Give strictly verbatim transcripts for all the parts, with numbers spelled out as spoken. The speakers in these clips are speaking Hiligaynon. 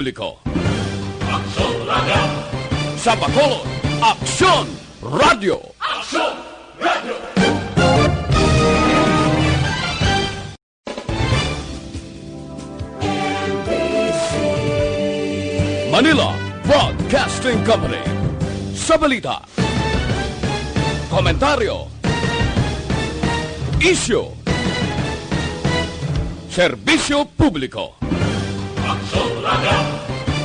Publiko. Aksyon Radyo. Sa Bacolod, Aksyon Radyo. Aksyon Radyo. Manila Broadcasting Company. Sa balita, komentaryo, isyu, serbisyo publiko. Aksyon Radyo.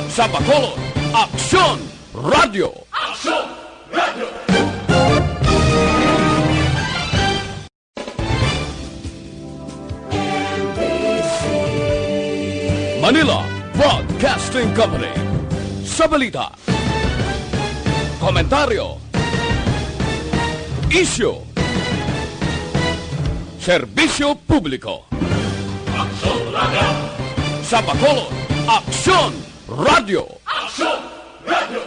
Sa Bacolod, Aksyon Radyo. Aksyon Radyo. Manila Broadcasting Company. Sa balita, komentaryo, isyu, serbisyo publiko. Aksyon Radyo. Sa Bacolod, Aksyon Radyo. Aksyon Radyo.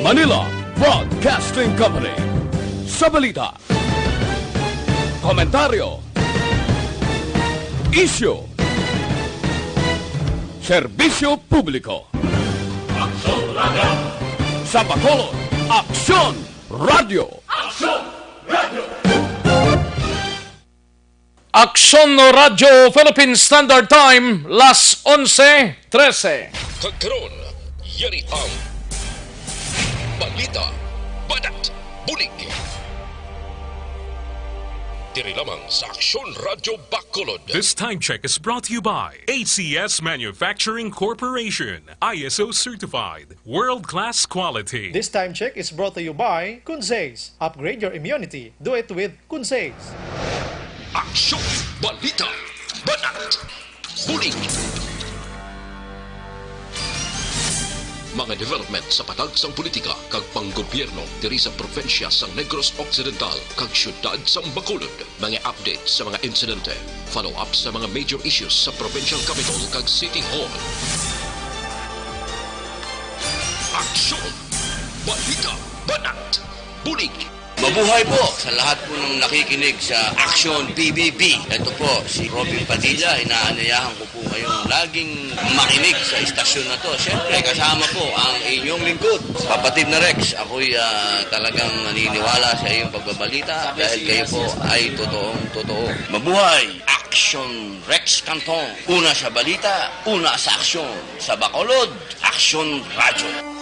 Manila Broadcasting Company. Sa balita, komentaryo, isyu, serbisyo publiko. Aksyon Radyo. Sa Bacolod, Aksyon Radyo. Aksyon Radyo. Aksyon Radyo Philippine Standard Time, las onse trese. Kag karon, yari ang balita, banat, bulig. Diri lamang sa Aksyon Radyo Bacolod. This time check is brought to you by A C S Manufacturing Corporation, I S O certified, world-class quality. This time check is brought to you by Kunzes. Upgrade your immunity. Do it with Kunzes. Aksyon, balita, banat, bulig. Mga development sa patag sang politika kag panggobyerno diri sa probinsya sang Negros Occidental kag siyudad sang Bacolod. Mga update sa mga insidente, follow-up sa mga major issues sa provincial capital kag city hall. Aksyon, balita, banat, bulig. Mabuhay po sa lahat po ng nakikinig sa Action P B B. Ito po si Robin Padilla. Inaanyayahan ko po kayong laging makinig sa istasyon na to. Siyempre, kasama po ang inyong lingkod, Kapatid na Rex. Ako'y, ah, talagang naniniwala sa iyong pagbabalita dahil kayo po ay totoong totoo. Mabuhay! Action Rex Canton. Una sa balita, una sa aksyon. Sa Bacolod, Aksyon Radyo.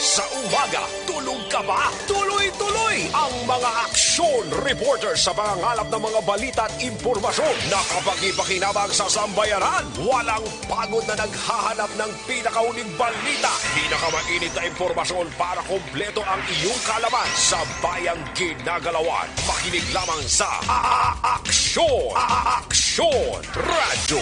Sa umaga, tulog ka ba? Tuloy-tuloy ang mga aksyon reporter sa pangangalap ng mga balita at impormasyon na kapakipakinabang sa sambayanan. Walang pagod na naghahanap ng pinakauling balita, pinakamainit na impormasyon para kompleto ang iyong kaalaman sa bayang ginagalawan. Makinig lamang sa A-, A-, Aksyon, A-, A-, Aksyon Radyo.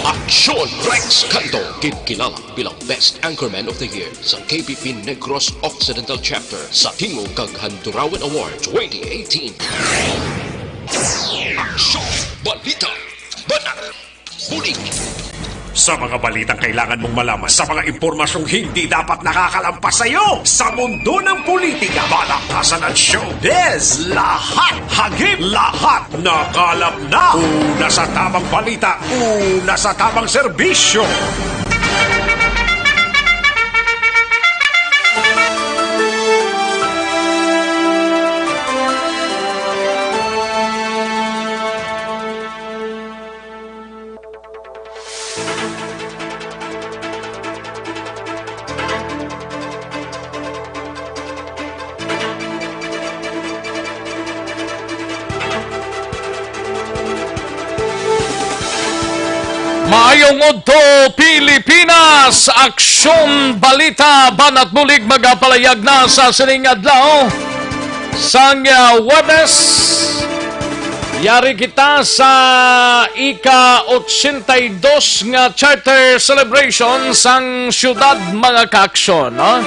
Aksyon Rex Canto, ginkilala bilang Best Anchorman of the Year sa K P P Negros Occidental Chapter sa Tingog kag Handurawan Award twenty eighteen. Aksyon, balita, banat, bulig. Sa mga balitang kailangan mong malaman, sa mga impormasyong hindi dapat nakakalampas sa iyo, sa mundo ng politika, balakasan at showbiz, lahat hagip, lahat nakalap na. Una sa tamang balita, una sa tamang serbisyo. Maayong udto, Pilipinas! Aksyon, balita, banat bulig magapalayag na sa sining adlaw. Sang, ah, Huwebes, yari kita sa ika-ochenta y dos nga Charter Celebration sang siyudad, mga kaaksyon, no?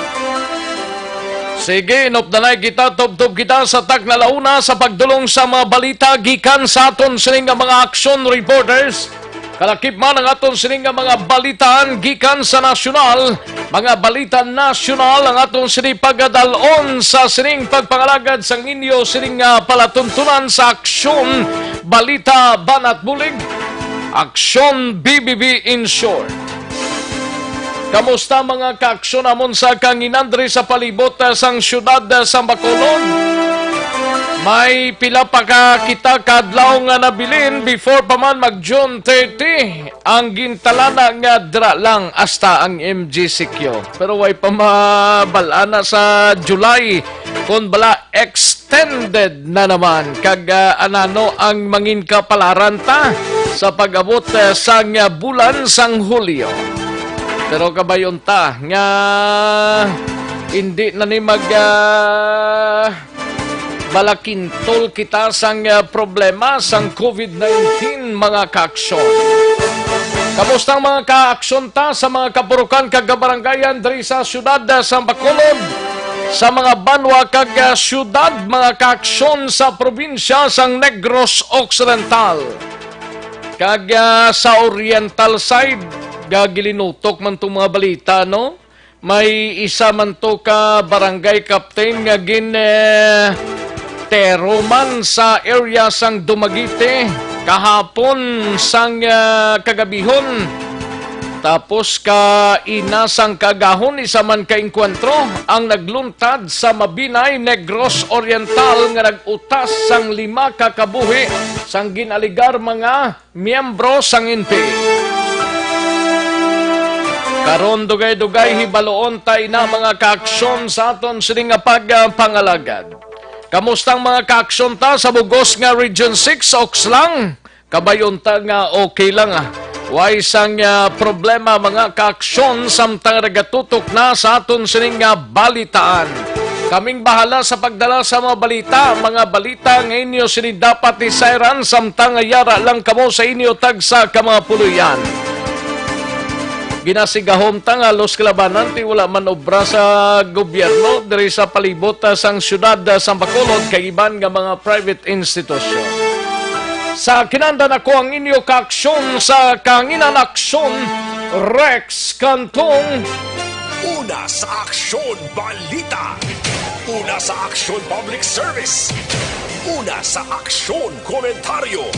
Sige, inupdanay kita, tubtob kita sa takna launa sa pagdulong sa mga balita gikan sa aton sini nga mga aksyon reporters. Kalakip man ang aton sining nga mga balitaan gikan sa nasyonal, mga balita nasyonal ang aton sini pagadalon sa sining pagpangalagad sang inyo sining nga palatuntunan sa Aksyon Balita Banat Bulig, Aksyon B B B in short. Kamusta mga kaaksyon namon sa kanginan diri sa palibot, ah, sang siyudad, ah, sa Bacolod? May pila pa ka kita ka adlaw nga nabilin before pa man mag June thirty. Ang gintalana nga dira lang hasta ang M G C Q. Pero way pa mabalana sa July kung bala extended na naman kag, ah, anano ang mangin kapalaran ta sa pag-abot, ah, sang, ah, bulan sang Hulyo. Pero kabayon ta nga hindi na ni mag, ah, balakintol kita sang, ah, problema sang COVID nineteen, mga kaaksyon. Kamusta ang mga kaaksyon ta sa mga kapurukan kag kabarangayan diri sa siyudad, ah, sa Bacolod, sa mga banwa kag, ah, siyudad, mga kaaksyon sa probinsya sang Negros Occidental kag, ah, sa Oriental side? Gagilinutok man tong mga balita, no? May isa man to ka barangay captain nga gin, eh, tero man sa area sang Dumaguete kahapon sang, ah, kagabihon. Tapos ka ina sang kagahon, isa man ka engkwentro ang nagluntad sa Mabinay, Negros Oriental, nga nag-utas sang lima ka kabuhi sang gin-alegar mga miyembro sang N P A. Karon, dugay-dugay, hibaloon ta ina, mga kaaksyon, sa aton sini nga pagpangalagad. Kamusta ang mga kaaksyon ta sa bugos nga Region six, Okslang? Kabayon ta nga okay lang, ah. Way sang, ah, problema, mga kaaksyon, samtang nagatutok na sa aton sini nga balitaan. Kaming bahala sa pagdala sa mga balita, mga balita nga inyo sini dapat isayran, samtang yara lang kamo sa inyo tagsa ka mga puloy-an. Ginasigahom ta nga halos kalabanan ti wala man obra sa gobyerno diri sa palibot, ah, sang siyudad, ah, sang Bacolod kag iban nga mga private institution. Sa kinandan ako ang inyo kaaksyon sa Kanginan Aksyon, Rex Cantong. Una sa Aksyon Balita. Una sa Aksyon Public Service. Una sa Aksyon Komentaryo.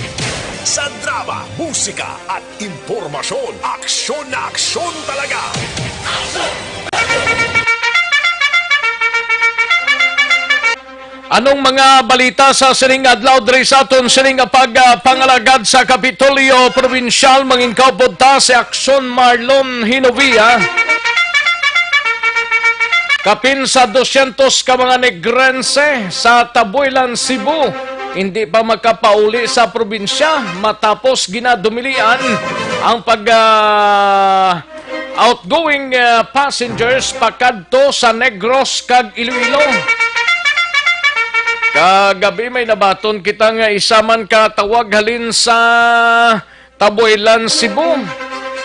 Sa drama, musika, at impormasyon, aksyon na aksyon talaga. Anong mga balita sa sining adlaw diri sa aton sining nga pag, ah, pangalagad sa Kapitolyo Probinsyal? Mangin kaupod ta si Aksyon Marlon Hinovia. Kapin sa dosyentos ka mga Negrense sa Tabuilan, Cebu, hindi pa makapauli sa probinsya matapos ginadumilian ang pag, ah, outgoing, ah, passengers pakadto sa Negros kag Iloilo. Kagabi may nabaton kita nga isa man ka tawag halin sa Tabuilan, Cebu.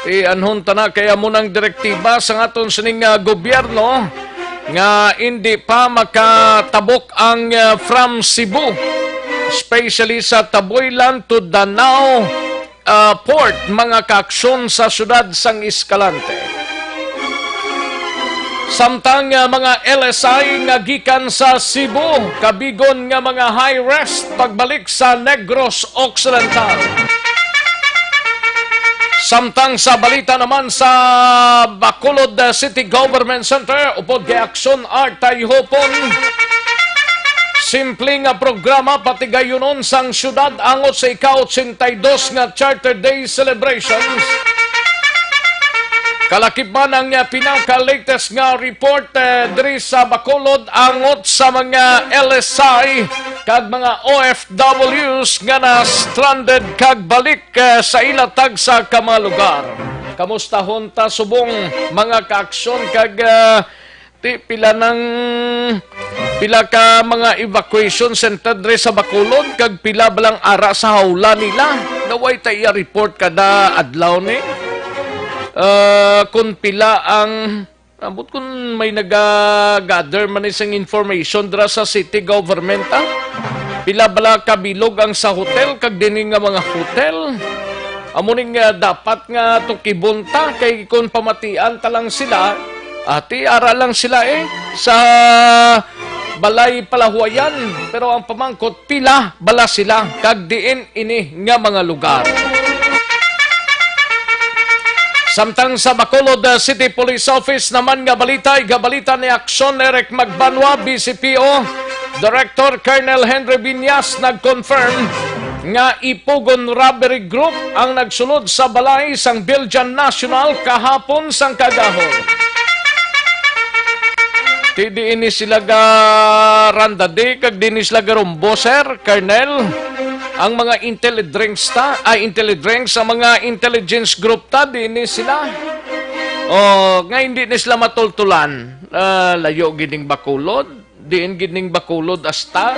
Ianhon ta na kay amo nang direktiba sang aton sining, ah, gobyerno nga indi pa makatabok ang, ah, from Cebu, especially sa Tabuilan to Danao, ah, Port, mga kaaksyon sa siyudad sang Escalante. Samtang, ah, mga L S I nga gikan sa Cebu, kabigon nga mga high risk pagbalik sa Negros Occidental. Samtang sa balita naman sa Bacolod, ah, City Government Center, upod kay Aksyon Art Tayhopon, simple nga programa patigayunon sang siyudad angot sa ika-otsenta y dos nga Charter Day celebrations. Kalakip man ang, ah, pinaka-latest nga report, eh, diri sa Bacolod angot sa mga L S I kag mga O F Ws nga na-stranded kag balik, eh, sa ila tagsa ka mga lugar. Kamustahon ta subong, mga kaaksyon, kag, ah, ti pila nang, pila ka mga evacuation center diri sa Bacolod, kag pila ba lang ara sa hawla nila? Nga way ta iya report kada adlaw ni? Ah, kung pila ang, ambot kung may naga-gather man ni sang information dira sa city government, ah? Pila bala ka bilog ang sa hotel, kag dinhi nga mga hotel? Amo ning, ah, dapat nga tukibon ta, kay kon pamatian ta lang sila, ati, ara lang sila, eh, sa balay palahuwayan. Pero ang pamangkot, pila bala sila, kag diin ini nga mga lugar? Samtang sa Bacolod, ah, City Police Office naman nga balita, igabalita ni Aksyon Eric Magbanwa, B C P O Director Colonel Henry Viñas, nag-confirm nga Ipugon Robbery Group ang nagsulod sa balay sang Biljan National kahapon sang kaagahon. Ti diin ni sila ga randade kag diin ni sila garumbo, sir, Colonel? Ang mga intelidrinks ta, ay, intelidrinks, ang mga intelligence group ta, diin ni sila? O, nga hindi ni sila matultulan. Ah, layo gid ning Bacolod. Diin gid ning Bacolod asta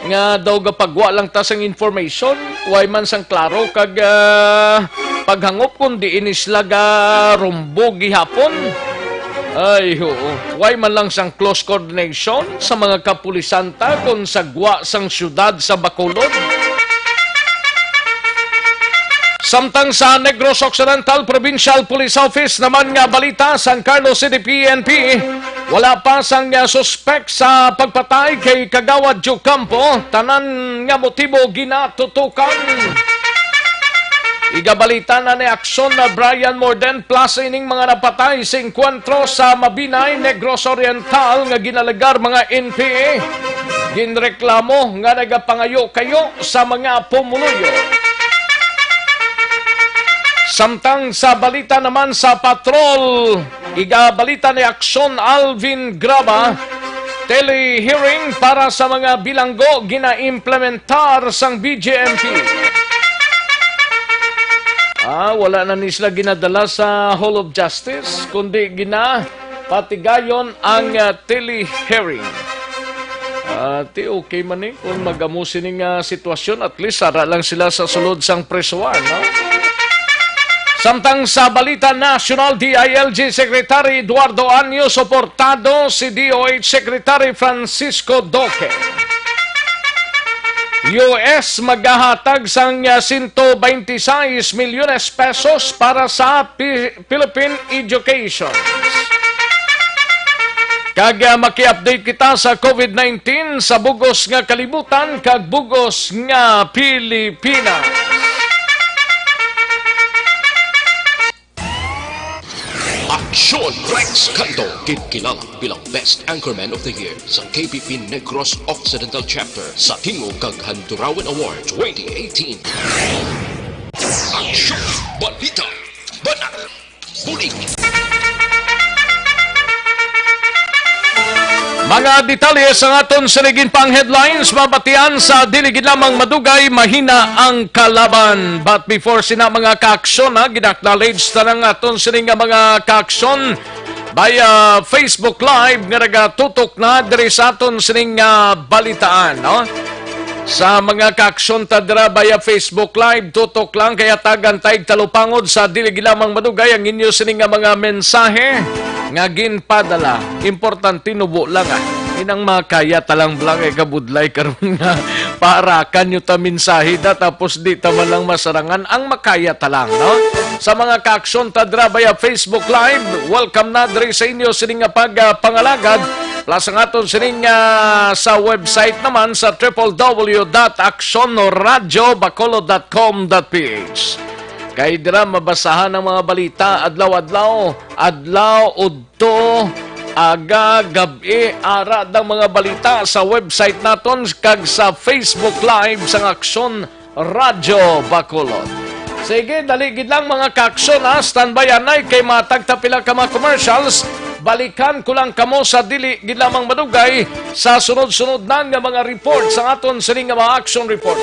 nga daw gapagwa lang ta sang information, way man sang klaro kag, ah, paghangop kon diin ni sila garumbo gihapon. Ay, oo. Way man lang sang close coordination sa mga kapulisan ta kon sa gwa sang siyudad sa Bacolod. Samtang sa Negros Occidental Provincial Police Office naman nga balita, San Carlos City P N P, wala pa sang, ah, suspek sa pagpatay kay Kagawad Joe Campo. Tanan nga motibo ginatutukan. Igabalita na ni Aksyon na Brian Morden, plus ining mga napatay sa engkwentro sa Mabinay, Negros Oriental nga ginalegar mga N P A. Ginreklamo nga nagapangayo-kayo sa mga pumuluyo. Samtang sa balita naman sa patrol, igabalita ni Aksyon Alvin Graba, telehearing para sa mga bilanggo ginaimplementar sang B J M P. Ah, wala na ni sila ginadala sa Hall of Justice, kundi gina patigayon ang, ah, telehearing. Ah, ti okay man ni kung mag-amo sini nga sitwasyon, at least ara lang sila sa sulod sang presohan, no? Samtang sa balita nasyonal, D I L G Secretary Eduardo Anyo suportado si D O H Secretary Francisco Duque. U S magahatag sang, ah, sento beintiseis milyones pesos para sa Pi-, Philippine Education. Kag, ah, maki-update kita sa COVID nineteen sa bugos nga kalibutan kag bugos nga Pilipinas. Aksyon Rex Canto, ginkilala bilang Best Anchorman of the Year sa K P P Negros Occidental Chapter sa Tingog kag Handurawan Award twenty eighteen. Aksyon, balita, banat, bulig. Mga detalye sa aton sining pang headlines, mabatian sa dili gid lamang madugay, mahina ang kalaban. But before sina, mga kaaksyon, ha, gina-acknowledge ta ang aton sining nga mga kaaksyon via Facebook Live nga nagatutok na diri sa aton sining nga balitaan, no? Sa mga kaaksyon ta dira via Facebook Live, tutok lang kay hatagan ta og talupangod sa dili gid lamang madugay ang inyo sini nga mga mensahe nga ginpadala. Importante, nubo lang, ah. Inang makaya ta lang, bala, kay kabudlay karon nga paarakan nyo ta mensahe da, tapos di ta man lang masarangan. Ang makaya ta lang, no? Sa mga kaaksyon ta dira via Facebook Live, welcome na diri sa inyo sini nga pagpangalagad. Plus ang aton sining, ah, sa website naman sa triple W dot aksyon radyo bacolod dot com dot P H. Kay dira mabasahan ang mga balita adlaw-adlaw, adlaw, udto, aga, gab-i, ara ang mga balita sa website naton kag sa Facebook Live sang Aksyon Radyo Bacolod. Sige, dali gid lang, mga kaaksyon, ha. Standby anay kay matag ta pila ka mga commercials. Balikan ko lang kamo sa dili gid lamang madugay sa sunod-sunod na nga mga report sa aton sini nga mga action report.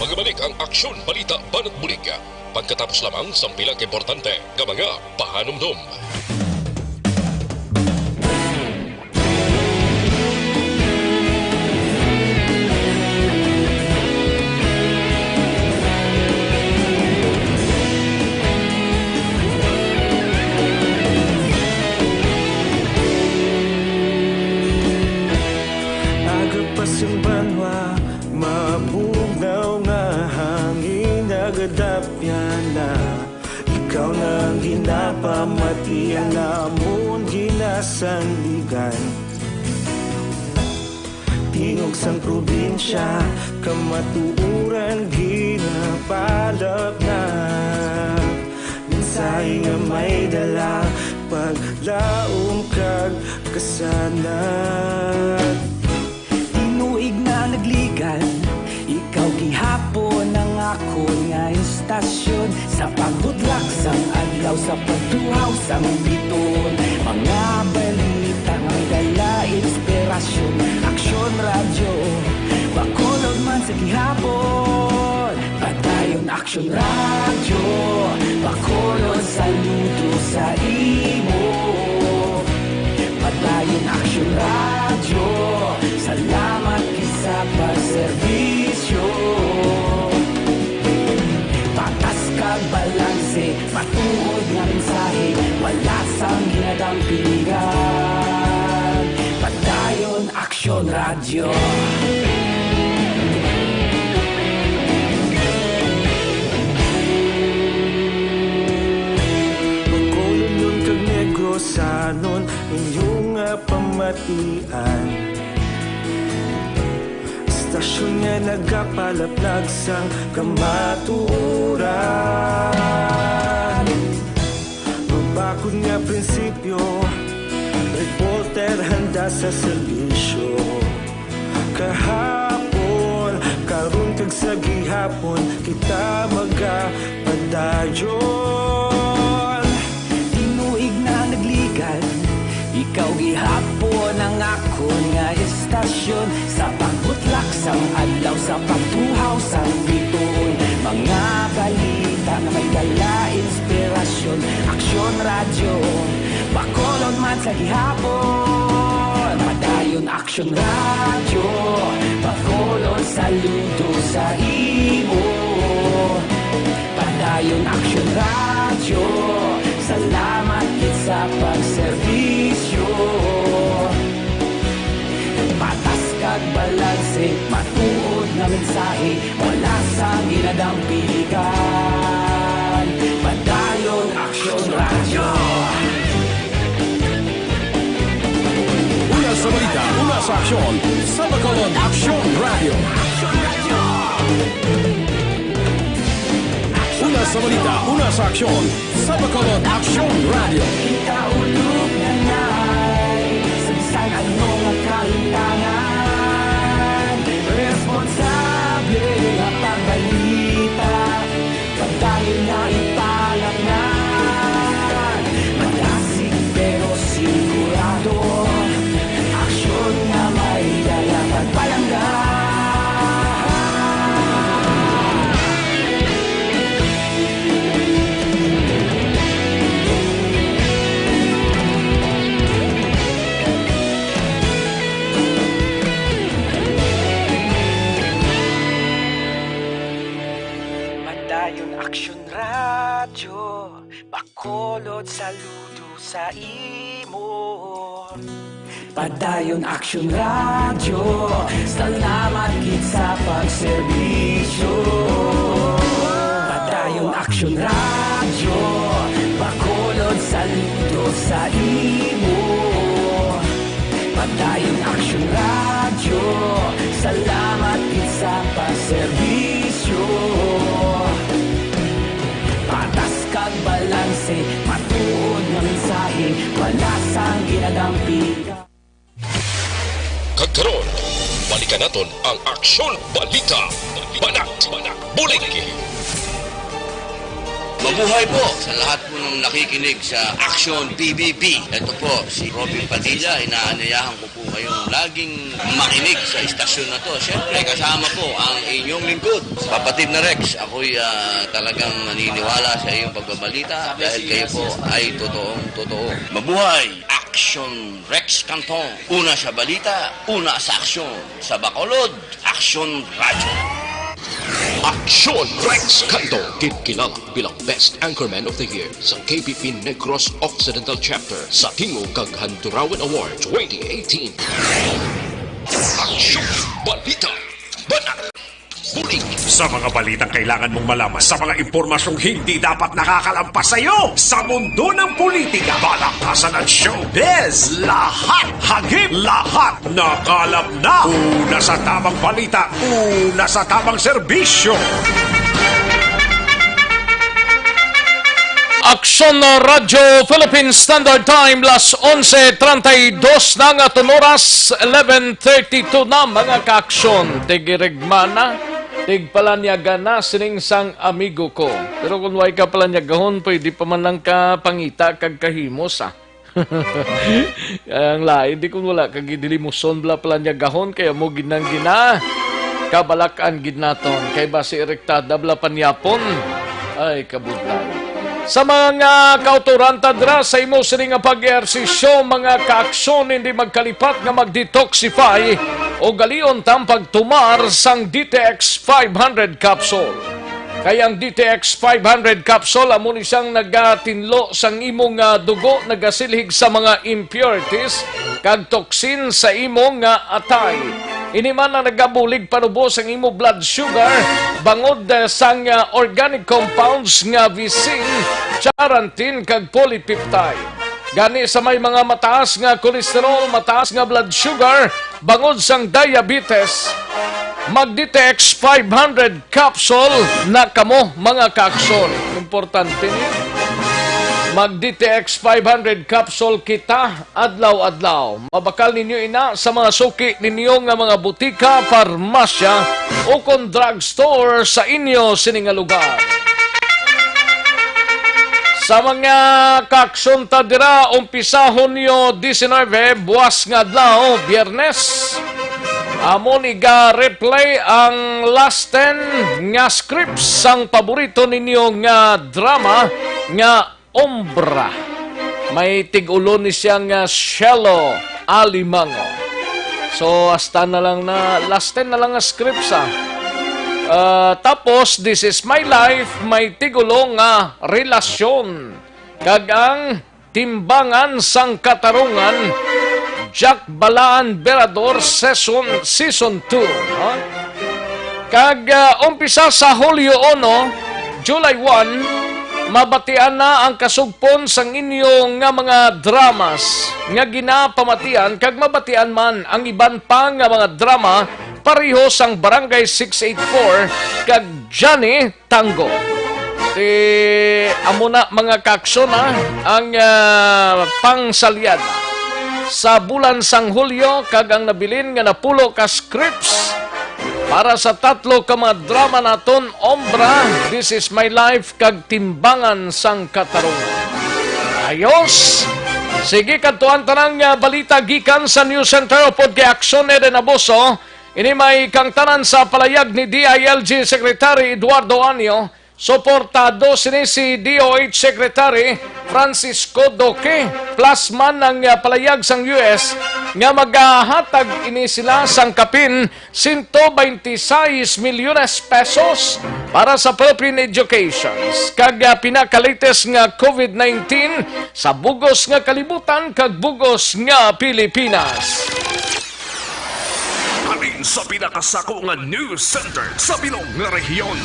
Magabalik ang Aksyon Balita Banat Bulig pagkatapos lamang sang pila ka importante nga mga pahanumdom. Agapas ang banwa, mabugnaw nga hangin, agad Pamatian namon ginasandigan, tingog sang probinsya, kamatuoran ginapalapnap. Mensahe nga may dala, paglaom kag kasanag. Tinuig na nagligan, ikaw gihapon ang akon nga istasyon. Sa pagbutlak sang adlaw, sa pagtuhaw sang biton, mga balita nga may dala inspirasyon. Aksyon Radyo, Bacolod man sa gihapon. Padayon Aksyon Radyo, Bacolod, saludo sa imo. Padayon Aksyon Radyo, salamat gid sa pagserbisyo. Patas kag balanse, matuod nga mensahe, wala sang ginadampigan. Padayon Aksyon Radyo. Bacolodnon kag Negrosanon, inyo nga pamatian. Istasyon nga nagapalaplag sang kamatuoran. Mabakod nga prinsipyo, reporter handa sa serbisyo. Kahapon, karon kag sa gihapon, kita magapadayon. Tinuig na nagligan, ikaw gihapon ang akon nga istasyon. Sa pagbutlak sang adlaw, sa pagtuhaw sang bituon, mga balita nga may dala inspirasyon. Aksyon Radyo, Bacolod man sa gihapon. Padayon Aksyon Radyo, Bacolod, saludo sa imo. Padayon Aksyon Radyo, salamat gid sa pagserbisyo. Patas kag balanse, matuod nga mensahe, wala sang ginadampigan. Padayon Aksyon Radyo. Una sa balita, una sa aksyon, sa Bacolod Aksyon Radyo. Una sa balita, una sa aksyon, sa Bacolod Aksyon Radyo. Ikaulog na nay, sa bisan ano nga kahintangan, responsable nga pagbalita, padayon na ipalapnan. Madasig pero sigurado, aksyon nga may dala pagpalangga. Padayon Aksyon Radyo, Bacolod, saludo sa imo. Padayon Aksyon Radyo, salamat gid sa pagserbisyo. Padayon Aksyon Radyo, Bacolod, saludo sa imo. Padayon Aksyon Radyo, salamat gid sa pagserbisyo. Patas kag balanse, matuod nga mensahe, wala sang ginadampigan. Kag karon, balikan naton ang Aksyon Balita. Banat, bulig. Mabuhay po sa lahat po ng nakikinig sa Aksyon P B P. Ito po si Robin Padilla. Inaanyayahan ko po kayong laging makinig sa istasyon na to. Siyempre, kasama po ang inyong lingkod, Papatid na Rex. Ako'y, ah, talagang naniniwala sa iyong pagbabalita dahil kayo po ay totoong totoo. Mabuhay! Aksyon Rex Cantong. Una sa balita, una sa aksyon. Sa Bacolod, Aksyon Radyo. Aksyon Rex Cantong, kinkilala bilang Best Anchorman of the Year sa K P P Negros Occidental Chapter sa Tingog kag Handurawan Award twenty eighteen. Aksyon Balita. Banat. Bulig. Sa mga balitang kailangan mong malaman, sa mga impormasyong hindi dapat nakakalampas sa iyo, sa mundo ng politika, balakasan at showbiz, lahat hagip, lahat nakalap na. Una sa tamang balita, una sa tamang serbisyo. Aksyon na Radyo Philippine Standard Time, las onse treinta y dos na nga aton oras, eleven thirty-two na, mga kaaksyon. Tigirigmana, tigpalanyaga na sining sang amigo ko. Pero kung way ka palanyagahon, pwede pa man lang ka pangita kag kahimo sa. Ang lain, di kung wala ka gidilimuson bala palanyagahon, kaya mo gid nang gina. Kabalakan gid naton, kay basi rektada bala panyapon. Ay, kabudlay. Sa mga kauturan ta dira sa imo sini nga pag-ehersisyo, mga kaaksyon, hindi magkalipat nga mag-detoxify o galion ta ang pagtumar sang D T X five hundred capsule. Kay ang D T X five hundred capsule amo ni siyang nagatinlo sang imo nga dugo, nagasilhig sa mga impurities kag toxin sa imo nga atay. Ini man ang nagabulig panubo sang imo blood sugar bangod, eh, sang, ah, organic compounds nga visin, charantin, kag polypeptide. Gani sa may mga mataas nga cholesterol, mataas nga blood sugar, bangod sang diabetes, mag D T X five hundred capsule na kamo, mga kaaksyon. Importante ni. Mag D T X five hundred capsule kita adlaw-adlaw. Mabakal ninyo ina sa mga suki ninyo nga mga butika, parmasya, o kon drugstore sa inyo sini nga lugar. Sa mga kaaksyon ta dira, umpisahon niyo diecinuebe, buwas nga adlaw, Biyernes. Amon iga-replay ang last ten nga scripts sang paborito ninyo nga drama nga Ombra. May tig-ulo ni siya nga Shelo Alimango. So, hasta na lang na, last ten na lang nga scripts, ah. Ah, tapos, This Is My Life, may tig-ulo nga Relasyon. Kag ang Timbangan sang Katarungan, Jack Balaan Berador Season, Season two, no? Kag, ah, umpisa sa Hulyo uno, July one, mabatian na ang kasugpon sang inyo nga mga dramas nga ginapamatian, kag mabatian man ang iban pa nga mga drama pareho sang Barangay six eight four kag Johnny Tango. Ti, amo na, mga kaaksyon, ha, ang, ah, pangsalyad sa bulan sang Hulyo, kag ang nabilin nga napulo ka scripts para sa tatlo ka mga drama naton, Ombra, This Is My Life, kag Timbangan sang Katarungan. Ayos! Sige, kadtuan ta na ang, ah, balita gikan sa News Center upod kay Aksyon Eden Abuso. Ini may kangtanan sa palayag ni D I L G Secretary Eduardo Anyo. Suportado sini si D O H Secretary Francisco Duque, plus man ang, ah, palayag sang U S nga magahatag ini sila sang kapin sento baynte sais milyones pesos para sa Philippine Educations kag, ah, pinaka-latest nga COVID nineteen sa bugos nga kalibutan kag bugos nga Pilipinas. Halin sa pinakasako nga news center sa bilog nga rehiyon.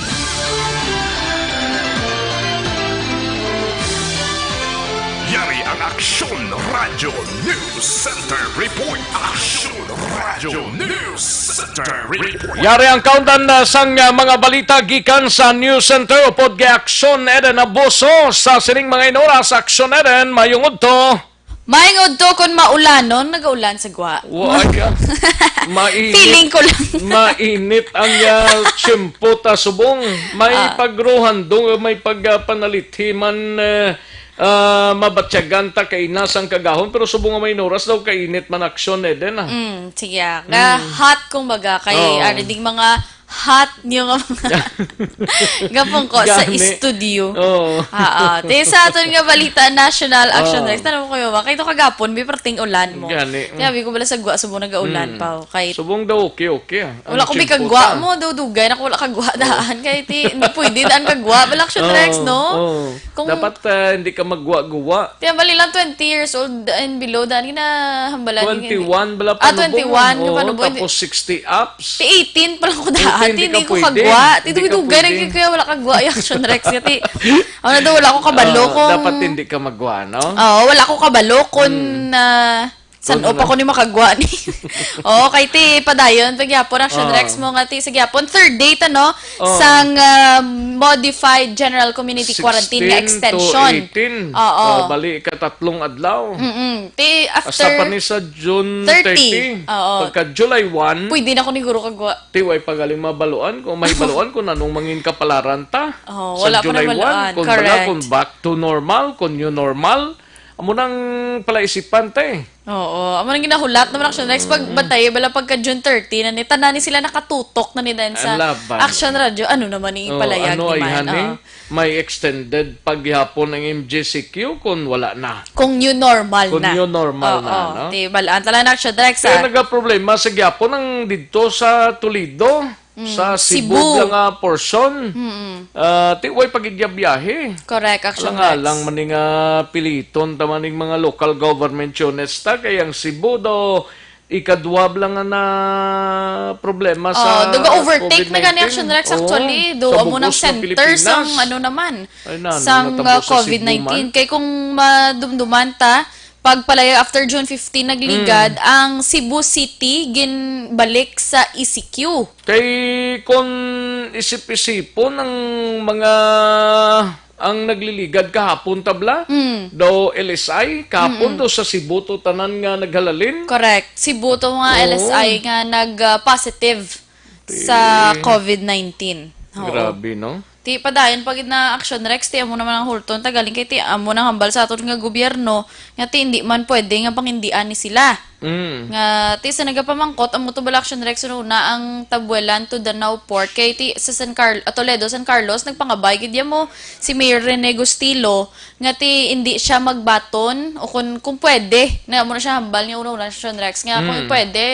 Yari ang Aksyon Radyo News Center Report. Aksyon Radyo News Center Report. Yari ang kaundan na sang, ah, mga balita gikan sa News Center upod kay Aksyon Eden Abuso. Sa sining mga inoras, Aksyon Eden, mayong udto. Maayong udto. Kon maulanon, nagaulan sa gwa. Wa, ay, ah, mainit. Feeling ko lang. Mainit ang, ah, tiyempo ta subong. May Ah. pagruhandong, may pag, ah, panalithi man, eh, ah, mabatyagan ta kay nasang kagahon, pero subong nga may oras daw kainit man, Aksyon Eden, ah. Mm, sige, ah. Mm. Nga hot, kumbaga, kay Oo. ano, ding mga hot niyo nga mga gapon ko sa Gani. Studio. Oo. Ah, ah. Te, sa aton nga balita, national action Oo. Next. Tanong ko kayo ba? Kay ito kagapon, may perting ulan mo. Gani. Kaya sabi ko bala sa gwa, subong nagaulan Mm. pa, oh. Kay Subong daw okay, okay, ah. Ang Wala ko may tiyempo kagwa ta. Mo, daw dugay na ko wala kagwa Oo. daan. Kay ti, hindi pwede daan kagwa. Bala action Oo, Rex, no? Oo. Kung Dapat, ah, hindi ka magwa-guwa. Tiyan, bali lang twenty years old and below, daan ginahambalan yung Twenty-one bala Ah, panubo twenty-one, mo. yung Oo, panubo, hindi tapos sixty ups. Ti eighteen pa lang ko daan. Hindi Hindi ka ko pwede. kagwa. Hindi ka Tidugay-dugay na pwede. gyud kaya wala kagwa yung Action Rex. Kati, ano daw, wala ko kabalo Ah, kung dapat hindi ka magwa, no? Oo, wala ko kabalo kung, Hmm. ah, san Kung o pa ano? ko ni makagwa ni. Oo, kay ti padayon pagyapon Action Ah. Rex mo nga ti sa gyapon. Third date, ano, Oh. sang, ah, modified general community quarantine nga Sixteen to extension. eighteen. Oo. Ah, bali ka tatlong adlaw. Mm-mm. Ti Asa after pa ni sa June thirty. thirty. Oo. Pagka July one, Pwede na ko ni guro kagwa. Ti, way pa galing mabaluan kung may baluan kung anong mangin kapalaran ta. Oh, Sa wala pa July na baluan. one, kung baga, Correct. kung back to normal, kung new normal, amo nang palaisipan, te. Oo, amo nang ginahulat naman, Action Rex. Pag Mm. bantay, bala pagka June thirty na ni, tanan ni sila nakatutok na ni din sa Ang laban. Action Radio. Ano naman ni Oh, ipalayag ano ni ay, man? honey? Oh. May extended paghihapon ang M G C Q kung wala na. Kung new normal Kung na. new normal Oo, na, no? Ti, balaan talaga na siya, Drex, Kaya ah. nagaproblema sa gyapon ang didto sa Toledo, Mm, sa Cebu Cebu. lang nga portion. Mm-mm. Ah, ti, way pagidya biyahe. Correct, Action Alang-alang Rex. man ni nga piliton ta man ning mga local government units ta, kay ang Cebu daw, ikadwa lang nga na problema Oh, sa duga overtake na gani COVID nineteen. Action Rex Oo, actually. Do sa amo nang bugos ng center Pilipinas. sang ano naman, Ay, na, sang, natabo uh, sa Cebu COVID nineteen. Man. Kay kung madumduman ta, pagpalayag after June fifteen nagligad, Mm. ang Cebu City ginbalik sa E C Q. Kay kung isip-isipon ang mga ang nagliligad kahapon tabla, Mm. daw L S I, kahapon Mm-mm. daw sa Cebu to tanan nga naghalalin. Correct. Cebu to mga Oo. L S I nga nag, ah, positive Ti sa COVID nineteen. Oo. Grabe, no? Ti padayon pa gid na Action Rex, ti amo naman ang hulton, ta galing kay ti amo nang hambal sa aton nga gobyerno, nga ti hindi man pwede nga pangindian ni sila. Mm. Nga, ti sa nagapamangkot, amo to bala Action Rex, una ang Tabuelan to Danao Port, kay ti sa San Carl-, ah, Toledo, San Carlos, nagpangabay gid ya mo si Mayor Rene Gustilo, nga ti hindi siya magbaton, o kung, kung pwede, na amo na siya hambal niya una-una Action Rex, nga kung Mm. pwede,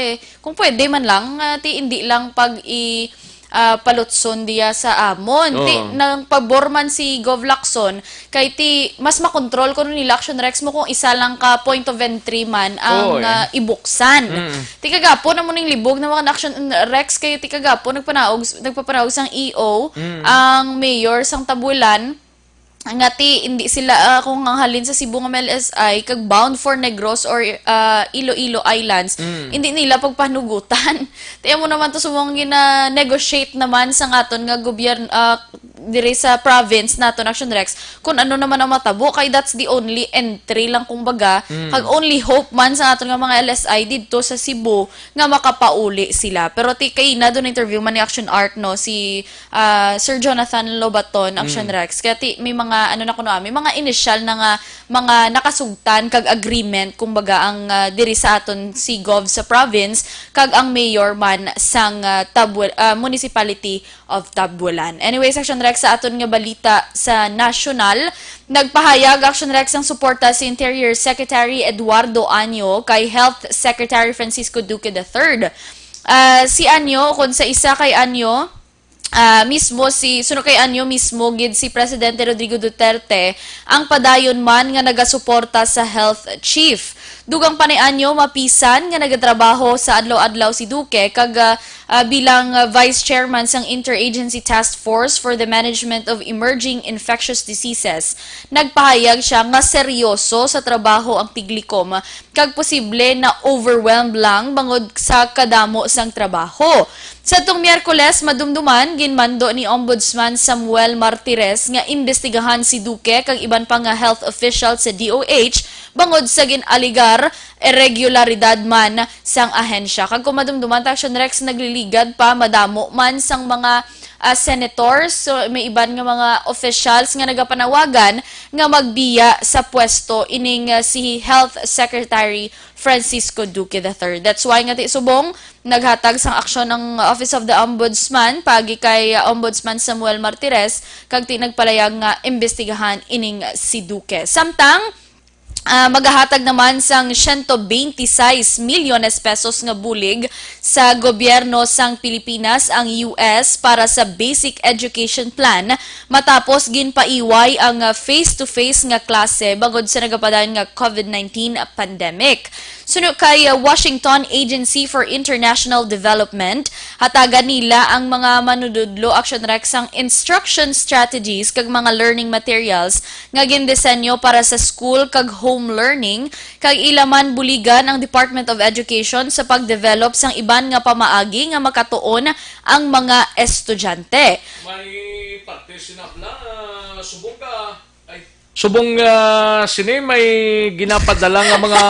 kung pwede man lang, nga ti hindi lang pag i-, ah, palutson diya sa amon. Ti Oo. nang pabor man si Gov Lacson, kay ti mas makontrol kuno nila Action Rex mo kung isa lang ka point of entry man ang, Oo, eh. ah, ibuksan. Mm. Ti kagapon amo ning libog na mga Action Rex, kay ti kagapon nagpanaog, nagpapanaog sang E O, Mm. ang mayor sang Tabuelan, nga ti hindi sila, ah, kung ang halin sa Cebu nga may L S I kag bound for Negros or, ah, Iloilo Islands, Mm. hindi nila pagpanugutan. Ti amo naman to sa mga gina-negotiate naman sa aton nga gobyerno, ah, diri sa province naton, Action Rex, kung ano naman ang matabo, kay that's the only entry lang, kumbaga, Mm. kag only hope man sa aton nga mga L S I didto sa Cebu nga makapauli sila. Pero ti kay na doon interview man ni Action Art, no, si, ah, Sir Jonathan Lobaton, Action Mm. Rex. Kaya ti, may mga, ano na kuno, ah, may mga initial na nga, mga nakasugtan kag agreement, kumbaga, ang, ah, diri sa aton si Gov sa province, kag ang mayor man sang, ah, Tabue-, ah, municipality of Tabuelan. Anyway, Action Rex, sa aton nga balita sa nasyonal, nagpahayag Action Rex ang suporta si Interior Secretary Eduardo Año kay Health Secretary Francisco Duque the third. Ah, si Año, kung sa isa kay Año, ah, mismo si, suno kay Año mismo gid si Presidente Rodrigo Duterte ang padayon man nga nagasuporta sa health chief. Dugang pa ni Año, mapisan nga nagatrabaho sa adlaw-adlaw si Duque kag, ah, ah, bilang, ah, Vice Chairman sang Interagency Task Force for the Management of Emerging Infectious Diseases, nagpahayag siya nga seryoso sa trabaho ang Tiglikom kag posible na overwhelmed lang bangod sa kadamo sang trabaho. Sa tong Miyerkules, madumduman, ginmando ni Ombudsman Samuel Martires nga imbestigahan si Duque kag iban pa nga health official sa D O H bangod sa gin-alegar irregularidad man sang ahensya. Kag kung madumduman ta, Action Rex, nagliligad pa, madamo man sang mga, ah, senators, so may iban nga mga officials nga nagapanawagan nga magbiya sa pwesto ining, ah, si Health Secretary Francisco Duque the third. That's why nga ti subong naghatag sang aksyon ang Office of the Ombudsman pagi kay, ah, Ombudsman Samuel Martires kag ti nagpalayag nga imbestigahan ining si Duque. Samtang, ah, magahatag naman sang siyento bente seis milyones pesos nga bulig sa gobyerno sang Pilipinas ang U S para sa Basic Education Plan matapos ginpaiway ang, ah, face-to-face nga klase bangod sa nagapadayon nga COVID nineteen pandemic. Suno kay, uh, Washington Agency for International Development, hatagan nila ang mga manunudlo, Action Rex, sang instruction strategies kag mga learning materials nga gindisenyo para sa school kag home learning, kag ila man buligan ang Department of Education sa pagdevelop sang iban nga pamaagi nga makatuon ang mga estudyante. May parte sina bla, ah, subong ka, ay. Subong, ah, sini may ginapadala nga mga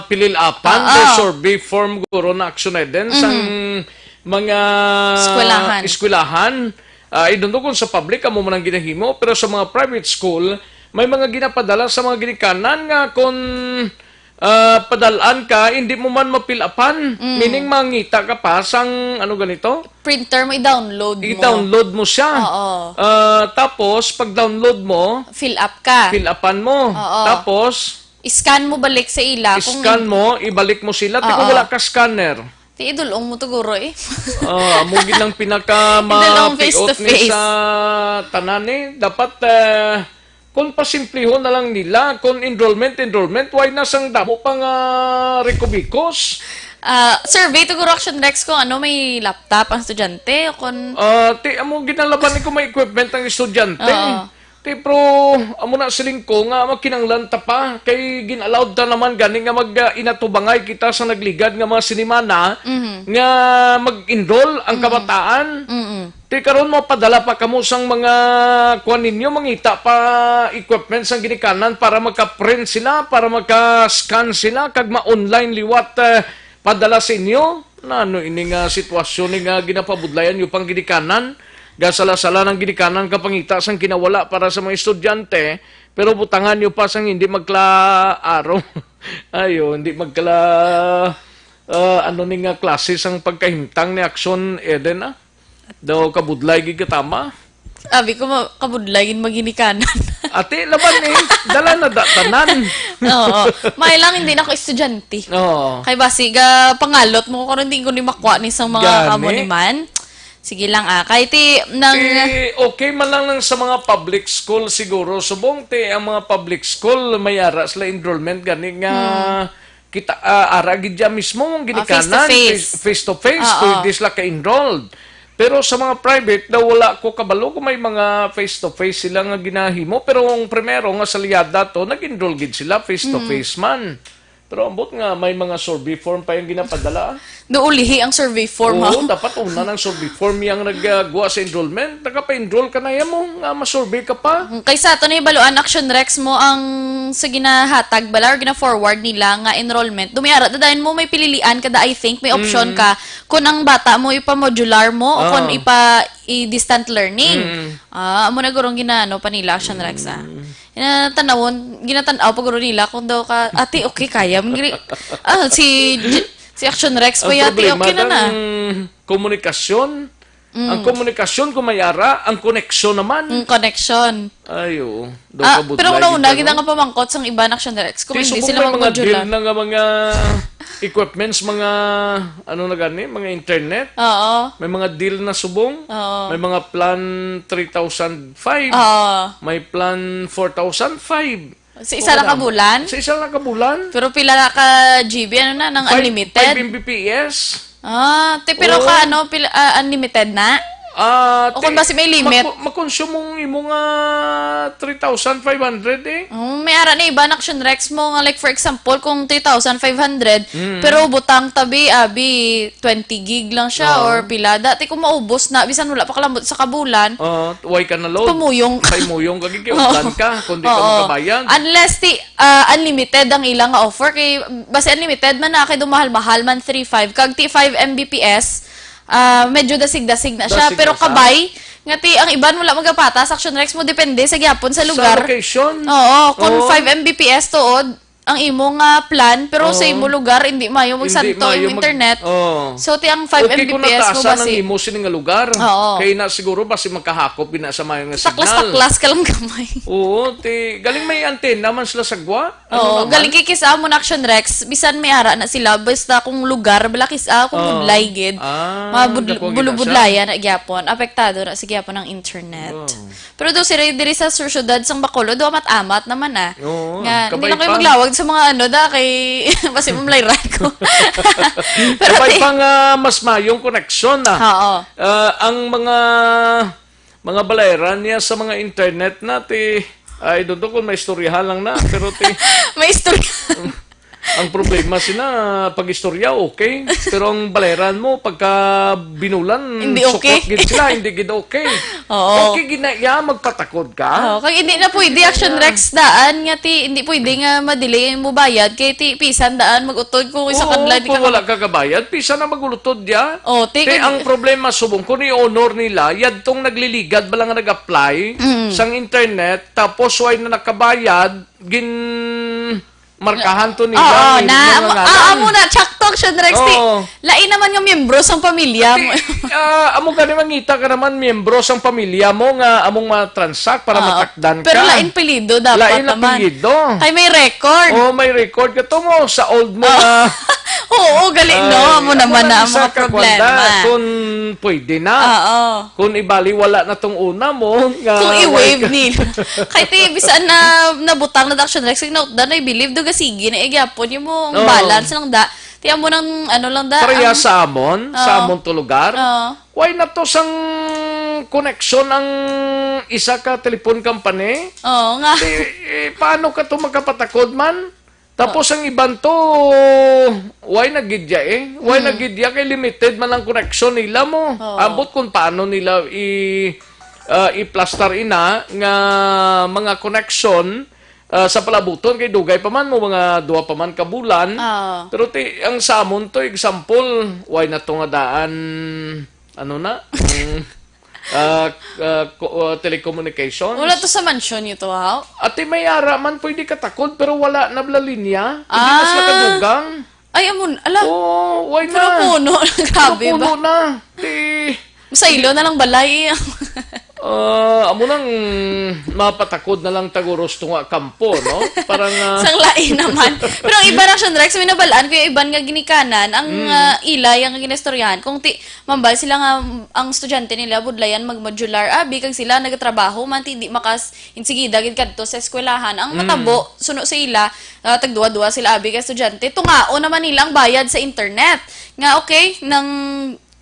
pililapan, Oo. may survey form guro na aksyonan din sang Mhm. mga Eskwelahan. eskwelahan. Ah, I don't know kung sa public amo man ang ginahimo, pero sa mga private school, may mga ginapadala sa mga ginikanan nga kung, ah, padalaan ka, hindi mo man mapilapan. Mm. Meaning, mangita ka pa sang, ano ganito? Printer mo, i-download mo. I-download mo siya. Oo. Ah, tapos, pag-download mo, Fill up ka. fill upan mo. Oo. Tapos, I-scan mo balik sa ila kung i-scan mo, ibalik mo sila. Ti kung Oo. wala ka scanner. Ti idulong mo to, guro, eh. Ah, amo gid ang pinaka Idulong face to mapiot ni face. sa tanan, eh. Dapat, eh, kung pasimplihon na lang nila, kung enrollment, enrollment, why na sang damo pa nga rekubikos? Ah, survey to, guro, Action Rex, kung ano, may laptop ang estudyante, o kung Ah, ti, amo ginalaban ni kung may equipment ang estudyante. Oo. Ti, pero amo na siling ko nga makinanglan ta pa, kay gin-allowed ta naman gani nga mag, ah, inatubangay kita sa nagligad nga mga sinimana Mhm. nga mag-enroll ang Mm. kabataan. Mm-mm. Ti, karon mapadala pa kamo sang mga kuan ninyo, mangita pa equipment sang ginikanan para maka-print sila, para maka-scan sila, kag ma-online liwat, eh, padala sa inyo. Nano ini nga sitwasyon ni nga ginapabudlayan nyo pang ginikanan? Gasala-sala ng ginikanan kapangita sang kinawala para sa mga estudyante, pero butangan nyo pa sang hindi magklaaro. Ayo, hindi magkala, ah, ano ni nga klase sang pagkahimtang ni Action Eden, ah? Daw kabudlay gid katama. Abi ko, ma-, kabudlay gid maginikanan. Ate, laban eh. Dala na da, tanan. Oo. May lang, hindi na ako estudyante. Oo. Kay basi, ga, pangalot mo ko karon, di ko ni makuha ni sang mga Gani. amo ni man. Sige lang, ah. Kay ti, nang Ti, okay man lang, lang sa mga public school siguro. Subong ti, ang mga public school, may ara sila enrollment gani nga Hmm. kita, ah, ara gid dyan mismo ang Ah, face to ginikanan, face. face, face to face, Oo. pwede sila ka-enrolled. Pero sa mga private daw, wala ko kabalo kung may mga face to face sila nga ginahimo. Pero ang primero nga sa Liada to, nag-enroll gid sila face to Mm. face man. Pero ambot nga may mga survey form pa yung ginapadala, ah. Naulihi ang survey form, Oo, ah. dapat una ng survey form yung nagagawa sa enrollment. Nakapa-enroll ka na yan mo, nga masurvey ka pa. Mm, kaysa ato na ibaluan, Action Rex, mo ang sa ginahatag bala or gina-forward nila nga enrollment. Dumiara, dadayon mo may pililian kada, I think, may option Mm. ka kung ang bata mo ipa-modular mo o kung Ah. ipa-, i-distant learning. Mm. Ah, amo na gurong ginaano pa nila, Action Rex, ah. Mm. Ginatanawon, ginatanaw pa guro nila kung daw ka, "Ate, okay, kaya." Mangiri-, ah, si, si Action Rex pa Ang yati, problema okay na na. ng komunikasyon. Mm. Ang komunikasyon kung may ara, ang koneksyon naman. Mm, connection. Ay, oo. Daw Ah, kabudlay pero una-una, gid kita ano? nga pamangkot sang iba na Action Rex, kung Di, hindi subong sila may mga magmodular. deal na nga mga equipments, mga, ano na gani, mga internet. Oo. May mga deal na subong. Oo. May mga plan three thousand five. Oo. May plan four thousand five. Sa isa lang ka bulan? Sa isa lang ka bulan. Pero pila na ka G B, ano na, nang Five, unlimited? five M B P S. Ah, ti-, pero Oo. ka, ano, pila, ah, unlimited na? Ah, O kung ti-, basi may limit? maku-, makonsumo ang imo nga three thousand five hundred eh. Oh, may ara na iba na Action Rex mo nga, like, for example, kung three thousand five hundred, Mm. pero butang tabi, abi, twenty gig lang siya Oo. or pila. Dati kung maubos na, bisan wala pa kalambot sa kabulan, Oo, way ka na load. Pamuyong ka. Pamuyong ka, gigi, Oo. ulan ka, kung di ka Oo. makabayad. Unless ti, ah, unlimited ang ilang offer, kay basi unlimited man na, kay dumahal-mahal man, three five. Kag ti five M B P S, ah, medyo dasig-dasig na siya. Dasig Pero na siya. kabay, nga ti, ang iban wala magapatas, Action Rex mo, depende sa gyapon sa Sa lugar. location. Oo, kung Oo. five M B P S tuod, ang imo nga plan, pero sa Oo. imo lugar, hindi mayo Hindi magsanto mayo yung mag-, internet. Oo. So, ti ang five Okay kung M B P S mo nataasan ang basi. imo sini nga lugar. Oo. Kay na siguro basi makahakop gina sa mayo nga signal. Taklas-taklas ka lang gamay. Oo, ti, galing may antenna man sila sa gwa. Ano Oo, naman? galing kay kis-a mo na Action Rex, bisan may ara na sila, basta kung lugar, bala kis-a, kung Oo. budlay gid. Ah, Mga bud-, gapong bulubudlayan na gyapon, apektado na sa gyapon ang internet. Wow. Pero daw sila diri sa sur-, syudad sang Bacolod, daw amat-amat naman, ah. Oo, Nga, hindi kabay lang kayo pa. maglawag, Sa mga ano da, kay, basi mamlayran ko. Pero Sabay ti- pa nga mas mayong koneksyon na. Oo. Ah, ang mga, mga balayran niya sa mga internet na, ti, ay, doon kung may istoryahan lang na. Pero ti, May istorya. Ang problema sina, pag-istorya, okay. Pero ang balayran mo, pagka binulan, Hindi okay. sukot gid sila, hindi gid okay. Oo. Okay gid na iya, magpatakod ka. Oh, kay hindi na pwede, Action Rex, daan nga ti, hindi pwede nga madili mo bayad kay ti pisan daan mag-utod kung isa Oo, kadlay di kung ka wala ka kabayad, pisa na magulutod ya. Oh, ti, Ti, kung ang problema subong kung i-honor nila, yadtong nagliligad ba lang nga nag-apply Mm. sang internet, tapos way na nakabayad, gin markahan to nila, Oo, may na, mga amo, ngalan. ah, amo na, tsakto, Action Rex, ti, Oo. lain naman nga miyembro sang pamilya Ti, mo. ah, amo gani mangita ka naman miyembro sang pamilya mo nga among matransak para Oo. matakdan Pero ka. lain pilido dapat Lain ang naman. pilido. Kay may record. Oh, may record ka to mo sa old mo Oo. nga Oo, gali, no? Ay, Amo amo naman na na ang isa mga ka problema. kwanda, kung pwede na. Oo. Kung ibali, wala na tong una mo, nga Kung i-waive wala ka. nila. Kay ti, bisan na nabutang na Action Rex, kay nautdan na, I believe, do gasigi na, eh, gyapon, yung mong Oo. balance lang da. Ti, amo nang, ano lang da, Pareha ang sa amon, sa Oo. amon to lugar. Oo. Why na to sang koneksyon ang isa ka telephone company? Oo nga. Ti, eh, paano ka to makapatakod man? Tapos ang iban to, why na gid ya eh? Why na Hmm. gid ya kay limited man ang koneksyon nila mo? Oo. Ambot kung paano nila i, ah, i-plaster ina nga mga koneksyon, ah, sa palabuton kay dugay pa man mo, mga duha pa man ka bulan. Oo. Pero ti, ang sa amon to, example, why na to nga daan, ano na? Ang, ah, ah, ko, ah, telecommunications. Wala to sa mansyon niyo to, ha? Ate, may ara man pwede katakod, pero wala na bala linya. Hindi na sila Ah. kadugang. Ay, amon, ala. Oo, why Puro na? puno. Grabe Puro ba? puno na. Ti, Masaylo na lang balay. Ah, amo nang mapatakod na lang taguros tunga kampo, no? Parang, ah, Sang lain naman. Pero ang iba na siya, Rex, may nabalaan ko yung iban nga ginikanan, ang, Mm. ah, ila, yung ginistoryahan. Kung ti, mambal sila nga, ang estudyante nila, budlayan mag-modular, abi, kag sila nagtrabaho, man, ti, di makas, insigida, gid kadto sa eskwelahan. Ang Mm. matabo, suno sa ila, ah, tagduwa-duwa sila, abi, ka estudyante. Tungao naman nila ang bayad sa internet. Nga, okay, nang,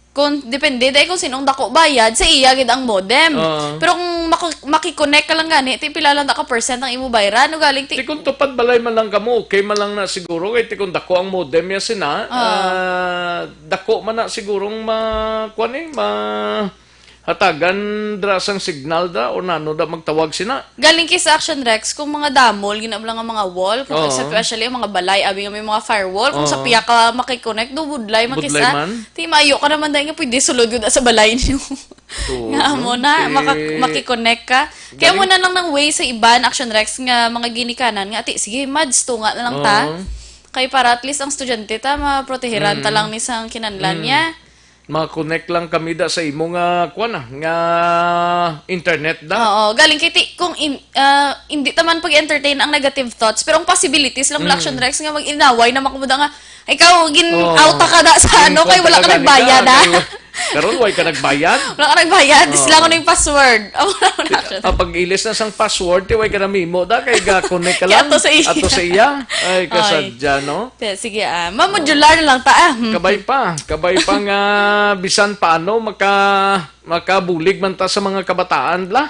kung, depende, dahil kung sinong dako bayad, sa iya, gid ang modem. Oo. Pero kung maku-, makikonnect ka lang gani, ti, pila lang da ka percent ang imo bayran, o galing, ti, Ti kung tupad balay man lang kamo, okay man lang na siguro. Kay ti kung dako ang modem ya sina, Ah. ah, dako man na sigurong ma-, kuwan eh, ma-, hatagan dra sang signal da, o nano da magtawag sina. Galing kay sa Action Rex, kung mga damol, ginabla nga mga wall, kung Oo. especially ang mga balay, abi nga may mga firewall, kung sa Oo. piya ka makikonnect, do budlay, Budlay makisa. man. Ti, maayo ka naman dahil nga pwede sulod yun sa balay niyo. Tuo, Nga no? mo na, Ti- maka-, makikonnect ka. Kaya Galing. mo na lang ng way sa iban, Action Rex, nga mga ginikanan, nga, ti, sige, mads, tunga na lang ta. Oo. Kay para at least ang estudyante ta, maprotehiran ta Mm. lang ni sang kinahanglan Mm. niya. Ma-connect lang kami da sa imo nga, kuwan na, nga internet da. Oo, galing kay ti-, kung in-, ah, hindi ta man pag-entertain ang negative thoughts, pero ang possibilities lang, Mm. Action Rex, nga mag-inaway na makuda nga, ikaw, gin-, Oo. out ka da sa ano, Gin-, kay wala ka ka gani nagbayad, da, ah. kay wa-, karon, way ka nagbayad? Wala ka nagbayad, Oo. sila ko na yung password. Ang wala ko na siya. Ah, pag-ilis na sang password, ti, way ka na mimo, da, kay ga-connect ka Kaya lang. ato sa iya. Ato sa iya. Ay, Ay. kasadya, no? Te, sige, ah, mamodular na lang ta, ah. Hmm. Kabay pa, kabay pa nga bisan paano maka-, makabulig man ta sa mga kabataan, bla?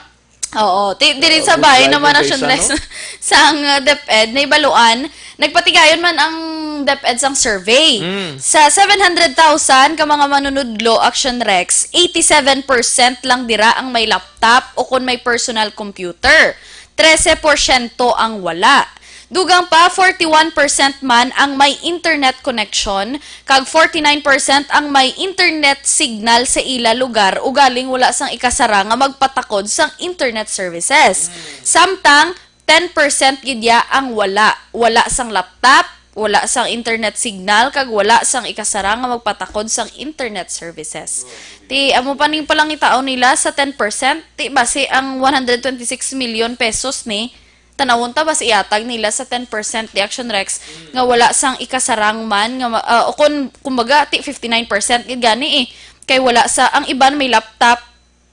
Oo, ti-, diri Oo, sa bahay budlay naman na gud, Action isa, Rex, no? sang, uh, DepEd, naibaluan, nagpatigayon man ang DepEd sang survey. Mm. Sa seven hundred thousand ka mga manunudlo, Action Rex, eighty-seven percent lang dira ang may laptop o kon may personal computer. Trese porsyento ang wala. Dugang pa, forty-one percent man ang may internet connection, kag forty-nine percent ang may internet signal sa ila lugar, ugaling wala sang ikasara nga magpatakod sang internet services. Mm. Samtang, ten percent gid ya ang wala. Wala sang laptop, wala sang internet signal, kag wala sang ikasara nga magpatakod sang internet services. Ti, amo pa ning palangitaon nila sa ten percent, ti, basi ang one hundred twenty-six million pesos ni, tanawon ta, basi iatag nila sa ten percent di Action Rex, nga wala sang ikasarang man, nga ma-, ah, o kun, kumbaga, ti, fifty-nine percent gid gani, eh. Kay wala sa, ang iban may laptop,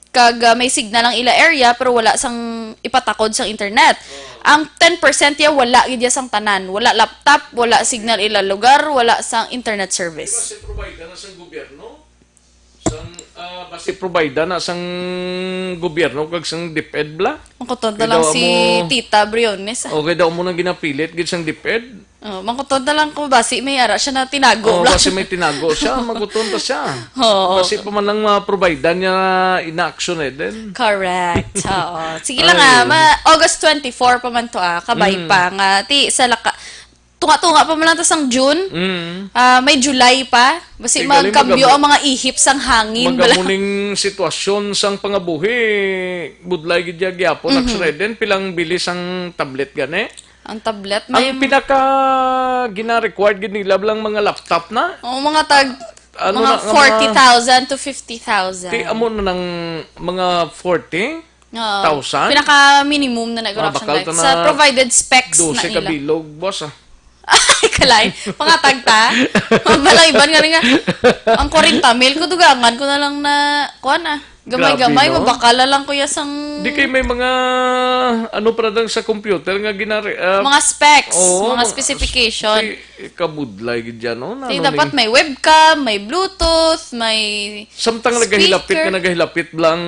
kag, ah, may signal ang ila area, pero wala sang ipatakod sang internet. Ang ten percent ya wala gid ya sang tanan. Wala laptop, wala signal ila lugar, wala sang internet service. Basi provide na sang gobyerno? Sang, ah, basi provide na sang gobyerno kag sang DepEd bala? Makuton na Kay lang daw si amo Tita Briones, ah. Okay daw mo nang ginapilit gid sang DepEd? Oh, makuton na lang ko basi may ara siya na tinago Oh, bala. Basi may tinago siya, makuton ta siya. Oo. Basi pa man lang ma-provide niya inaction eh, then. Correct. Oo. Sige lang Ay. ah, ma August twenty-four pa man to ah, kabay Mm. pa nga ti sa laka tunga-tunga pa man lang ta sang June. Mm. Ah, may July pa. Basi Tingali magkambyo magamo- ang mga ihip sang hangin bala. Magamuning sitwasyon sang pangabuhi, budlay gid ya gyapon Mhm. Action eh, then pilang bili sang tablet gani? Ang tablet, may Ang pinaka gina-required gid nila lang mga laptop na. Oo, mga tag, Ano mga na, mga forty thousand to fifty thousand. Ti amo na ng mga forty Oo. Thousand? Pinaka minimum na naguro Mga action bakal like. ta Sa na provided specs na dose ka nila. Bilog, boss, ah. Ay, kalay. Pangatag ta. Mabalay, iban nga rin nga. Ang kwarenta mil ko, dugangan ko na lang na, kuwan ah. Gamay-gamay, Grabe, no? Mabakala lang kuya sang Di kay may mga, ano, pradang sa computer nga ginari-, ah, Mga specs, oo, mga mga specification. si-, kabudlay gid dyan, no? Di Nano dapat ning may webcam, may Bluetooth, may Samtang nagahilapit speaker. Nga nagahilapit lang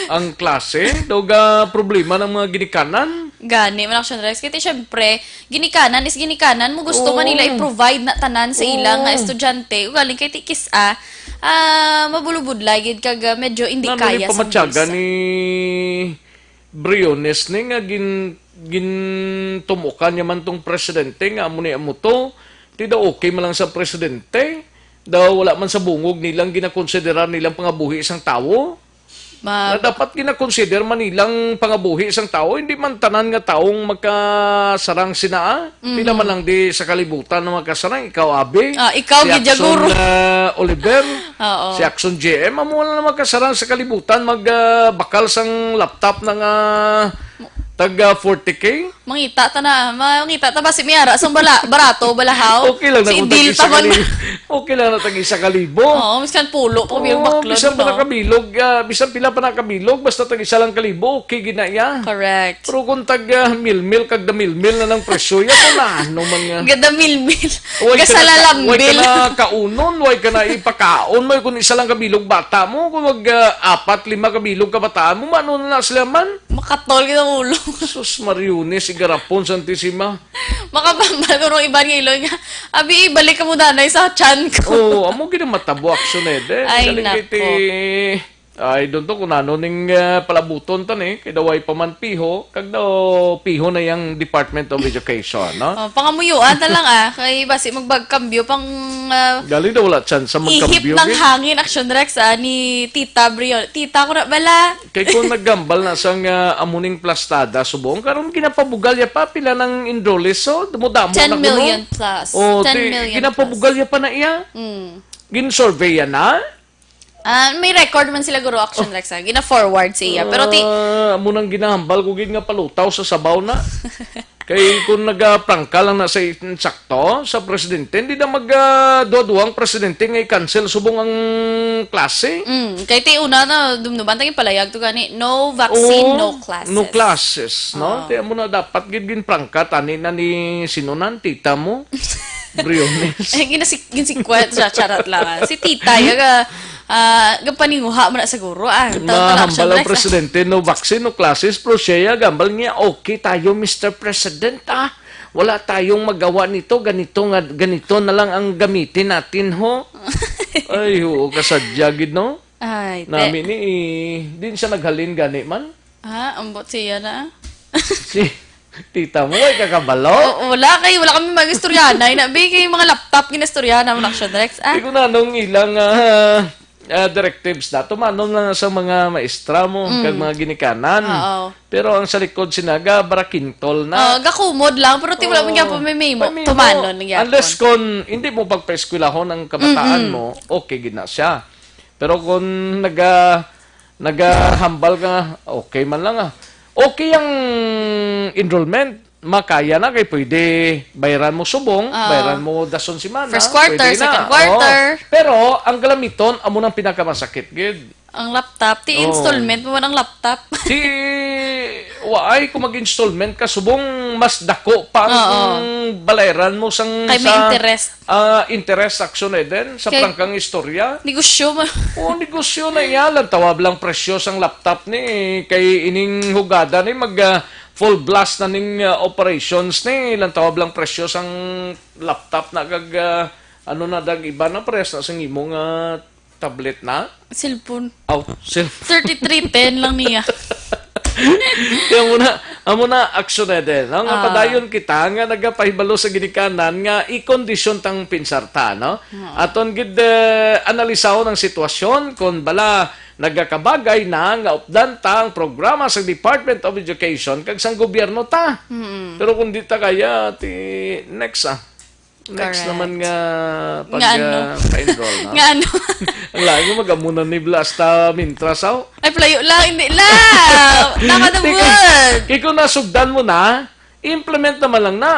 ang klase, daw ga problema ng mga ginikanan. Gani, man, Action Rex. Kaya, syempre, ginikanan is ginikanan mo. Gusto man Oo. Nila i-provide na tanan sa ila Oo. Nga estudyante. Ugaling kay tikis, ah, ah, mabulubudlay gid kag, ah, medyo hindi Nano kaya ni sa pamatyagan visa. Ni Briones ni nga gin-, gintumukan niya man tong presidente nga amo ni amo to. Ti daw okay man lang sa presidente. Daw wala man sa bungog nilang ginakonsiderar nilang pangabuhi sang tawo. Ma- Na dapat ginakonsider man nilang pangabuhi sang tawo. Hindi man tanan nga taong makasarang sina, ah. Pila Mhm. man lang di sa kalibutan nga makasarang. Ikaw, Abi. Ah, ikaw, Si gid, Action, Jaguro. ah, Oliver. Oo. Si Action J M, amo lang naman kasarang sa kalibutan, mag, ah, bakal sang laptop na nga tag, ah, forty K. Mangita ta na, mangita ta ba si Miara sang bala, barato, balahaw? Okay lang na Si kung Dil tag-isa pa man. Ka libo. Okay lang na tag-isa ka libo. Oo, miskan pulo pa, Oo, baklon, bisan pa no? Nakabilog, ah, bisan pila pa nakabilog, basta tag-isa lang ka libo, okay gid na iya. Correct. Pero kung tag, ah, milmil, kag damilmil na ng presyo, yan, kung ano man nga. Gadamilmil. Way ka na, Gasalalambil. Way ka na kaunon, way ka na ipakaon mo, kung isa lang kabilog bata mo, kung mag, ah, apat, lima kabilog kabataan mo, mano na sila man? Makatol kita ulo. Sus, Mariones, si Garapon, Santissima. Makabambal ko nung iban nga iloy nga, "Abi, ibalik ka mo danay sa tiyan ko." Oo, amo gid ang matabo, Action eh, de. Ay, Galing nako. Kay ti-, Ay, doon to, kung ano ning, ah, palabuton ta ni, kay daway pa man piho, kag daw piho na yang Department of Education, no? Oh, pangamuyuan ta lang, ah, kay basi magbagkambyo pang, ah, Galing daw wala chance sa ihip magkambyo, ng eh. Hangin, Action Rex, ah, ni Tita Brio. Tita ko na bala. Kay kung naggambal na sang, ah, amuning plastada, subong, karon ginapabugal ya pa, pila ng enrollees, so, damo-damo na kuno. Ten million plus. Oh, Ten ti-, million ginapabugal plus. Ya pa na iya. Mm. Gin-survey ya na? Ah, may record man sila, Guro, Action Rex, ah. Gina-forward siya. Pero ti- Ah, amo nang ginahambal ko gid nga palutaw sa sabaw na. Kay kung nagaprangka lang na sa insakto, sa presidente, hindi na mag, ah, duwa-duwang presidente nga i-cancel subong ang klase. Mm, kay ti una na, dumduman, tagi palayag to gani, no vaccine, Oo, no classes. No classes, no? Oo. Kaya mo na dapat gid ginprangka, tani na ni sinunan, tita mo. Briones. Eh, ginasi-, ginsikwat siya, charot lang, ah. Si Tita, yaga, ah, gapaninguha mo na siguro, ah. Taon na lang siya, Mahambal ang Rex, ah. Presidente, no vaccine, no classes, pero siya, gambal niya, "Okay tayo, Mister President, ah. Wala tayong magawa nito, ganito nga, ganito na lang ang gamitin natin, ho." Ay, oo, kasadya gid, no? Ay, te- Nami ni, eh, din siya naghalin, gani man? Ah, ambot siya na. Si tita mo, ay kakabalo? Oo, wala kay, wala kami mag-istoryahanay na, bi, kay mga laptop, ginaistoryahan naman, Action Rex. Ah. Di ko na nung ilang, ah, ah, directives na, tumanom lang sa mga maestra mo, Mm. kag mga ginikanan. Oo. Pero ang sa likod sinaga, barakintol na. Oo, gakumod lang, pero ti wala man Oo. gyapon may memo. May memo. Tumanon na gyapon. Unless kon hindi mo pagpaeskwelahon ang kabataan Mm-mm. mo, okay gid na siya. Pero kung naga-, nagahambal ka nga, okay man lang, ah. Okay ang enrollment. makaya na kay pwede bayaran mo subong, Ah. bayaran mo dason semana, First quarter, pwede na. second quarter. Oo. Pero ang galamiton, amo nang pinakamasakit gid. Ang laptop, ti Oo. installment mo man ang laptop. Ti, waay, kung mag-installment ka, subong mas dako pa ang Oo. balayran mo sang Kay may sa, interest. ah, interest, Action Eden, sa Kay prangkang istorya. Negosyo mo. O, negosyo na iya. Lantawab lang presyo sang laptop ni, kay ining hugada ni mag, ah, full blast na ning, ah, operations ni. Lantawab lang presyo sang laptop na kag, ah, ano na dag iba na, parehas na sang imo nga tablet na? Cellphone. Aw, cellphone. Thirty-three ten lang niya. Kaya muna, amo na, Action Eden. Ang Ah. padayon kita nga nagapahibalo sa ginikanan nga i-kondisyon tang pinsar ta, no? Ah. Aton gid, eh, analisahon ang sitwasyon kung bala nagakabagay na nga updan ta ang programa sa Department of Education kag sang gobyerno ta. Mm. Pero kung di ta kaya, ti next, ah. Next Correct. naman nga pag, Nga ano? ah, pa-enroll, no? Nga ano? Ang lain mo, mag-amunan ni Blas ta mintras, aw. Ay, palayo lang, hindi lang. Tama na Di ko, buwan. Ikaw nasugdan mo na, implement naman lang na.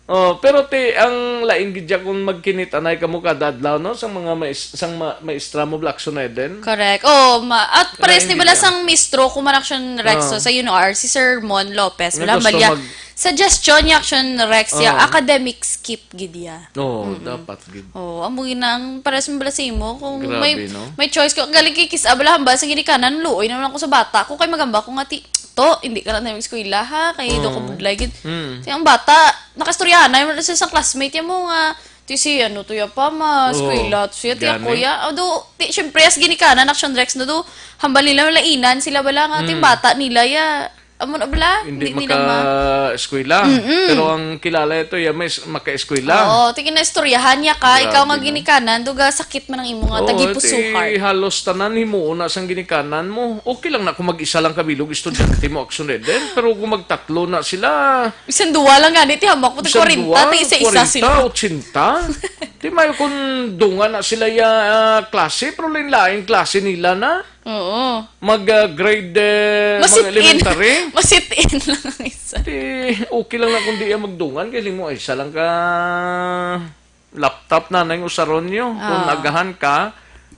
Oh, pero ti, ang lain gid dyan kung magkinit-anay ka mo kada adlaw, no? Sang mga mais-, sang ma-, maestra mo, Blackson Eden. Correct. Oh, ma-, at pares Lain ni gid bala dyan. sang mistro, kung man Action Rex, Oh. so, sa U N O R, si Sir Mon Lopez, Nga wala gusto bala. mag- Suggestion ni Action Rex, ya, Oh. academic skip gid ya. Oo, Mm-mm. dapat gid. Oo, amo gid na ang pares mo bala sa imo. Kung Grabe, may, no? may choice ko, galing kay kis-, ah, bala hambal sa ginikanan, luoy naman ako sa bata ko, kay magamba ko nga, ti, to, hindi ka lang tayo mag-eskwela, ha? Kay do ko Oo. budlay gid. Mm. Ti, ang bata, nakastoryahan na yun sa isang classmate niya mo nga, ti si, ano, to ya pa, ma, Oo. eskwela, to siya, ti ako Gani. ya. Although, ti, syempre, as ginikanan, Action Rex, no, do, hambal nila, malainan sila bala nga, ti, Mm. bata nila, ya. Amo na bala? Hindi Hindi nila ma- maka-eskwela. Mm-mm. Pero ang kilala ito, ya may s-, maka-eskwela. Oo, tingin na istoryahan niya ka. Ikaw nga Grabe, no? ginikanan, duga sakit man ang imo nga Oo, tagipuso ti heart. halos tanan himuon na sang ginikanan mo. Okay lang na kung mag-isa lang ka bilog estudyante mo, Action Eden. Pero kung magtatlo na sila, Bisan duwa lang gani, ti hamak mo, ti Bisan kwarenta, duwa, ti isa-isa kwarenta, sila. otsenta. Ti mayo kung dungan na sila ya, ah, klase, pero lain-lain klase nila na. Oo. Mag, ah, grade, eh, Masit mga in. elementary. Masit in lang ang isa. Ti, okay lang na kung di yan magdungan, kay mo, isa lang ka laptop na nang usaron nyo. Kung Ah. agahan ka,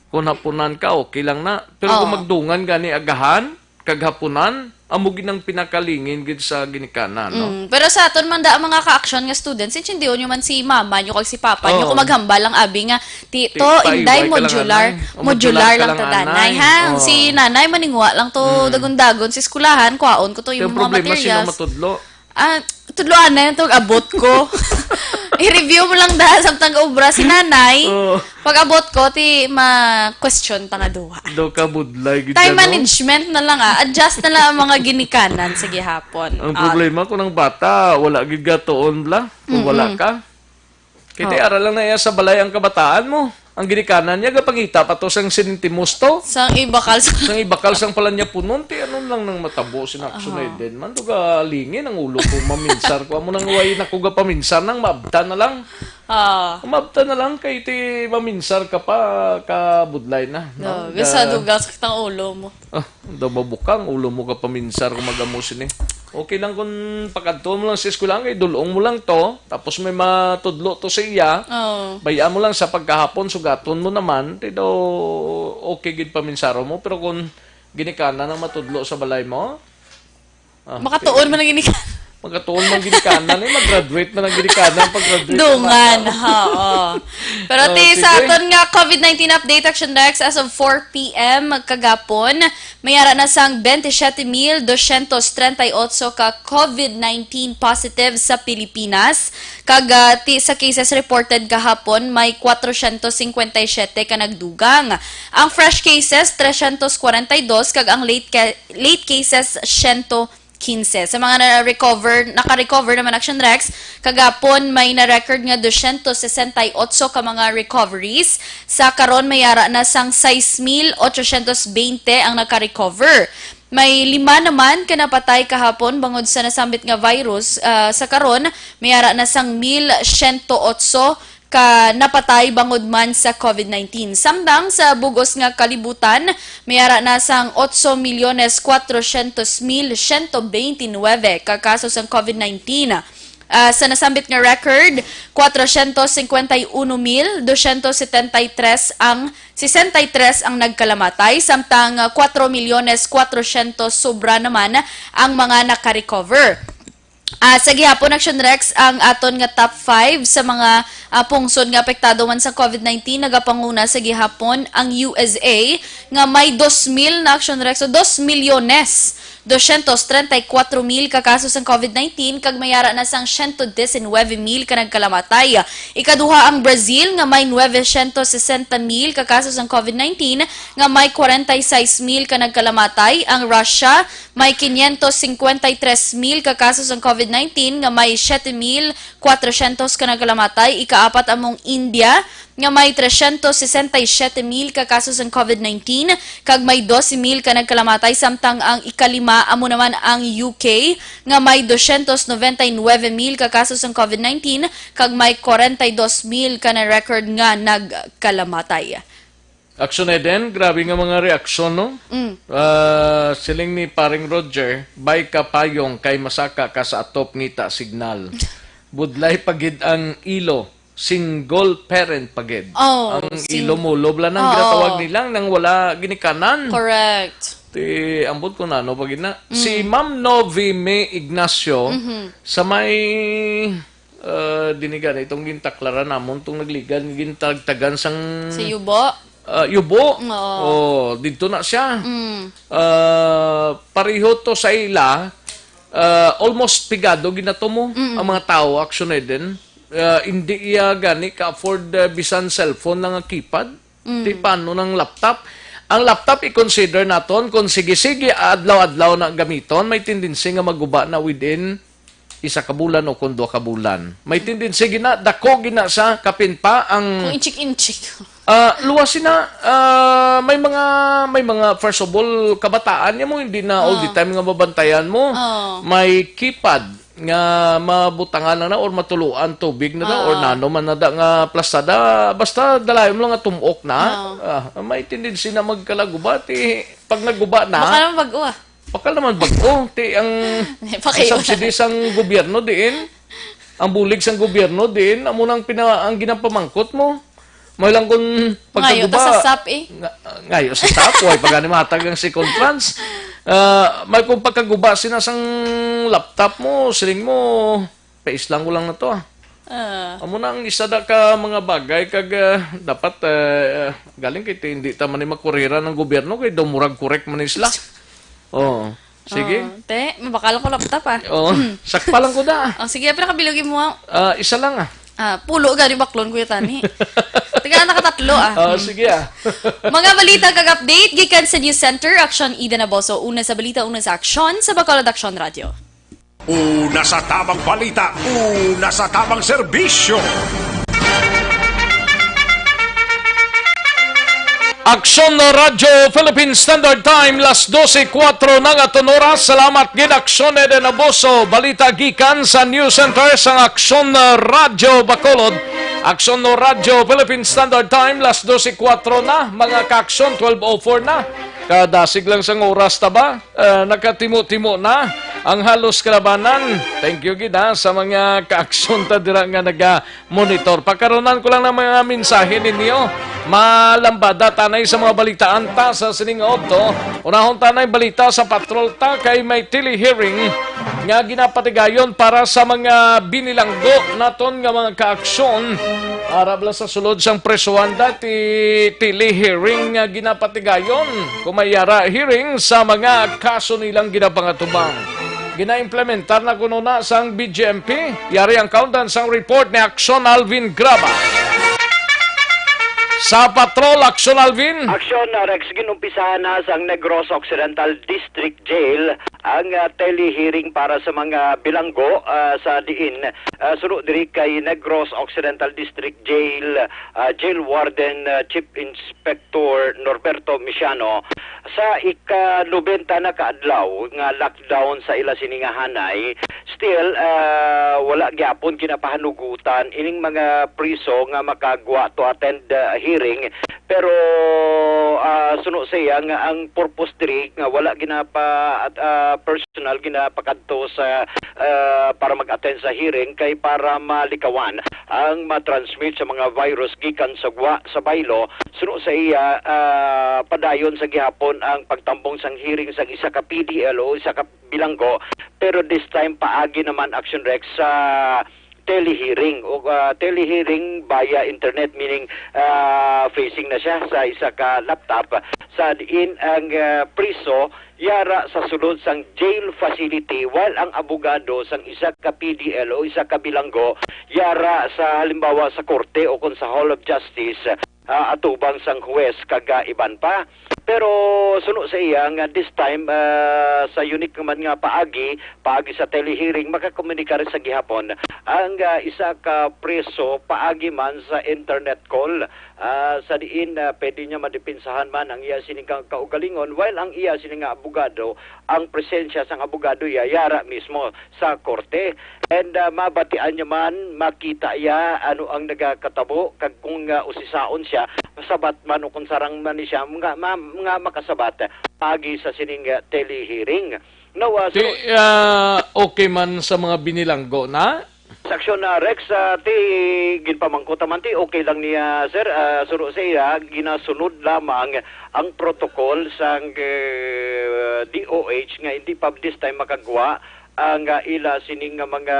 kung hapunan ka, okay lang na. Pero kung Oo. magdungan gani agahan, kag hapunan, amo gid ang pinakalingin gid sa ginikanan, no? Mm, pero sa aton man da, ang mga ka-action nga students, intindihon nyo man si mama nyo kag si papa nyo Oo. kung maghambal ang abi nga, ti, Ti, to, paiway Inday, ka lang, modular, anay. O, modular modular ka lang lang, ta, danay, anay. ha? Oo. Si nanay, maningwa lang to, Mm. dagon-dagon sa eskwelahan, kwaon ko to Ti, yung ang mga problema, sino materials. matudlo? Ah, tudloan na yun, tog abot ko. I-review mo lang da, samtang obra si nanay. Oo. Pag abot ko, ti ma-question ta nga duha. Daw ka budlay gid Time yan, no? management na lang, ah. Adjust na lang ang mga ginikanan sa gihapon. Ang Ah. problema kung ang bata, wala gid gatuon bla. Kung wala Mm-mm. ka. Kay Oh. ti ara lang na iya sa balay ang kabataan mo. Ang ginikanan niya, gapangita pa to sang sinintimos to. Sang ibakal sa Sang ibakal sang palanyapunon, ti ano lang nang matabo si Nakson Aha. Eden man. To galingin ang ulo ko, maminsar ko. Amo nang way na ko gapaminsar nang maabtan na lang. Ah. Maabtan na lang kay ti maminsar ka pa, kabudlay na, no? No, Ga- gasa dugang sakit ang ulo mo. Ah, daw mabukang ulo mo ka paminsar kung mag-amo sini. Okay lang kung pakadto mo lang sa eskwelahan, kay dulong mo lang to, tapos may matudlo to sa iya. Oo. Bayaan mo lang sa pagkahapon, sugaton mo naman, ti daw okay gid paminsaro mo, pero kung ginikanan ang matudlo sa balay mo, ah, Makatuon ti-, man ang ginikanan. Magkatuon man ginikanan, eh, mag-graduate man ang ginikanan, pag-graduate ang Dungan, bata. ha, oo. Pero Oh, ti, sa sige. aton nga covid nineteen update, Action Rex, as of four p m kagapon, may ara na sang twenty-seven mil doscientos treinta y ocho ka covid nineteen positive sa Pilipinas. Kag, ah, ti, sa cases reported kahapon, may kwatrocientos cincuenta y siete ka nagdugang. Ang fresh cases, trescientos kwarenta y dos, kag ang late ca-, late cases, siyento quince. Sa mga na-recover, naka-recover naman, Action Rex, kagapon may na-record nga doscientos sesenta y ocho ka mga recoveries. Sa karon, may ara na sang sais mil ochocientos beinte ang naka-recover. May lima naman ka napatay kahapon bangod sa nasambit nga virus. Ah, sa karon, may ara na sang mil siyento otso ka napatay bangod man sa covid nineteen. Samtang sa bug-os nga kalibutan, may ara na sang otso milyones cuatrocientos mil ciento veintinueve ka kaso sang covid nineteen. Ah, sa nasambit nga record, cuatrocientos cincuenta y uno mil doscientos setenta y tres ang, sesenta y tres ang nagkalamatay, samtang, ah, cuatro milyones cuatrocientos sobra naman ang mga naka-recover. Ah, sa gihapon, Action Rex, ang aton nga top five sa mga, ah, pungsod nga apektado man sa covid nineteen, nagapanguna sa gihapon ang U S A, nga may dos mil na, Action Rex, so dos milyones doscientos treinta y cuatro mil ka kaso sang covid nineteen, kag may ara na sang ciento diecinueve mil ka nagkalamatay. Ikaduha ang Brazil, nga may nuevecientos sesenta mil ka kaso sang covid nineteen, nga may kwarenta y seis mil ka nagkalamatay. Ang Russia, may quinientos cincuenta y tres mil ka kaso sang covid nineteen, nga may siete mil cuatrocientos ka nagkalamatay. Ikaapat among India, nga may trescientos sesenta y siete mil ka kaso sang covid nineteen, kag may doce mil ka nagkalamatay, samtang ang ikalima amo naman ang U K, nga may doscientos noventa y nueve mil ka kaso sang covid nineteen, kag may kwarenta y dos mil ka na-record nga nagkalamatay. Action Eden, grabe nga mga reaksyon, no? Mm. Ah, siling ni Paring Roger, "Bay ka payong kay masaka ka sa atop ngita signal." Budlay pa gid ang ilo, single parent pa gid. Oh, ang sing- ilo mo, lob lang ang Oo. ginatawag nilang nang wala ginikanan. Correct. Ti, ambot ko na, ano ba gid na? Si Mm. Ma'am Novi May Ignacio, Mhm. sa may, ah, dinigan, itong gintaklaran namon, itong nagligan, gintagtagan sang Sa Yubo? ah, Yubo. Oo. Oh, dito na siya. Mm. Ah, pareho to sa ila, ah, almost pigado ginato mo Mm. ang mga tao, Action Eden. Ah, hindi iya gani ka-afford, ah, bisan cellphone na nga keypad. Mm. Ti paano ng laptop? Ang laptop, i-consider naton kung sige-sige, adlaw-adlaw na gamiton, may tendency nga maguba na within isa ka bulan o kung duha ka bulan. May tendency gina, dako gina sa kapin pa ang Kung inchik-inchik. Ah, luwas sina, ah, may mga, may mga, first of all, kabataan niya mo, hindi na all the Oh. time nga mabantayan mo. Oh. May keypad nga mabutangan na, na or matuluan tubig na da, or Oh. nano man na da nga plastada. Basta dalayon mo lang nga tumok na. Oh. Ah, may tendency na magkalaguba. Ti, pag naguba na, Baka naman bag-o, ah. Bakal naman bag-o. Ti, ang, Di, ang pakiulan. Subsidy sang gobyerno diin, ang bulig sang gobyerno diin, amo nang pina-, ang ginapamangkot mo. May lang kung Ngayo ta pagkaguba. Sa sap, eh. Nga-, ngayo sa sap, way pa gani matag ang second tranche. Ah, may kung pagkaguba sina sang laptop mo, siling mo, paislang ko lang na to, ah. Ah. Amo na ang isa da ka mga bagay kag, ah, dapat, ah, galing kay ti-, hindi ta man ni makurira ng gobyerno kay daw murag correct man ni sila. Oo. Sige. Oh, te, mabakal ko laptop, ah. Oo. Mm. Sakpa lang ko da. Oh, sige, pila ka bilog mo? Ah, isa lang, ah. Ah, pulo gani baklon ko yata ni. Tiga nakatatlo, ah. Ah, Mm. sige, ah. Mga balita kag update gikan sa News Center, Action Ida Naboso. Una sa balita, una sa aksyon sa Bacolod Action Radio. Una sa tamang balita, una sa tamang serbisyo. Aksyon na Radyo Philippine Standard Time, las dose kuwatro na nga aton oras. Salamat gid, Aksyon Eden Abuso. Balita gikan sa News Center sang Aksyon na Radyo Bacolod. Aksyon no Radyo Philippine Standard Time, las dose kuwatro na, mga ka-aksyon, twelve oh four na. Kadasig lang sang oras ta ba? Ah, nakatimo-timo na ang halos kalabanan. Thank you gid, ha, sa mga ka-aksyon ta dira nga naga-monitor. Pakaronan ko lang ng mga mensahe ninyo. Malambada tanay sa mga balitaan ta sa sining nga udto. Unahon tanay balita sa patrol ta kay may tele-hearing nga ginapatigayon para sa mga binilanggo naton nga mga ka-aksyon. Arab lang sa sulod sang presohan dati, tele-hearing nga ginapatigayon. Kung may yara hearing sa mga kaso nilang ginapangatubang. Ginaimplementar na kuno na sang B J M P. Yari ang kaundan sang report ni Aksyon Alvin Graba. Sa patrol, Aksyon Alvin. Aksyon, uh, Rex, ginumpisahan na sang Negros Occidental District Jail ang, uh, tele-hearing para sa mga bilanggo, uh, sa diin, uh, suno diri kay Negros Occidental District Jail, uh, Jail Warden, uh, Chief Inspector Norberto Misiano. Sa ika-nobenta na ka adlaw nga lockdown sa ila sini nga hanay, still, ah, wala gyapon ginapahanugutan ining mga priso nga makagwa to attend, ah, hearing. Pero, ah, suno sa iya nga ang purpose diri nga wala ginapa-, at, ah, personal ginapakadto sa, ah, para mag-attend sa hearing kay para malikawan ang ma-transmit sa mga virus gikan sa gwa sa baylo. Suno sa iya, ah, padayon sa gihapon ang pagtambong sang hearing sang isa ka P D L o isa ka bilanggo, pero this time paagi naman, Action Rex, sa telehearing o, ah, telehearing via internet, meaning, ah, facing na siya sa isa ka laptop sa diin ang, ah, priso yara sa sulod sang jail facility, while ang abogado sang isa ka P D L o isa ka bilanggo yara sa, halimbawa, sa korte o kon sa Hall of Justice, ah, atubang sang huwes kag, ah, iban pa. Pero suno sa iya nga this time, ah, sa unique naman nga paagi, paagi sa telehearing, makakomunikar sa gihapon ang, ah, isa ka preso paagi man sa internet call, ah, sa diin, ah, pwede niya madipinsahan man ang iya sining ka-, kaugalingon, while ang iya sining nga abogado, ang presensya sang abogado iya yara mismo sa korte. And, ah, mabatian niya man, makita iya ano ang nagakatabo, kag kung, ah, usisaon siya, masabat man o kung sarang man ni siya, nga, ma-, nga makasabat paagi sa sining, ah, telehearing. Now, ah, Ti, so ah, okay man sa mga binilanggo na? Sa aksyon na, Rex, ah, ti ginpamangkot man ti okay lang niya, sir. Ah, suno sa iya, ginasunod lamang ang protocol sang, eh, D O H nga hindi pa this time makagwa ang, ah, ila sining nga mga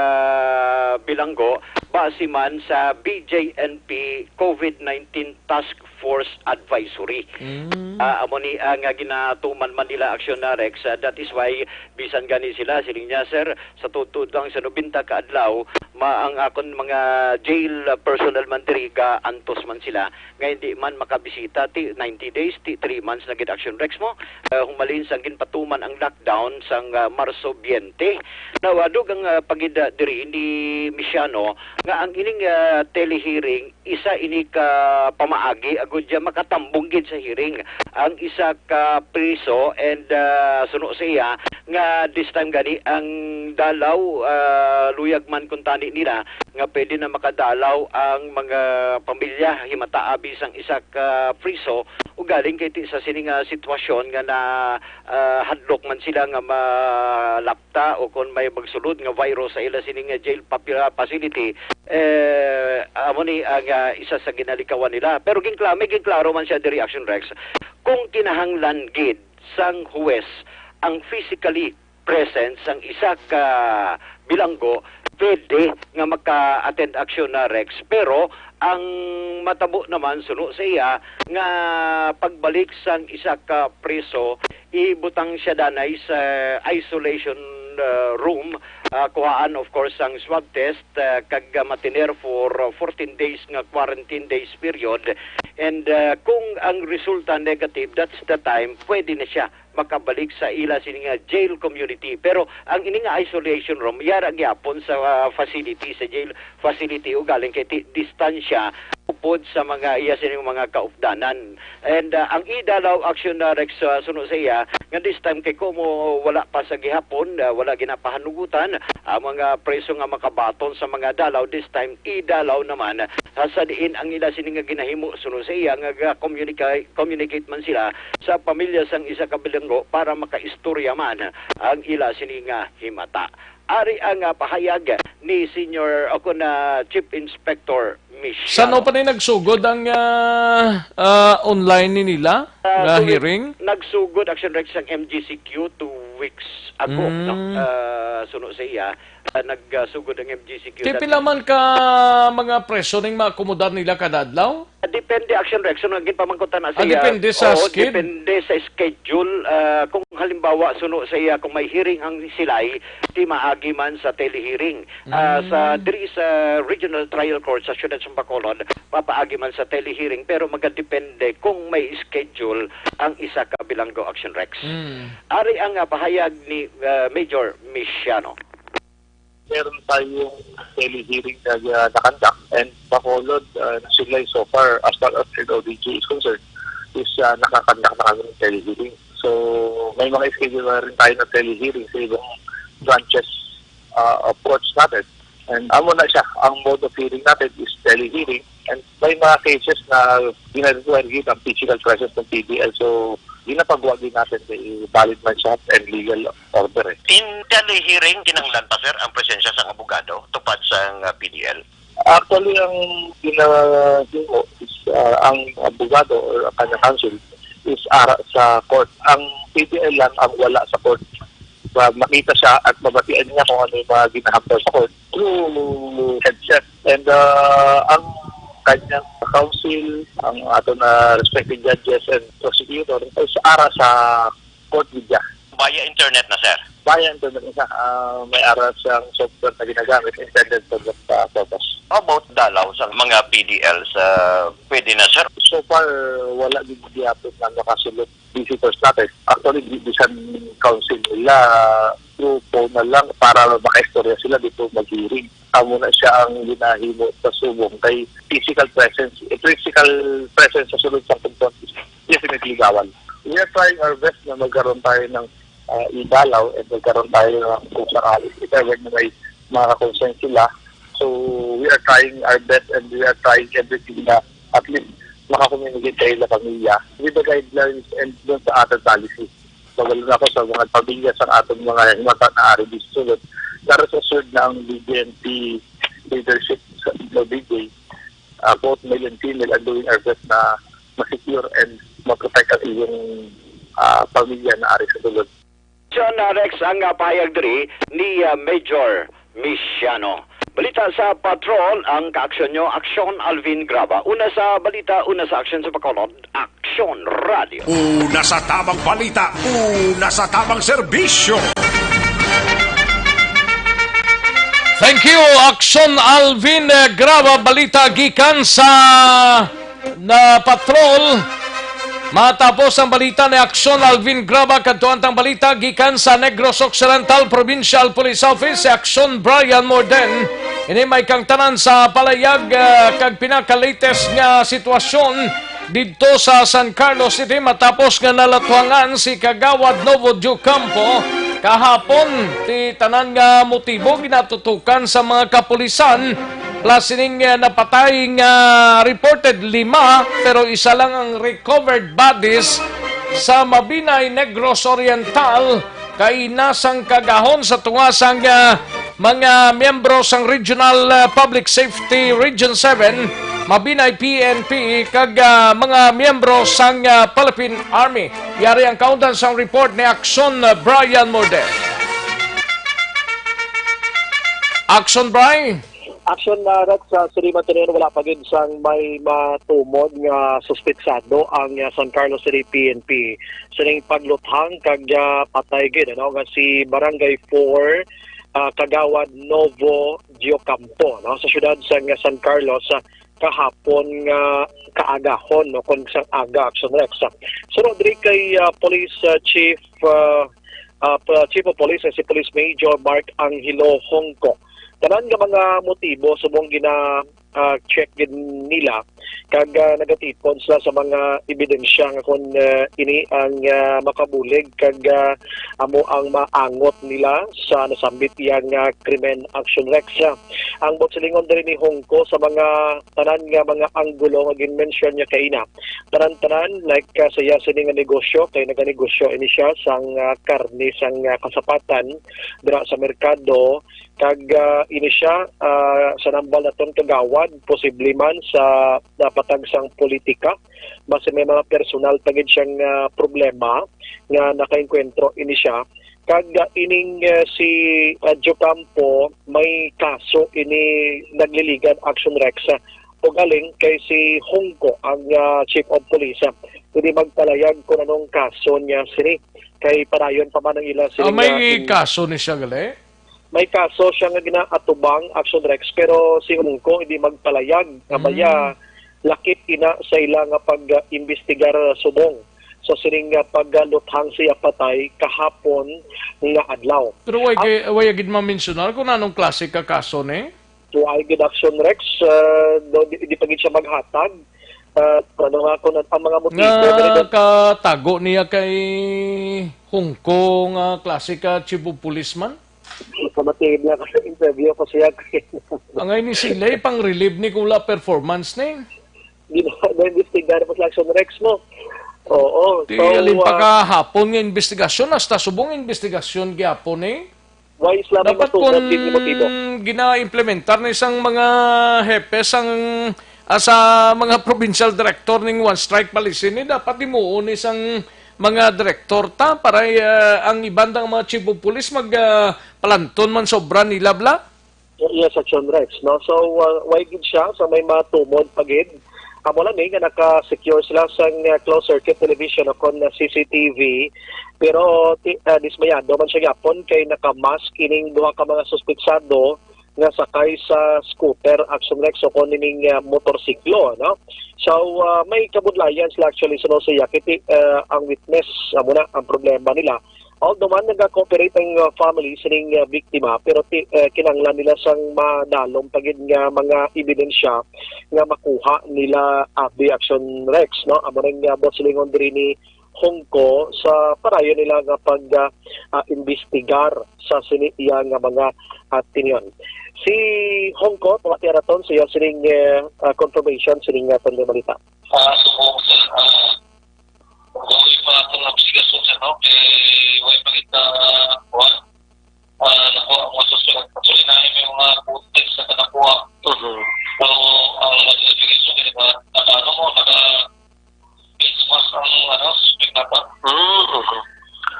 bilanggo base man sa B J N P COVID nineteen Task Force Advisory. Mm. Ah, amo ni ang, ah, ginatuman man nila aksyon na, Rex. Ah, that is why bisan gani sila, siling niya, sir, sa tuod lang sa nobenta ka adlaw, ma-, ang akon mga jail personnel man diri, gaantos man sila nga hindi man makabisita ti ninety days, ti three months na gid, Action Rex, mo. Ah, humalin sang ginpatuman ang lockdown sang, ah, Marso twenty. Nawadog ang, ah, pagida diri ni Misiano nga ang ining, ah, telehearing isa ini ka pamaagi agud siya makatambong gid sa hearing ang isa ka priso and, ah, suno sa iya nga this time gani ang dalaw, ah, luyag man kuntani nila nga pwede na makadalaw ang mga pamilya himata abi sang isa ka priso ugaling kay ti sa sini nga sitwasyon nga na, ah, hadlok man sila nga malapta o kon may magsulod nga virus sa ila sini nga jail papi-, ah, facility, eh, amo ni ang, ah, isa sa ginalikawan nila. Pero ginkla-, may ginklaro man siya diri, Action Rex, kung kinahanglan gid sang huwes ang physically present sang isa ka bilanggo, pwede nga maka-attend action na, Rex. Pero ang matabo naman, suno sa iya, nga pagbalik sang isa ka preso, ibutang siya danay sa isolation, uh, room, uh, kuhaan, of course, ang swab test, uh, kag, uh, matiner for, uh, fourteen days nga quarantine days period. And, uh, kung ang resulta negative, that's the time pwede na siya makabalik sa ila sini nga jail community. Pero ang ini nga isolation room, yara gyapon sa, uh, facility, sa jail facility, ugaling kay ti-, distansya upod sa mga iya sini mga kaupdanan. And, uh, ang idalaw action na, Rex, uh, suno sa iya, nga this time kay komo wala pa sa gihapon, uh, wala ginapahanugutan ang mga preso nga makabaton sa mga dalaw, this time idalaw naman, uh, sa diin ang ila sini nga ginahimo suno sa iya nga ga-communica-, communicate man sila sa pamilya sang isa ka bilanggo para makaistorya man ang ila sini nga himata. Ari ang, ah, pahayag ni Senior, o kun, ah, Chief Inspector Michelle. San-o pa ni nagsugod ang, ah, ah, online ni nila Ah, nga sulit, hearing? Nagsugod, Action Rex, ang M G C Q two weeks ago, no? Mm. Ah, suno sa iya, ah, nagsugod ang M G C Q. Ti pila man ka mga preso ning maakomodar nila kada adlaw? Depende, Action Rex, so naging pamangkutan na Ah, siya. Depende sa Oo, schedule? Depende sa schedule. Ah, kung halimbawa, suno sa iya, kung may hearing ang silay, ti maagi man sa telehearing. Ah, sa, Mm. diri sa Regional Trial Court sa Siyudad sa Bacolod, mapaagi man sa telehearing, pero magadepende kung may schedule ang isa ka bilanggo, Action Rex. Mm. Ari ang, ah, pahayag ni, ah, Major Misiano. Meron tayong telehearing na, uh, nakandak, and Bacolod, uh, National Life so far, as far as N O D G is concerned, is, uh, nakakandak na kami ng telehearing. So, may mga schedule na rin tayo na telehearing sa ibang branches uh, of courts natin. And amo na siya, ang mode of hearing natin is telehearing. And may mga cases na gina-require gyud ang physical presence ng P D L. So, ginapagwa gyud natin kay valid man siya and legal order eh. In telehearing, kinahanglan pa, sir, ang presensya sang abogado tupad sang, ah, P D L? Actually, ang ginahimo is, ah, ang abogado or ang kanyang counsel is ara sa court. Ang P D L lang ang wala sa court. Ba, makita siya at mabatian niya kung ano yung mga ginahampol sa court through headset. And, ah, ang kanyang counsel, ang ato na respected judges and prosecutor, is ara sa court media. Via internet na, sir? Via internet na siya. Ah, may ara siyang software na ginagamit intended for that, ah, purpose. How about dalaw sa mga P D L sa pwede na, sir? So far, wala gyud gihapon na nakasulod visitors natin. Actually, di, bisan counsel nila, through phone na lang para makaistorya sila before mag-hearing. Amo na siya ang ginahimo sa subong kay physical presence, eh, physical presence sa sulod sang confront is definitely bawal. We are trying our best na magkaroon tayo ng, ah, idalaw and magkaroon tayo ng kung sakali, if ever na may mga concern sila. So, we are trying our best and we are trying everything na at least maka-communicate kayo sa pamilya with the guidelines and dun sa ating policy. So, lalo na ako sa mga pamilya sa atong mga himata na ari dito sulod, na rest assured na ang B J M P leadership sa, sa B J, ah, both male and female, are doing our best na ma-secure and ma-protect ang iyong, ah, pamilya na ari sa sulod. John, ah, Rex, ang, ah, pahayag diri ni, ah, Major Misiano. Balita sa Patrol, ang kaaksyon nyo, Aksyon Alvin Graba. Una sa balita, una sa aksyon sa Bacolod, Aksyon Radio. Una sa tamang balita, una sa tamang serbisyo. Thank you, Aksyon Alvin, eh, Graba. Balita gikan sa na patrol. Matapos ang balita ni Aksyon Alvin Graba, kadto ang balita gikan sa Negros Occidental Provincial Police Office, si Aksyon Brian Morden. Ini may kangtanan sa palayag, ah, kag pinaka-latest nga sitwasyon didto sa San Carlos City matapos nga nalatwangan si Kagawad Novo Diocampo kahapon. Ti tanan nga motibo ginatutukan sa mga kapulisan. Plus sining, eh, napatay nga reported lima, pero isa lang ang recovered bodies sa Mabinay, Negros Oriental, kay nasang kagahon sa tunga sang, ah, mga miyembro sang Regional, ah, Public Safety Region seven, Mabinay P N P, kag, ah, mga miyembro sang, ah, Philippine Army. Yari ang kaundan sang report ni Aksyon, ah, Brian Morde. Aksyon, Bri? Action na rat sa City Material, wala pa gid sang may matumod nga suspetsado ang, ah, San Carlos City P N P. Sining pagluthang kag, ah, patay gid, ano, nga si Barangay four, ah, Kagawad Novo Diocampo, no, sa siyudad sang San Carlos, ah, kahapon nga kaagahon, no, kon sang aga, Action Rex. Sunod diri kay, ah, Police, ah, Chief, ah, ah, pa-, Chief of Police, eh, si Police Major Mark Angelo Hongco. Tanan nga mga motibo subong gina, ah, check gid nila kag, ah, nagatipon sila sa mga ebidensya nga kon, ah, ini ang, ah, makabulig kag, ah, amo ang maangot nila sa nasambit iya nga krimen, Action Rex. Ang buot silingon diri ni Hongco sa mga tanan nga mga anggulo nga gin-mention niya kaina. Tanan-tanan, like, ah, sa iya sini nga negosyo, kay naganegosyo ini siya sang, ah, karne sang, ah, kasapatan dira sa merkado, kag, ah, ini siya, ah, sa nambal naton kagawad, posible man sa napatag sang politika, basi may mga personal pa gid siyang, ah, problema nga nakaengkwentro ini siya. Kag, ah, ining, ah, si, ah, Diocampo, may kaso ini nagliligan, Action Rex, ah, ug halin kay si Hongco ang, ah, Chief of Police, ah, hindi magpalayag kung anong kaso niya sini. Kay padayon pa man ang ila Ah, sini may nga in- kaso ni siya, gali? May kaso siya nga ginaatubang, Action Rex, pero si Hongco hindi magpalayag nga Mm. maya lakip ina sa ila nga pag-imbestigar subong sa sining nga pagluthang siya patay kahapon nga adlaw. Pero way Ang kay, way gid mamensyonar kung anong klase ka kaso ni? Way gid, Action Rex, ah, do, di, di pa gid siya maghatag. Ah, ano nga, kung ang mga motibo, Nga pero do- katago niya kay Hongco nga klase ka chief of police man? Kamatiib na kasi interview ko siya. Ang ay ni sila, eh, pang relieve ni kula performance ni. Gina-, naimbestigar pa sila, Action Rex, no? Oo. Ti So, alin pa ah, kahapon nga investigasyon, hasta subong investigasyon gihapon eh. Why sila may Dapat masunod, kung di motibo? Gina-implementar na isang mga hepe sang, ah, sa mga provincial director ning one strike policy ni, dapat himuon isang mga direktor ta para, ah, ang iban dang mga chief of police mag, ah, palanton man sobra nila bla. Yes, Action Rex, no? So, uh, why gid siya? So, may matumod pa gid. Amo lang ni nga naka-secure sila sang, uh, closed circuit television o kon, uh, C C T V. Pero ti-, uh, dismayado man siya gyapon kay naka-mask ining duha ka mga suspetsado nga sakay sa scooter, Action Rex, o kon ining, uh, motorsiklo, no? So, uh, may kabudlayan sila actually, suno siya. Kiti, uh, ang witness, amo na ang problema nila. Although man nag-cooperate ang, uh, family sining, uh, biktima, pero ti-, uh, kinahanglan nila sang madalom pa gid nga mga ebidensya nga makuha nila, abi, Action Rex, no? Amo ning, uh, buot silingon diri ni Hongko sa parayon nila nga pag, uh, uh, imbestigar sa sini iya nga mga, uh, tinyon. Si Hongko, pamatian naton sa iya sining, uh, uh, confirmation sining, uh, tanda balita. Ah, subong, sir. Ah, Tuloy pa atong investigasyon, sir, no? Kay way pa kita, kuwan. Ah, nakuha ang mga suspect. Actually, na may mga footage na nakuha. Mhm. So, ang investigation, di ba, naka, ano mo, naka face mask ang, ano, suspect na pa. Mm, mhm.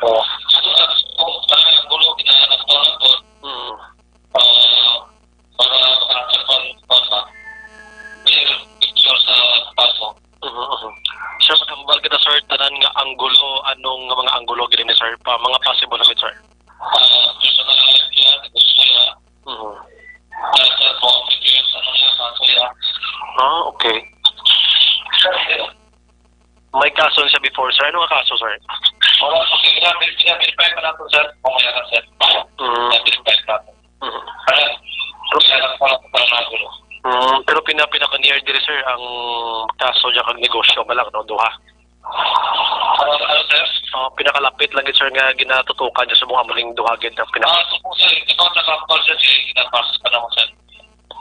Oh. So, ah, kung talaga ang gulo, kinahanap ko na to. Mm. Ah, para makahanap pa, pa, pa. Clear picture sa kaso. Mhm, mhm. Sir, maghambal kita, sir, tanan nga anggulo, anong nga mga anggulo gid ni, sir? Pa, mga possible na gid, sir. Ah, personal life niya, gusto niya. Mhm. Ah, sir, kung ang video sa ano niya, sa ako niya. Ah, okay. Sir, May kaso siya before, sir. Ano nga kaso, sir? Wala, so, pina-, pina-, pina-verify pa nato, sir, kung may ano, sir. Mm. Pina-verify pa nato. Mm. Ayan. Kaya lang pala, pala nagulo. Mm, pero pina-, pinaka-near diri, sir, ang kaso niya kag negosyo ba lang, no? Duha. Ano, ano, sir? Oh, pinakalapit lang gid, sir, nga ginatutukan niya sa mga muling duha gid ang pinaka- Ah, so po, sir, ito ang nakakuha, sir, si Inapas, ano, sir?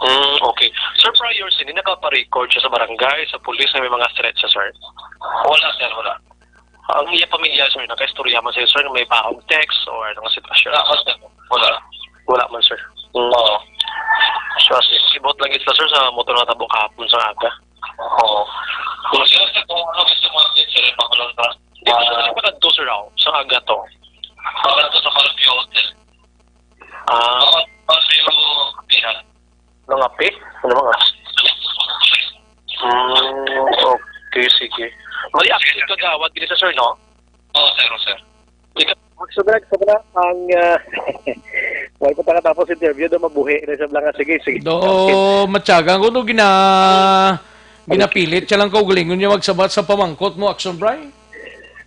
Mm, okay. Sir, prior sini, nakaparecord siya sa barangay, sa pulis, na may mga threats siya, sir? Wala, sir, wala. Ang iya pamilya, sir, nakaistorya man sila, sir, nga may baog text or anong sitwasyon? Wala, sir. Wala. Wala man, sir. Mm. Oo. So, as in, sibot lang ito, sir, sa motor nga tabo kahapon sa aga. Oo. Kung sila, sir, kung ano, gusto mo, sir, sir, pakulong ka. Di ba, sir, Ah. Pakadto, sir, ako, sa aga to? Pakadto sa Calpio Hotel. Ah. Baka, baka yung kapihan. Nangapi? Ano mga? Hmm, okay, sige. May active kagawad dito, sir, no? Oo, sir, oo, sir. Ikaw, Max Drag, sa mga ang, ah, wala pa nakatapos interview, do mabuhi na sa mga, sige, sige. Do, Okay. Matyagan ko, do gina-, ginapilit siya lang kaugalingon niya magsabat sa pamangkot mo, Action Bry?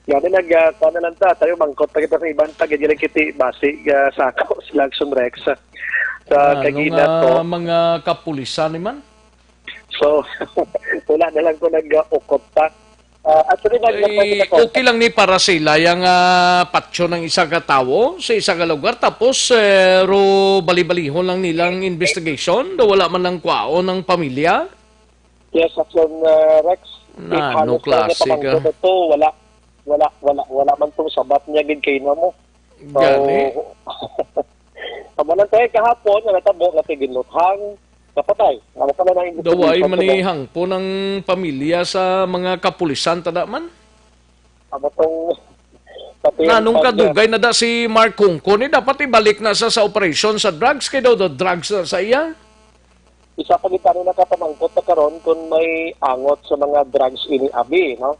Gani nag, ah, kuha na lang ta, tayo mangkot pa kita sa iban ta, ganyan lang kiti, basi, ah, sa ako, sila Action Rex, ah, sa Ano kagina nga to. Mga kapulisan ni man? So, wala na lang ko nag-ukot pa. Ah, actually, nag-, Ay, nagpakita ko. Okay lang ni para sila yang, ah, patyon ng isa ka tawo sa isa ka lugar, tapos, eh, ro bali-balihon lang nilang investigation, do wala man lang kwaon ang pamilya? Yes, Action, uh, Rex. Na, It ano halos na klase ka? Napamangkot ito. Wala, wala, wala, wala man tong sabat niya gid kay na mo. So, Gani? Amo lang tayo kahapon, nga natabo nga tiginluthang, kapatay. Amo pa na ang Daway investigation man sila. Ihangpo ng pamilya sa mga kapulisan, tada man? Amo tong pati Nanong ang kadugay na da si Mark Congco ni, dapat ibalik na sa, sa operasyon sa drugs, kay daw the drugs na sa iya? Isa pa gid tani nakapamangkot na karon kung may angot sa mga drugs ini abi, no?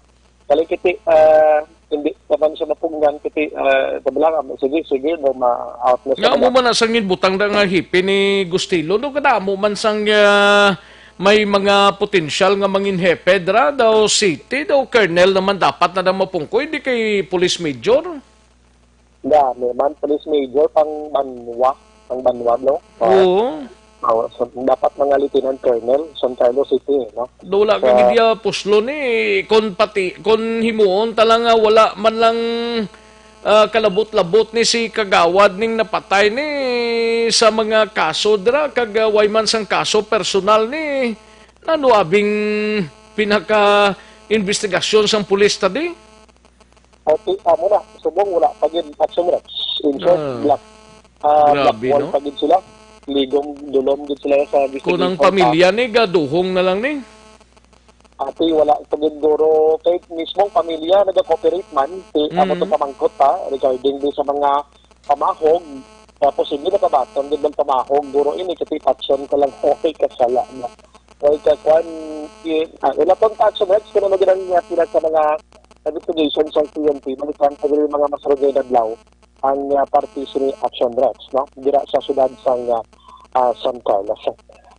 Kali kiti, ah, hindi pa man siya mapugngan kiti, ah, sabi lang, ah, sige, sige, no, ma-out na siya. Nga mo man na sang ginbutang na nga hipi ni Gustilo, no? Kadamo man sang, ah, may mga potensyal nga mangin hepe dra, daw city, daw colonel naman dapat na daw mapungkoy, di kay police major. Dami man, police major, pang banwa, pang banwa, no? Oo. Oo, so, dapat mga lieutenant colonel, San Carlos City, no? Do wala ka So, gid iya puslo ni, kon pati, kon himuon ta lang nga wala man lang ah, kalabot-labot ni si Kagawad ning napatay ni sa mga kaso dira, kag, ah, way man sang kaso personal ni, ano abing pinaka-investigasyon sang pulis tadi? Okay, amo na. Subong wala pa gid action reps. In short, Ah. black, ah, black Grabe, wall no? pa gid sila. Ligom, dulom gid sila sa Kung ang investigation. pamilya ni, gaduhong na lang ni. Ati, wala pa gid guro. Kay mismong pamilya nag-cooperate man. Ti, amo to Mm. pamangkot pa regarding di sa mga pamahog. Tapos hindi nakabaton gid ng pamahog. Guro ini kasi action ko lang. Okay, kasala na. Okay, ka kwan, i-, ah, wala pang action reps, pero magandang nga sila sa mga investigation sa C N P. Malitan pa rin mga mas rugay na adlaw ang, ah, parte sini action reps, no? Dira sa siyudad sang, ah, ah, San Carlos.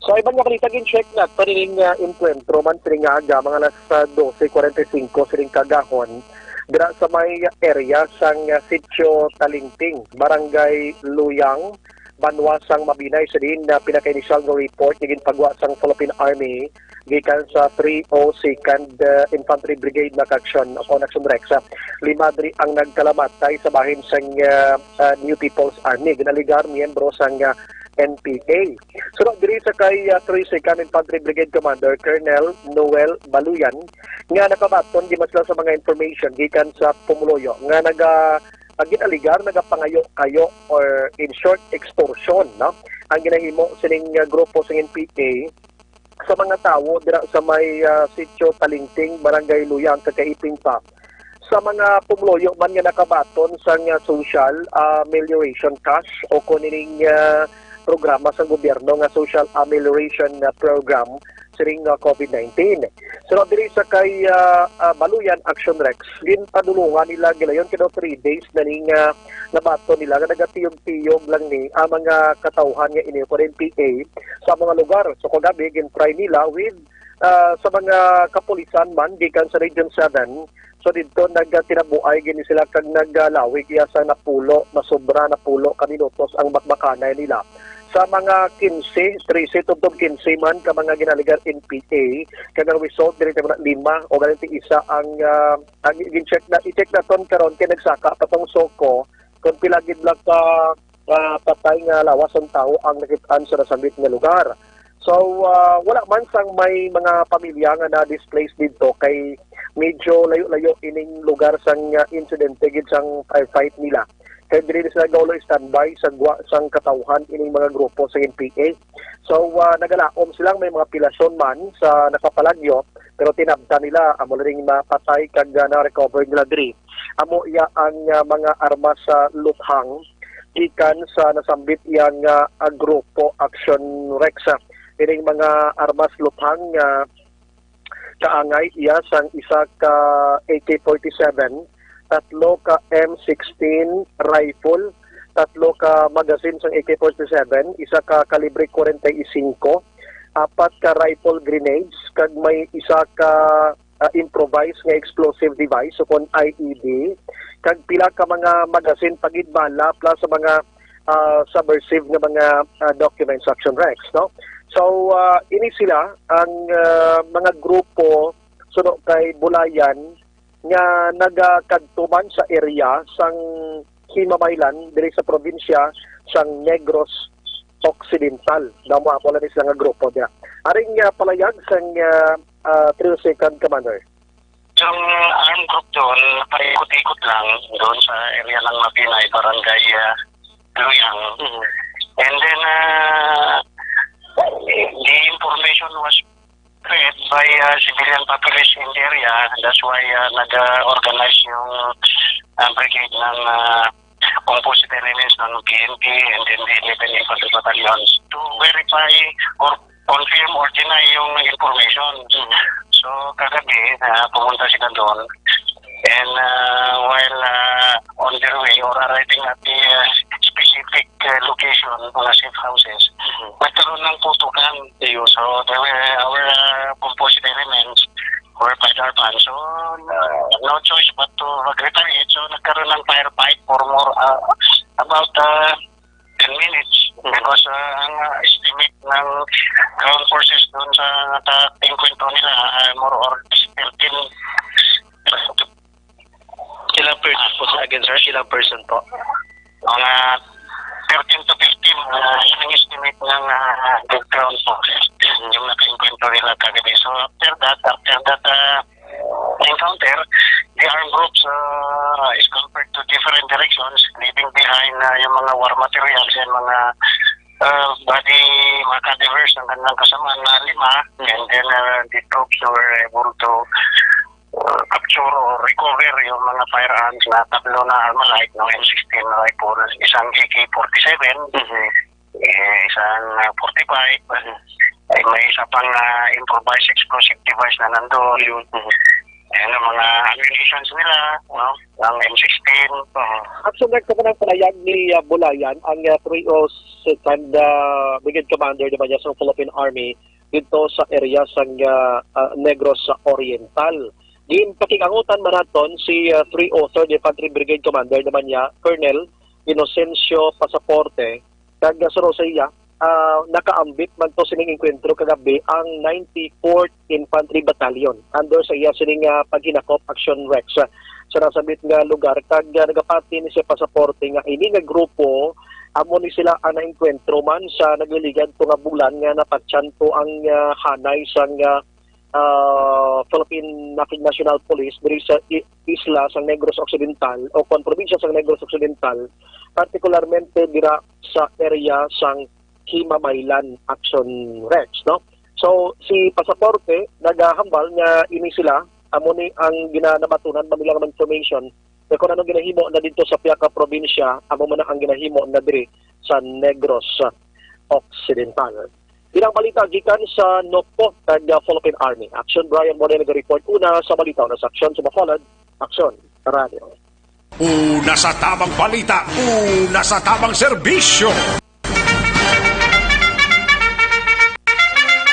Sa iban nga balita, gin-check na pa rin, ah, enkwentro man sining nga aga, mga alas, ah, dose forty-five sining kagahon, dira sa may area sang, ah, Sitio Talingting, Barangay Luyang, banwa sang Mabinay, sa diin na pinaka-initial nga report nga ginpagwa sang Philippine Army gikan sa three oh second, uh, Infantry Brigade, naka-action upon action reps. Lima diri ang nagkalamatay sa bahin sang, uh, uh, New People's Army, ginaligar miyembro sang, uh, N P A. Suno diri sa kay, uh, three second Infantry Brigade Commander Colonel Noel Baluyan, nga nakabaton di man sila sa mga information gikan sa pumuluyo nga naga, uh, ginaligar, nagapangayo-kayo, or in short, extortion, no? Ang ginahimo sining, uh, grupo sa N P A sa mga tawo dira sa may, ah, Sitio Talingting, Barangay Luyang, kag kaipin pa sa mga pumuluyo man nga nakabaton sang, ah, social amelioration cash o kung ining, ah, programa sang gobyerno nga social amelioration, ah, program siring nga COVID nineteen. So, diri sa kay, ah, ah, Baluyan Action Rex, ginpadulungan nila gilayon kay daw three days na ni nga nabaton nila nga nagatiyog-tiyog lang ni ang mga katawhan nga ini ko N P A sa mga lugar. So, kagabi, gin-try nila with, ah, sa mga kapulisan man gikan sa Region seven. So, didto nagtinabuay gini sila kag nagalawig iya sa napulo, masobra napulo ka minutos ang bakbakanay nila. Sa mga quince, trese tubtob quince man ka mga ginaligar N P A, kag ang result diri na lima o ganito isa ang, ah, ang gin-check na, i-check naton karon kay nagsaka pa tong SOCO kung pila gid lang ka, ah, patay nga lawas ang tawo ang nakit-an sa nasambit nga lugar. So, ah, wala man sang may mga pamilya nga na-displace didto kay medyo layo-layo ining lugar sang, ah, insidente gid sang firefight nila. Kay diri sila gaulo standby sa gwa sang katawhan ining mga grupo sa N P A. So, ah, nagalaom silang may mga pilasyon man sa nakapalagyo, pero tinabtan nila amo na ring mapatay kag, ah, na-recover nila diri. Amo iya ang, ah, mga armas sa luthang gikan sa nasambit iya nga, ah, grupo Action Rex. Ining mga armas luthang nga kaangay iya sang isa ka A K forty-seven, tatlo ka M sixteen rifle, tatlo ka magazine sang A K forty-seven, isa ka kalibre forty-five, apat ka rifle grenades, kag may isa ka, ah, improvised nga explosive device, ukon I E D, kag pila ka mga magazine pagid bala plus sa mga, ah, subversive nga mga, ah, documents, Action Rex, no? So, ah, ini sila ang, ah, mga grupo suno kay Bulayan nga nagakadto man sa area sang Himamaylan diri sa probinsya sang Negros Occidental. Damo ako lang sila nga grupo diya. Aring, ah, palayag sang, ah, ah, three oh second Commander. Yung armed group doon, paikot-ikot lang doon sa area ng Mabinay, barangay, ah, Luyang. And then, ah, the information was spread by, ah, civilian population in the area. That's why, ah, nag-organize yung, ah, brigade ng, ah, composite elements ng P N P and then the eleven Infantry Battalions to verify or confirm or deny yung information. So, kagabi, ah, pumunta sila doon. And, ah, while, ah, on their way or arriving at the, ah, specific, ah, location, mga safe houses, nagkaroon ng putukan. So, there were our, ah, composite elements were fired upon. So, ah, no choice but to retaliate. So, nagkaroon ng firefight for more, ah, about, ah, ten minutes. Because, ah, ang, ah, estimate ng ground forces doon sa naka-encuentro nila, ah, more or less thirteen. Ilang persons po sa against Ilang person po? Mga thirteen to fifteen, ah, yun ang estimate ng, ah, death count po. Yung naka-encounter nila kagabi. So, after that, after that, ah, encounter, the armed groups, ah, scampered to different directions, leaving behind, ah, yung mga war materials and mga, ah, body, mga cadavers ng kanilang kasama na lima, and then, ah, the troops were able to, ah, capture or recover yung mga firearms na tatlo na Armalite, no, M sixteen rifle, isang A K forty-seven, Mhm. eh, isang, ah, forty-five, ay may isa pang, ah, improvised explosive device na nandun. Yun. Mhm. Ayan ang mga ammunitions nila, no? Ang M sixteen. Mhm. Action Rec, sa kanang panayag ni, ah, Bulayan, ang, ah, three oh six and, ah, Brigade Commander naman niya sa Philippine Army dito sa area sang, ah, ah, Negros Oriental. Ginpakigangutan man naton si, ah, three oh third Infantry Brigade Commander naman niya, Colonel Inocencio Pasaporte, kag, ah, suno sa iya, ah, nakaambit man to sining engkwentro kagabi ang ninety-fourth Infantry Battalion under sa iya sining, ah, paghinakop, Action Rex, ah, sa nasambit nga lugar, kag, ah, nagapati ni siya Pasaporte nga ini nga grupo amo ni sila ang naengkwentro man sa nagliligad to nga bulan nga napatyan to ang, ah, hanay sang, ah, ah, Philippine Nat-, National Police diri sa i-, isla sang Negros Occidental o kon probinsya sang Negros Occidental, partikularmente dira sa area sang Himamaylan, Action Rex, no? So, si Pasaporte nagahambal nga ini sila, amo ni ang ginanabatunan man nila nga information, nga kung anong ginahimo na dito sa pihak nga probinsya, amo man ang ginahimo na diri sa Negros Occidental. Ilang balita gikan sa NOCPO kag, uh, Philippine Army. Action Brian Moreno nag-report una sa balita, una sa aksyon sa Bacolod. Aksyon Radio. Una sa tamang balita, una sa tamang serbisyo.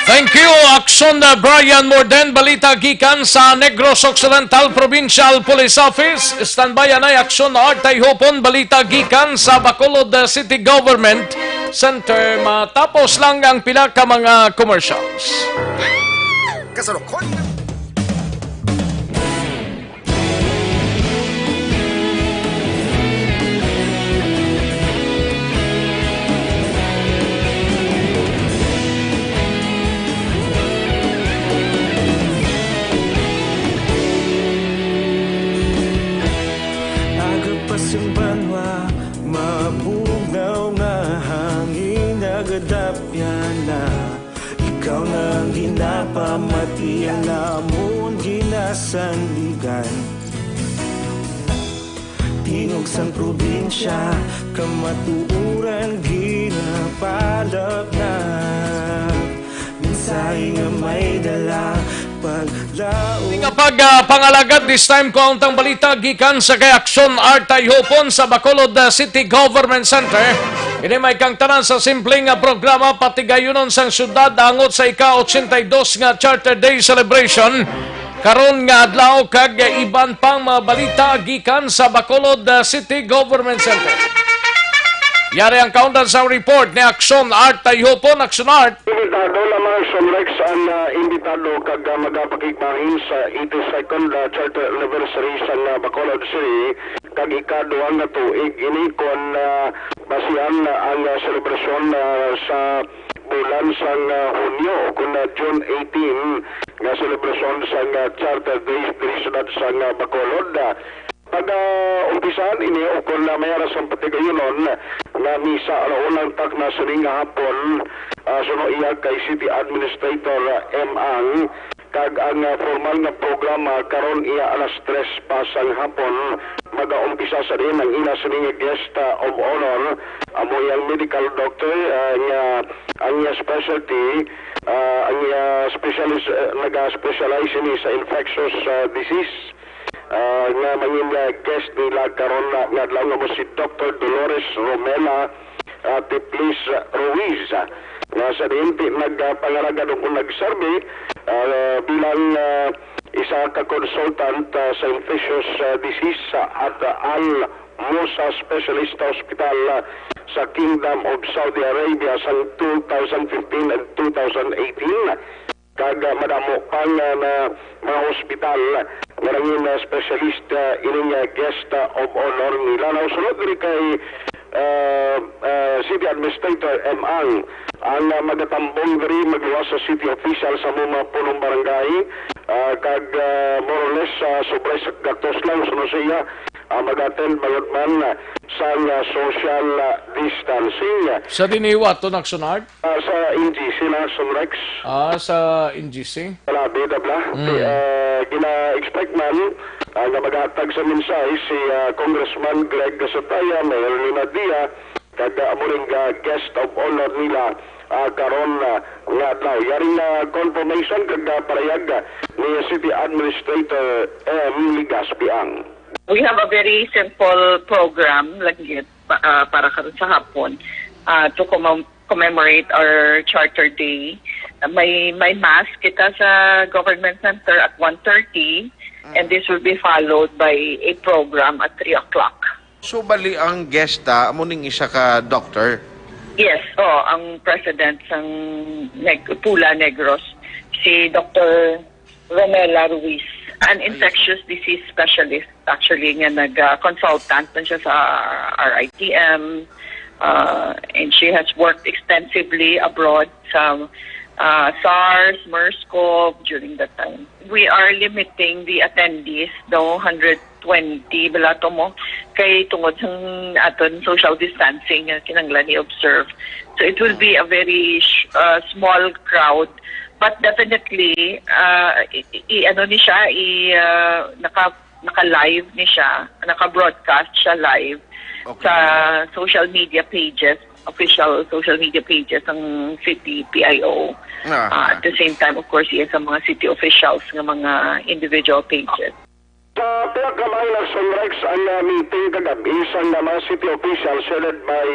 Thank you, Action, uh, Brian Morden. Balita gikan sa Negros Occidental Provincial Police Office. Standby anay, Action Art Tayhopon. Balita gikan sa Bacolod, uh, City Government Center. Matapos lang ang pila ka mga commercials. Kasalukuyan. Aga pa sing banwa, mabugnaw nga hangin nagadapyan na. Ikaw na ang ginapamati, ang amon ginasandigan. Tingog sang probinsya, kamatuoran ginapalapnap. Mensahe nga may dala, paglaom. Nga pag, ah, pangalagad, this time ko ang tang balita gikan sa kay Action Art Tayhopon sa Bacolod, ah, City Government Center. Ini may kang tanan sa simple nga programa, patigayunon sang syudad angot sa ika-ochenta y dos nga Charter Day celebration karon nga adlaw, kag iban pang mga balita gikan sa Bacolod, uh, City Government Center. Yari ang kaundan sa report ni Action Art Tayhopon. Action Art. Imbitado lamang, Sonrex, ang, uh, imbitado kag, uh, magapakigbahin sa eighty-second, uh, Charter Anniversary sa, uh, Bacolod City, kag ikaduha nga tuig ini kon, uh, basihan, uh, ang, uh, selebrasyon, uh, sa bulan sang, ah, Hunyo, kun, ah, June eighteen, nga selebrasyon sang, ah, Charter Day diri sa siyudad sang, ah, Bacolod. Pag-umpisahan ini, o kun, ah, may ara sang patigayunon nga misa, alas una ang takna sining nga hapon, ah, suno iya kay City Administrator, ah, M. Ang, kag ang, ah, formal nga programa karon iya alas tres pa sang hapon, magaumpisa sa diin ang ila sini nga guest, ah, of honor, amo iyang medical doctor, ah, nga ang iya specialty, ah, ang iya specialist, ah, naga-specialize ini sa infectious, ah, disease, ah, nga mangin, ah, guest nila karon na nga adlaw nga mo si Doctor Dolores Romela, ah, Tiplis Ruiz, ah, nga sa diin ti nagpangalagad o kung nagserbi, ah, bilang, ah, isa ka consultant, ah, sa infectious, ah, disease, ah, at, ah, Al Musa Specialista Hospital, ah, sa Kingdom of Saudi Arabia sang two thousand fifteen and two thousand eighteen. Kag, ah, madamo pang, ah, na mga hospital nga nangin, ah, specialist, ah, ining, ah, guest, ah, of honor nila. Now, sunod diri kay, ah, ah, City Administrator M. Ang, ang, ah, magatambong diri magluwas sa city official sa mga punong barangay, ah, kag, ah, more or less, ah, sobra sa gatos lang, sunod siya, ah, mag-attend bangod man, ah, sang, ah, social, ah, distancing. Sa diniwa to, Naxon Art? Ah, sa N G C na, Sunrex. Ah, sa N G C? Grabe, Dabla. Mm. Ti-, ah, gina-expect man, ah, nga maghatag sa mensahe si, ah, Congressman Greg Gasataya, Mayor Luna Dia, kag, ah, amo rin nga guest of honor nila, ah, karon, ah, nga adlaw. Yaring, ah, confirmation kag, ah, parayag, ah, ni City Administrator M. Legaspi ang. We have a very simple program, lagi, pa-, ah, para karon sa hapon, ah, to commem-, commemorate our Charter Day. May, may mass kita sa Government Center at one thirty, and this will be followed by a program at three o'clock. So, bali ang guest, ah, amo ning isa ka doctor? Yes, oh, ang president sang Neg-, Pula Negros, si Doctor Romela Ruiz, an infectious disease specialist, actually, nga nag, ah, consultant man siya sa R I T M, uh, and she has worked extensively abroad sa, ah, SARS, MERS-CoV during that time. We are limiting the attendees daw hundred twenty bala to mo kay tungod sa aton social distancing nga kinahanglan i-observe. So it will be a very sh-, uh, small crowd, but definitely, uh, i, i, ano ni siya, i, uh, naka, naka-live ni siya, naka-broadcast siya live sa social media pages, official social media pages ng city P I O. Ah, at the same time, of course, iya sa mga city officials nga mga individual pages. Sa pila ka mga election, Rex, ang, ah, meeting kagabi sang, ah, mga city officials headed by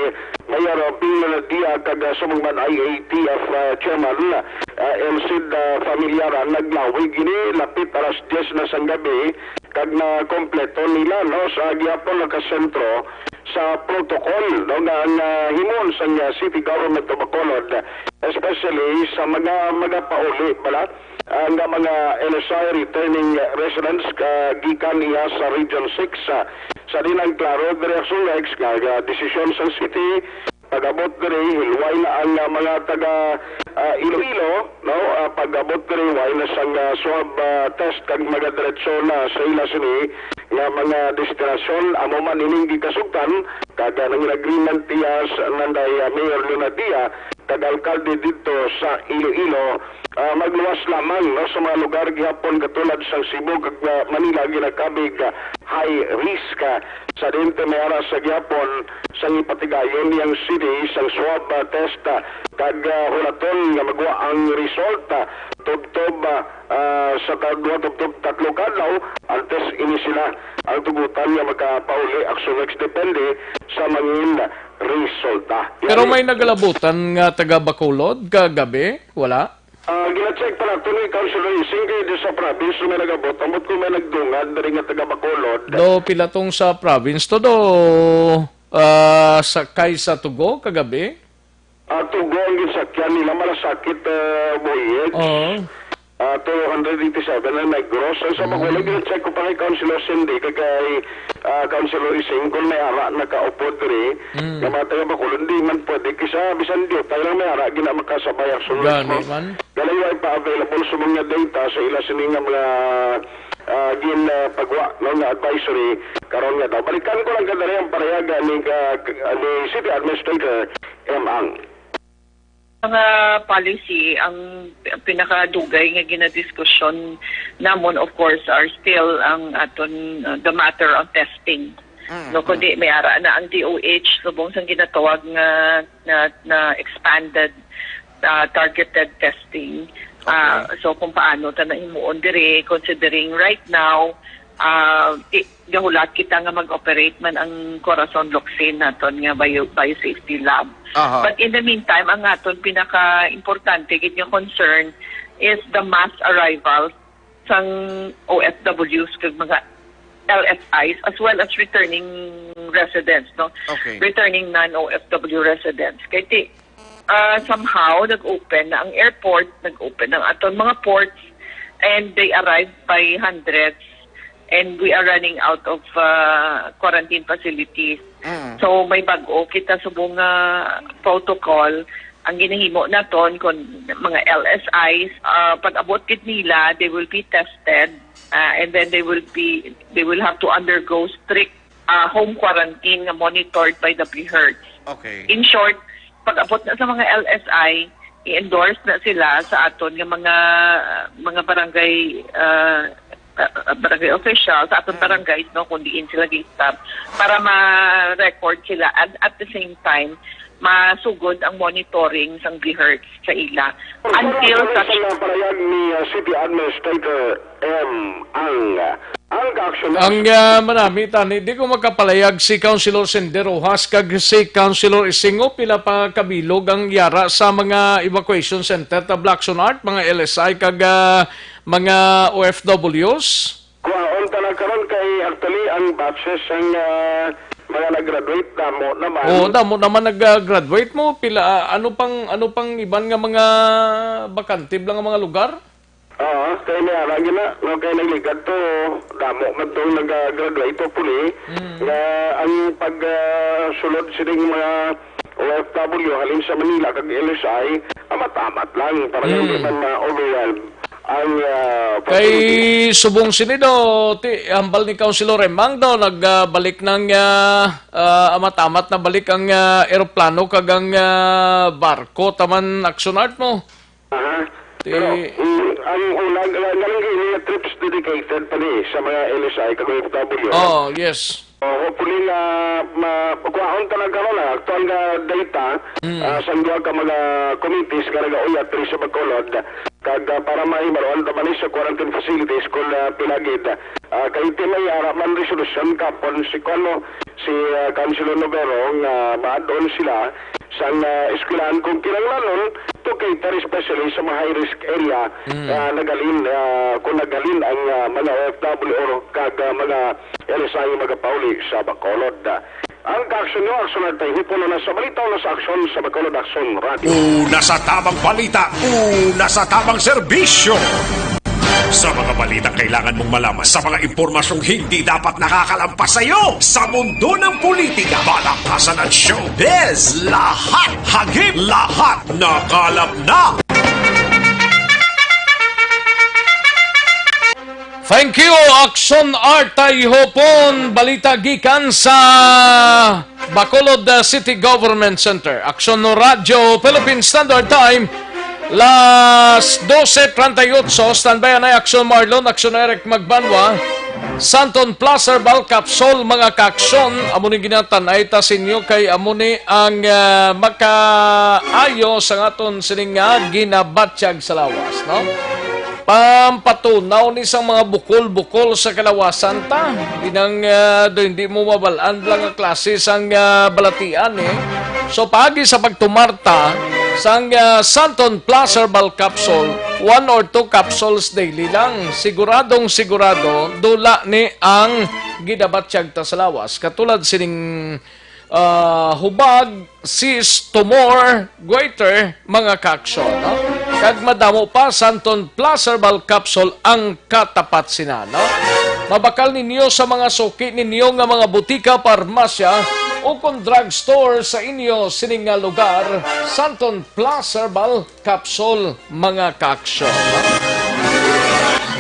Mayor Ping Luna Dia kag, ah, subong man I A T F, ah, Chairman, ah, Elcid, ah, Familiaran, naglawig ini lapit alas diyes na sang gabi kag nakompleto nila, no, sa gihapon nakasentro sa protocol, no, nga ang, ah, himuon sang, ah, City Government of Bacolod, especially sa mga magapauli bala, ah, nga mga L S I, returning residents, ka gikan iya sa Region six, ah, sa diin ang klaro diri ang Sunrex nga, nga desisyon sang city, pag-abot diri, hilway na ang, ah, mga taga, ah, Iloilo, no? Ah, pag-abot diri, way na sang, ah, swab, ah, test kag magadiretso na sa ila sini nga mga destinasyon. Amo man ining gikasugtan kag, ah, nangin-agreement iya sa nanday, ah, Mayor Luna Dia kag alkalde didto sa Iloilo, ah, magluwas lamang, no, sa mga lugar gihapon katulad sang Cebu kag, ah, Manila ginakabig, ah, high risk, ah, sa diin ti may ara sa gihapon sang ipatigayon niyang city sang swab, ah, test, ah, kag, ah, hulaton nga magwa ang result, ah, tubtob, ah, ah, sa ka-, duha tubtob tatlo ka adlaw antes ini sila ang tugutan nga makapauli. Actually, depende sa mangin resulta. Pero may nagalabutan nga taga Bacolod kagabi? Wala? Ah, gina-check pa nato ni Councilor Ising kay di sa province may nagabot. Ambot ko may nagdungag diri nga taga Bacolod. Do, pila tong sa province to, do, ah, sakay sa Tugo kagabi? Ah, Tugo ang ginsakyan nila, Malasakit, ah, Boyet. Oo. Ah, two hundred eighty-seven ang Negros. Ang sa Bacolod, gina-check ko pa kay Councilor Cindy, kay, kay, ah, Councilor Ising, kung may ara nakaupod diri, nga mga taga Bacolod, hindi man pwede. Kisa, bisan diutay lang may ara, gina makasabay ang sunod. Gani man. Dahil way pa available sa mga data sa ila sini nga mga, ah, gin, ah, pagwa, no, nga advisory karon nga daw. Balikan ko lang kadali ang parehag ni, ah, ni City Administrator M. Ang. Mga policy, ang pinakadugay nga ginadiskusyon namon, of course, are still ang aton, uh, the matter on testing. Mm, no, kundi may ara na ang D O H subong sang ginatawag nga na, na expanded, uh, targeted testing. Uh, so kung paano ta na himuon diri, considering right now, uh, i- gahulat kita nga mag-operate man ang Corazon Locsin naton nga bio-, biosafety lab. But in the meantime, ang aton pinaka-importante gid nga concern is the mass arrival sang O F Ws kag mga L S Is as well as returning residents, no? Returning non-O F W residents. Kay ti-, ah, somehow, nag-open na ang airport, nag-open ang aton mga ports, and they arrived by hundreds. and we are running out of uh, quarantine facilities. Mm. So may bag-o kita subong nga protocol. Ang ginahimo naton kon mga L S Is, uh, pag-abot gid nila, they will be tested, uh, and then they will be they will have to undergo strict uh, home quarantine nga monitored by the BHERTs. Okay. In short, pag-abot na sa mga L S I, i-endorse na sila sa aton nga mga mga barangay uh, uh, barangay official, sa aton Mm. barangays, no, kung diin sila gi-stop, para ma-record sila, and at the same time masugod ang monitoring sang BHERTs sa ila until such. Sa mga parayag ni uh, City Administrator M. Ang ang kaaksyon Ang uh, manami tani, di ko makapalayag si Councilor Cindy Rojas kag si Councilor Isingo, pila pa kabilog ang yara sa mga evacuation center ta Blackson Art, mga L S I kag uh, mga O F Ws? Kuhaon ta na karon kay actually ang batches ang ah, mga nag-graduate damo naman. Oo, damo naman nag-graduate mo. Pila, ah, ano pang, ano pang iban nga mga bakante lang nga mga lugar? Oo, kay may ara gina, no, kay nagligad to, damo man tong nag-graduate, hopefully, Mm. nga ang pag ah, sulod sining mga O F W halin sa Manila kag L S I, amat-amat lang para Mm. hindi man ma-overwhelm ang ah, Kay facility. Subong sini do, ti, hambal ni Councilor Remang do, nagbalik nang ah, ah, amat-amat na balik ang ah, eroplano kag ang ah, barko taman Action Art mo. Aha. Ti- Pero mm, ang una, galing kayo niya trips dedicated pa ni sa mga L S I kag O F W. Oh, yes. Oh, hopefully nga ma kuhaon ta lang karon ang aktual nga data Mm. ah, sa duha ka mga committees nga nagauyat diri sa Bacolod kag ah, para mahibaroan ta man sa quarantine facilities kung ah, pila gid. Ah, kay ti may ara man resolusyon kapon si kuno si ah, Councilor Novero nga maad-on sila sang ah, eskwelahan kung kinahanglanon to cater especially sa mga high risk area Mm. ah, naghalin ah, kung naghalin ang ah, mga O F W kag ah, mga L S I magapauli sa Bacolod. Ang kaaksyon nyo, Aksyon Artay, hipuno na sa balita, una sa aksyon sa Bacolod Aksyon Radio. Una sa tamang balita, una sa tamang serbisyo. Sa mga balitang kailangan mong malaman, sa mga impormasyong hindi dapat nakakalampas sa iyo, sa mundo ng politika, palakasan at showbiz, lahat hagip, lahat nakalap na. Thank you, Aksyon Artay Hopon. Balita gikan sa Bacolod uh, City Government Center. Aksyon no Radyo Philippine Standard Time, las doce treinta y ocho. Standby anay Aksyon Marlon, Aksyon Eric Magbanwa. Santon Plus Herbal Capsule, mga kaaksyon, amo ni ginatan-ay ta sa inyo kay amo ni ang uh, makaayo sa aton sining nga ginabatyag sa lawas, no? Pampatunaw ni sang mga bukol-bukol sa kalawasan ta. Inang uh, do hindi mo mabalaan lang ang klase sang uh, balatian eh. So paagi sa pagtumarta sang uh, Santon Plus Herbal Capsule, one or two capsules daily lang. Siguradong sigurado dula ni ang gidabatyag ta sa lawas. Katulad sining ah, hubag, cyst, tumor, goiter, mga kaaksyon, no? Kag madamo pa, Santon Plus Herbal Capsule ang katapat sina, no? Mabakal ninyo sa mga suki ninyo nga mga butika, parmasya, o kon drugstore sa inyo sining nga lugar, Santon Plus Herbal Capsule, mga kaaksyon.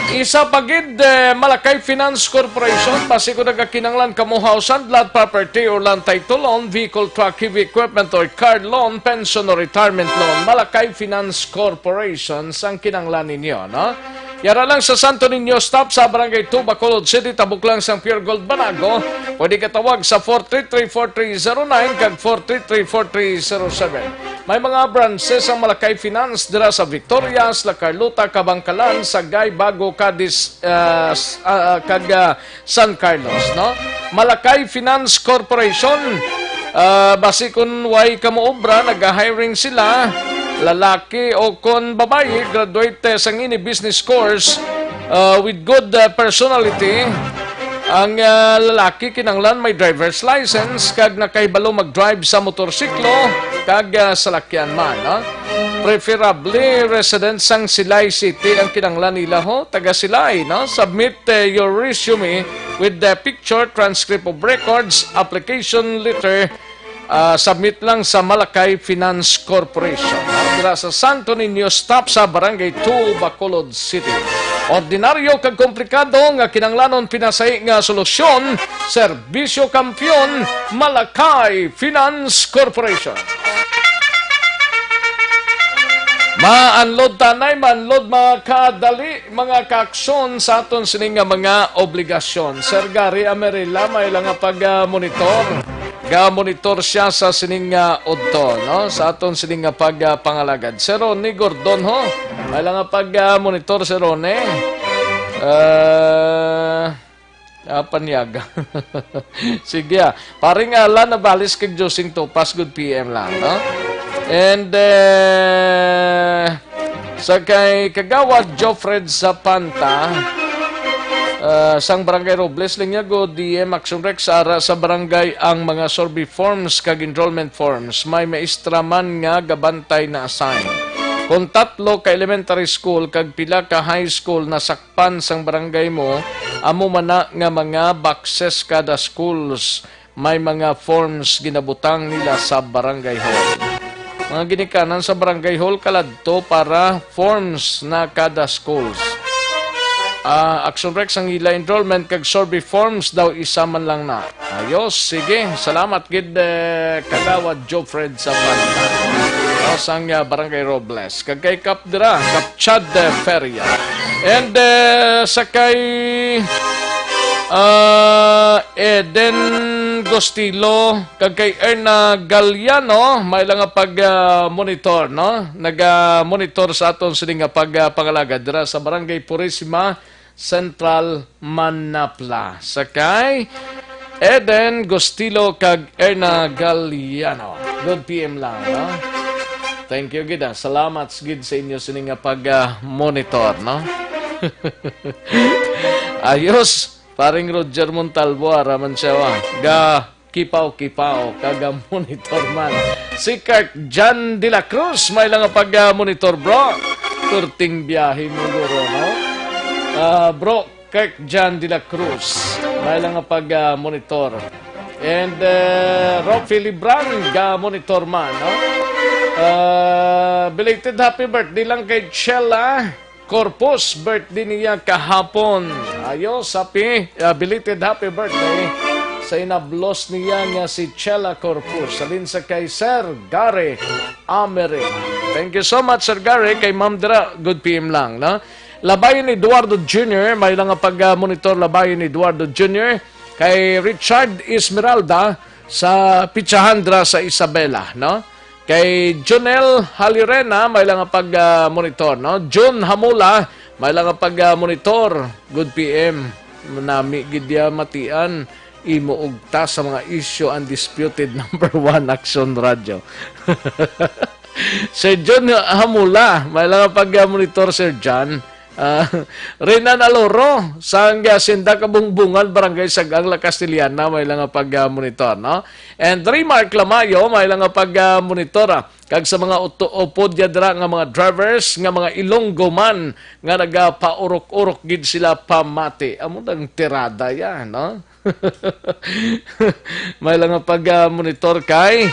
Isa pa gid, eh, Malakay Finance Corporation, basi kung nagakinanglan kamo house and lot, property or land title loan, vehicle, truck, heavy equipment or car loan, pension or retirement loan, Malakay Finance Corporation sang kinanglan ninyo, no? Yara lang sa Santo Niño Stop sa Barangay two, Bacolod City, tabok lang sang Pure Gold Banago. Pwede ka tawag sa four three three four three zero nine kag four three three four three zero seven. May mga branches ang Malakay Finance dira sa Victorias, La Carlota, Kabankalan, Sagay, Bago, Cadiz, ah, s-, ah, ah, kag ah, San Carlos, no? Malakay Finance Corporation, ah, basi kun way kamo obra, nag-hiring sila, lalaki o kon babayi, graduate sang any business course, ah, with good ah, personality. Ang ah, lalaki kinanglan may driver's license kag nakahibalo mag-drive sa motorsiklo kag ah, salakyan man, no? Preferably, resident sang Silay City ang kinahanglan nila, ho. Taga Silay, no? Submit, eh, your resume with the picture, transcript of records, application letter, ah, submit lang sa Malakay Finance Corporation, no? Dira sa Santo Niño, stop sa Barangay two, Bacolod City. Ordinaryo kag komplikado nga kinahanglanon pinasahi nga solusyon, Serbisyo Kampiyon, Malakay Finance Corporation. Ma-unload tanay, ma-unload, mga kadali, mga kaakson sa aton sini nga mga obligasyon. Sir Gary Amerila, may lang nga pag-monitor. Ga-monitor siya sa sining nga udto, no? Sa aton sining nga pag, ah, pangalagad. Si Ronnie Gordon, ho. May lang nga pag, ah, monitor si Ronnie. Ah, ah, panyag. Sige, ah. Paring Alan Nabales kag Josing Topas, good P M lang, no? And, eh, sa kay Kagawad Jofred Zapanta, ah, sang Barangay Robles, linya go, D M Action Rex, ara sa barangay ang mga survey forms kag enrollment forms. May maestra man nga gabantay na assign. Kung tatlo ka elementary school kag pila ka high school nasakpan sang barangay mo, amo man na nga mga boxes kada schools, may mga forms ginabutang nila sa barangay hall. Mga ginikanan sa barangay hall kaladto para forms na kada schools. Ah, Action Rex, ang ila enrollment kag survey forms daw isa man lang na. Ayos, sige. Salamat gid, eh, Kagawad Jofred sa pagkakita. Sang, ah, Barangay Robles. Kag kay Kap dira, Kap Chad, eh, Feria. And, eh, sa kay, ah, Eden Gostilo, kag kay Erna Galliano, may lang nga pag, ah, monitor, no? Naga-monitor sa aton sini nga pag, ah, pangalagad dira sa Barangay Purisima, Central, Manapla. Sa kay Eden Gostilo kag Erna Galliano. Good P M lang, no? Thank you gid, ah. Salamat gid sa inyo sini nga pag, ah, monitor, no? Ayos, paring Roger Montalvo, ara man siya, wa. Ga kipaw-kipaw, kag ga-monitor man. Si Kirk John de la Cruz, may lang nga pag, ah, monitor, bro. Perting biyahe mo, guro, no? Ah, bro, Kirk John de la Cruz, may lang nga pag, ah, monitor. And, uh, Rob Filibran, ga-monitor man, no? Ah, belated happy birthday lang kay Chella Corpus, birthday niya kahapon. Ayos, happy, uh, belated happy birthday sa inablos niya nga si Chella Corpus. Halin sa kay Sir Gary Amery. Thank you so much, Sir Gary. Kay Ma'am dira, good P M lang, no? Labayon Eduardo Junior, may lang nga pag, uh, monitor Labayon Eduardo Junior. Kay Richard Esmeralda sa Pichahandra sa Isabela, no? Kay Jonel Halirena, may lang nga pag, ah, monitor, no? Jun Hamula, may lang nga pag, ah, monitor. Good P M. Nami gid ya matian, imo ugta sa mga isyu, undisputed number one Action Radio. Sir John Hamula, may lang nga pag, ah, monitor, Sir John. Ah, Renan Aloro, sang, ah, Sinda Kabungbungan, Barangay Sagang, La Castellana, may lang nga pag, ah, monitor, no? And Remark Lamayo, may lang nga pag, ah, monitor, ah. Kag sa mga uto-, upod ya dira nga mga drivers, nga mga Ilonggo man, nga nagapaurok-urok gid sila pamati. Amo nang tirada ya, no? May lang nga pag, ah, monitor kay,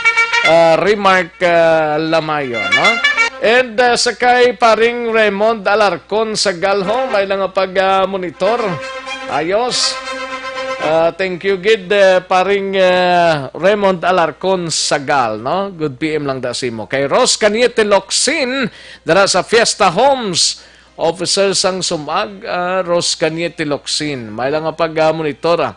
ah, Remark, ah, Lamayo, no? And, ah, sa kay paring Raymond Alarcon Sagal, ho, may lang nga pag, ah, monitor. Ayos. Ah, thank you gid, eh, paring, eh, Raymond Alarcon Sagal, no? Good P M lang da simo. Kay Rose Caniete Locsin, dira sa Fiesta Homes, officer sang Sumag, ah, Rose Caniete Locsin. May lang nga pag, ah, monitor, ah.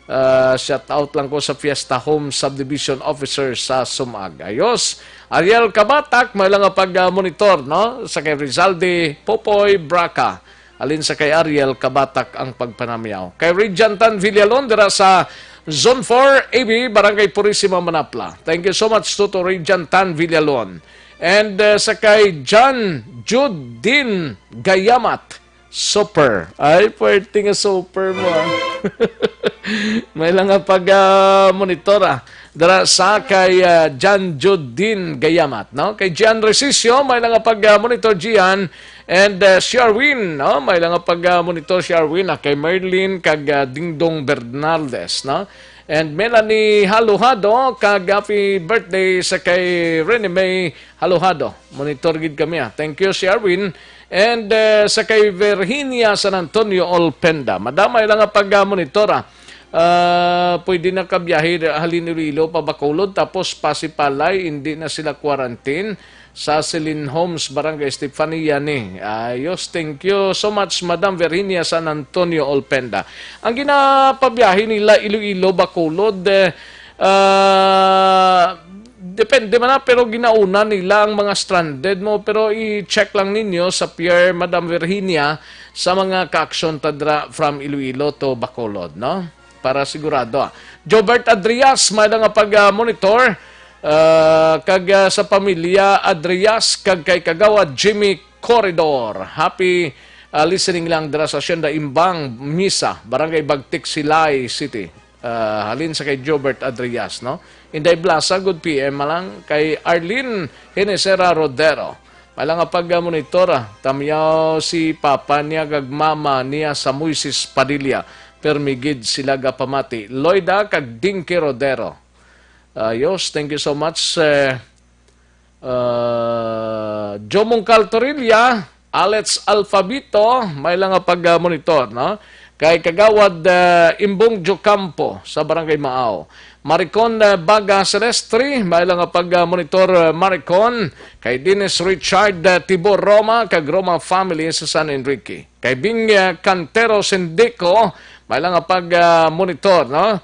Ah, shout out lang ko sa Fiesta Home Subdivision Officer sa Sumag. Ayos. Ariel Kabatak, may lang nga pag, ah, monitor, no? Sa kay Rizaldi Popoy Braca. Alin sa kay Ariel Kabatak ang pagpanamyaw. Kay Regiantan Villalon, dira sa Zone four A B, Barangay Purisima, Manapla. Thank you so much, Tuto Regiantan Villalon. And, uh, sa kay John Judin Gayamat, Super. Ay, pwerte nga super mo, ah. May lang nga pag, ah, monitor, ah. Dara sa kay, ah, John Judin Gayamat, no? Kay Gian Resicio, may lang nga pag, ah, monitor, Gian, and, ah, Sharwin, no? May lang nga pag, ah, monitor, Sharwin, ah, kay Merlin kag, ah, Dingdong Bernaldez, no? And Melanie Haluhado, kag happy birthday sa kay Rene May Haluhado. Monitor gid kami, ah. Thank you, Sharwin. And, ah, sa kay Virginia San Antonio Olpenda. Madamay lang nga pag, ah, monitor, ah. Ah, pwede na kabiyahe halin Iloilo pa Bacolod, tapos Pasipalay, hindi na sila quarantine sa Celine Homes, Barangay Estefania ni. Ayos, thank you so much, Madam Virginia San Antonio Olpenda. Ang ginapabiyahe nila Iloilo, Bacolod, eh, ah, depende man na, pero ginauna nila ang mga stranded mo. Pero i-check lang ninyo sa pier, Madam Virginia, sa mga ka-aksyon ta dira from Iloilo to Bacolod, no? Para sigurado, ah. Jobert Adrias, may lang nga pag, ah, monitor, ah, kag, ah, sa pamilya Adrias, kag kay Kagawad Jimmy Corridor. Happy, ah, listening lang dira sa Hacienda Imbang, Misa, Barangay Bagtik, Silay City. Ah, halin sa kay Jobert Adrias, no? Inday Blasa, good P M lang. Kay Arlene Hinesera Rodero. May lang nga pag, ah, monitor, ah. Tamyaw si papa niya kag mama niya sa Moises Padilla. Permi gid sila gapamati. Loida kag Dinky Rodero. Ayos, thank you so much, eh, uh, Jomong Caltorilla, Alex Alfabito, may lang nga pag, uh, monitor, no? Kay Kagawad, uh, Imbong Jocampo sa Barangay Maaw. Maricon, uh, Baga Celestre, may lang nga pag, uh, monitor, uh, Maricon. Kay Dennis Richard, uh, Tibor Roma, kag Roma family sa San Enrique. Kay Bing, uh, Cantero Sindico, may lang nga pag, uh, monitor, no?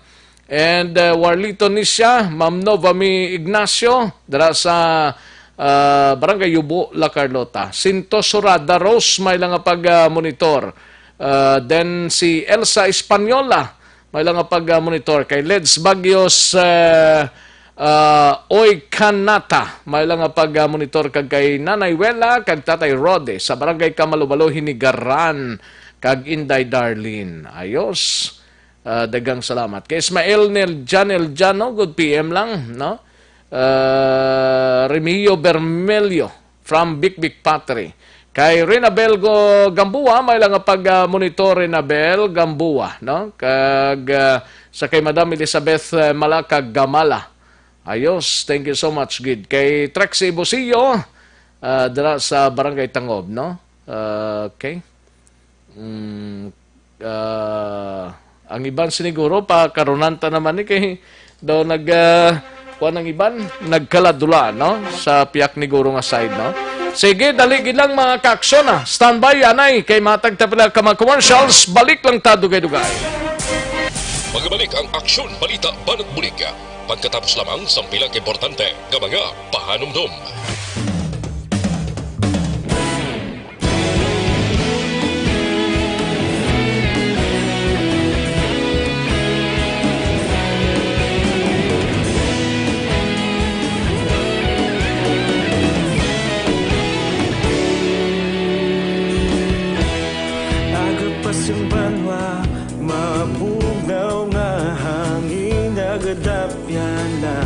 And, uh, Warlito Nisha, Ma'am Novami Ignacio, dira sa, uh, Barangay Yubo, La Carlota. Sinto Surada Rose, may lang nga pag, uh, monitor. Uh, then si Elsa Española, may lang nga pag, uh, monitor. Kay Leds Bagios, uh, uh, Oy Kanata, may lang nga pag, uh, monitor. Kag kay Nanay Wela, kag Tatay Rode, sa Barangay Kamalubalo, Hinigaran, kag Inday Darlene. Ayos. Ah, daghang salamat. Kay Ismael Nel Janel Jano, good P M lang, no? Ah, Remigio Bermelio from Bikbik Patri. Kay Renabel Go Gamboa, may lang nga pag, ah, monitor, Renabel Gamboa, no? Kag, ah, sa kay Madam Elizabeth, eh, Malacag Gamala. Ayos, thank you so much, gid. Kay Trexie Busio, ah, dira sa Barangay Tangob, no? Ah, okay. Mm, ah, ang iban siniguro pa karunanta naman ni kay daw nag, ah, kuwan ang iban, nagkaladula, no? Sa piyak ni Guro nga side, no? Sige, dali gid lang, mga kaaksyon, ah. Standby, anay, kay matag ta pila ka mga commercials, balik lang ta dugay-dugay. Magabalik ang Aksyon, Balita, Banat Bulig. Pagkatapos lamang sang pila ka importante nga mga pahanumdom. Aga pa sang banwa, mabugnaw nga hangin nagadapyan na.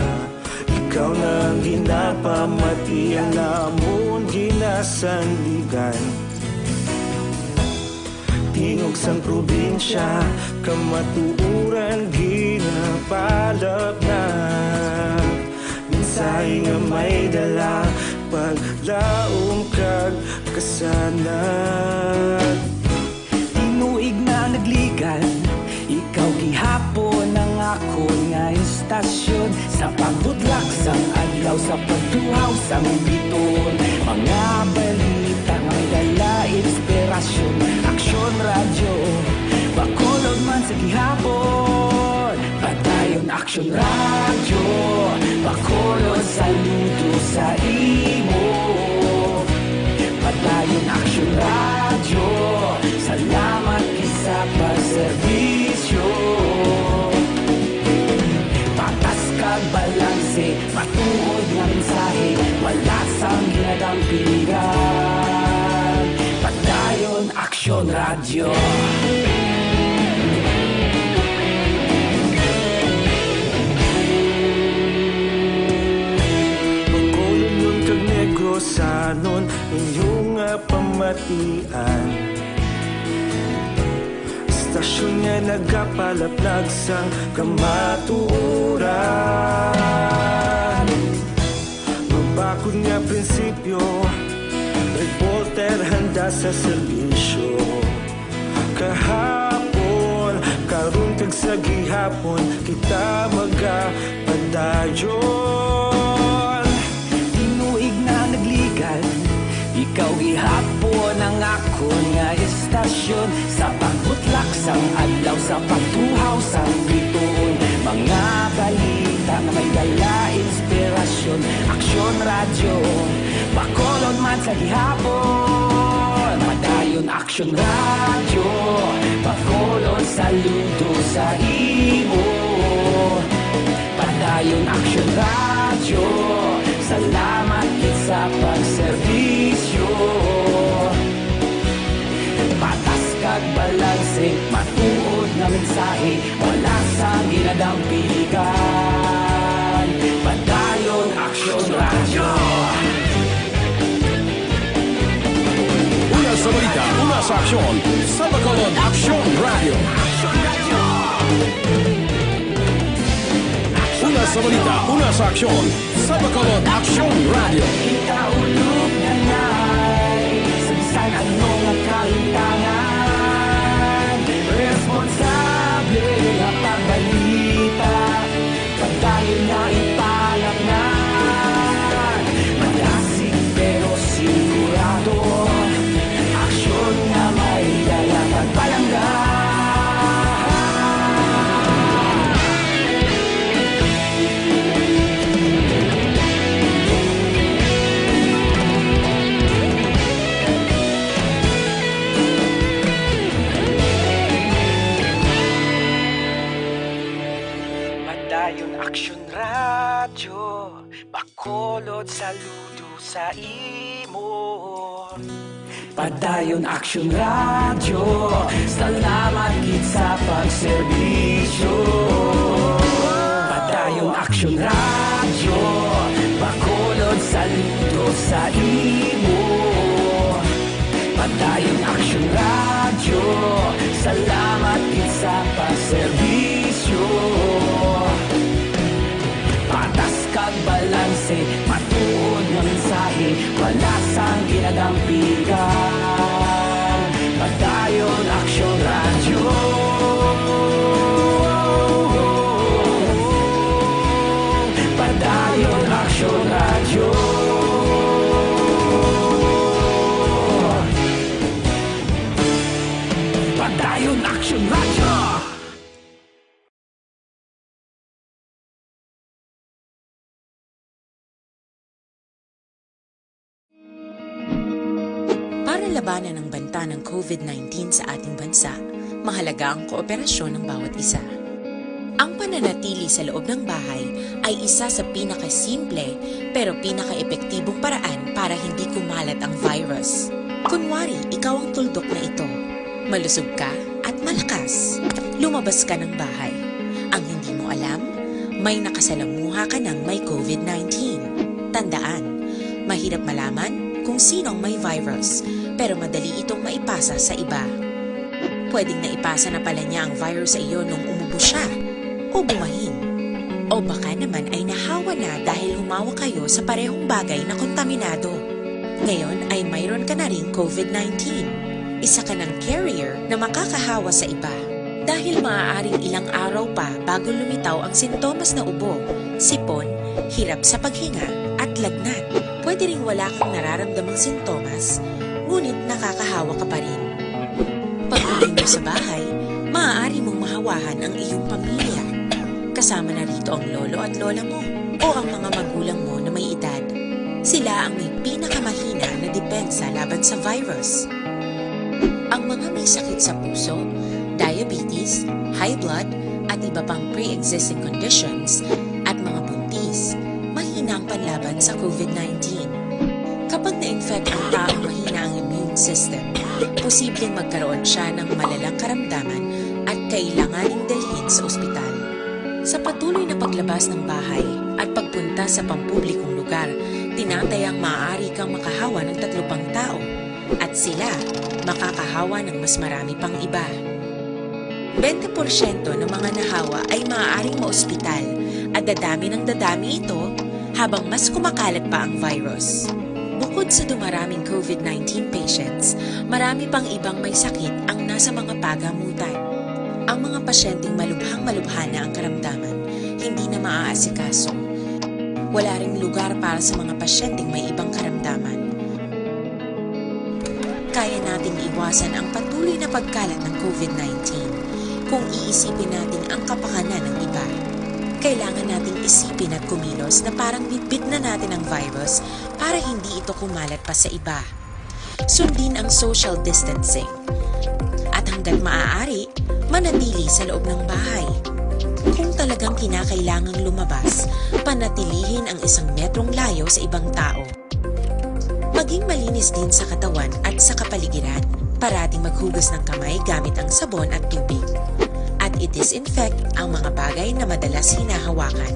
Ikaw na ang ginapamati, ang amon ginasandigan. Tingog sang probinsya, kamatuoran ginapalapnap. Mensahe nga may dala, paglaom kag kasanag. Tinuig na nagligan, ikaw gihapon ang akon nga istasyon. Sa pagbudlak sang adlaw, sa pagtuhaw sang biton, mga balita nga may dala inspirasyon. Aksyon Radyo, Bacolod man sa gihapon. Padayon Aksyon Radyo, Bacolod, saludo sa imo. Padayon Aksyon Radyo, salamat gid sa pagserbisyo. Patas kag balanse, matuod nga mensahe, wala sang ginadampingan. Padayon Aksyon Radyo. Anon inyo nga pamatian? Istasyon nga nagapalaplag sang kamatuoran. Mabakod nga prinsipyo, reporter handa sa serbisyo. Kahapon, karon kag sa gihapon, kita magapadayon. Tinuig na nagligan, ikaw gihapon ang akon nga istasyon. Sa pagbutlak sang adlaw, sa pagtuhaw sang bituon, mga balita nga may dala inspirasyon. Aksyon Radyo, Bacolod man sa gihapon. Padayon Aksyon Radyo, Bacolod, saludo sa imo. Padayon Aksyon Radyo, salamat gid sa pagserbisyo. Patas kag balanse, matuod nga mensahe, wala sang ginadampigan. Padayon Aksyon Radyo. Una sa balita, una sa aksyon, sa Bacolod Aksyon Radyo. Una sa balita, una sa aksyon, sa Bacolod Aksyon Radyo. Ikaulog na nay, sa bisan ano nga kahitangan, responsable nga pagbalita. Padayon na ipalapnan, madasig pero sigurado. Aksyon nga may dala kag palangga. Padayon Aksyon Radyo, Bacolod, saludo sa imo. Padayon Aksyon Radyo, salamat gid sa pagserbisyo. Padayon Aksyon Radyo, Bacolod, saludo sa imo. Padayon Aksyon Radyo, salamat gid sa pagserbisyo. Patas kag balanse, matuod nga mensahe, wala sang ginadampigan. Padayon Aksyon Radyo. Padayon Aksyon Radyo. Padayon Aksyon Radyo. Para labanan ang banta ng COVID nineteen sa ating bansa, mahalaga ang kooperasyon ng bawat isa. Ang pananatili sa loob ng bahay ay isa sa pinakasimple pero pinakaepektibong paraan para hindi kumalat ang virus. Kunwari, ikaw ang tuldok na ito. Malusog ka at malakas. Lumabas ka ng bahay. Ang hindi mo alam, may nakasalamuha ka ng may COVID nineteen. Tandaan, mahirap malaman kung sino ang may virus, pero madali itong maipasa sa iba. Pwedeng naipasa na pala niya ang virus sa iyo nung umubo siya, o bumahin. O baka naman ay nahawa na dahil humawak kayo sa parehong bagay na kontaminado. Ngayon ay mayroon ka na ring COVID nineteen. Isa ka ng carrier na makakahawa sa iba. Dahil maaaring ilang araw pa bago lumitaw ang sintomas na ubo, sipon, hirap sa paghinga, at lagnat. Pwede ring wala kang nararamdamang sintomas, ngunit nakakahawa ka pa rin. Pag-uwi mo sa bahay, maaari mong mahawahan ang iyong pamilya. Kasama na rito ang lolo at lola mo o ang mga magulang mo na may edad. Sila ang may pinakamahina na depensa laban sa virus. Ang mga may sakit sa puso, diabetes, high blood, at iba pang pre-existing conditions, at mga buntis, mahina ang panlaban sa COVID nineteen. Kapag na-infect ang taong mahina ang immune system, posibleng magkaroon siya ng malalang karamdaman at kailanganing dalhin sa ospital. Sa patuloy na paglabas ng bahay at pagpunta sa pampublikong lugar, Tinatayang maaari kang makahawa ng tatlo pang tao, at sila makakahawa ng mas marami pang iba. Bente porsyento ng mga nahawa ay maaaring maospital, at dadami ng dadami ito habang mas kumakalat pa ang virus. Bukod sa dumaraming COVID nineteen patients, marami pang ibang may sakit ang nasa mga pagamutan. Ang mga pasyenteng malubhang-malubha na ang karamdaman, hindi na maaasikaso. Wala ring lugar para sa mga pasyenteng may ibang karamdaman. Kaya nating iwasan ang patuloy na pagkalat ng COVID nineteen kung iisipin natin ang kapakanan ng iba. Kailangan nating isipin at kumilos na parang bitbit na natin ang virus para hindi ito kumalat pa sa iba. Sundin ang social distancing. At hanggat maaari, manatili sa loob ng bahay. Kung talagang kinakailangang lumabas, panatilihin ang isang metrong layo sa ibang tao. Maging malinis din sa katawan at sa kapaligiran. Parating maghugas ng kamay gamit ang sabon at tubig. At i-disinfect ang mga bagay na madalas hinahawakan.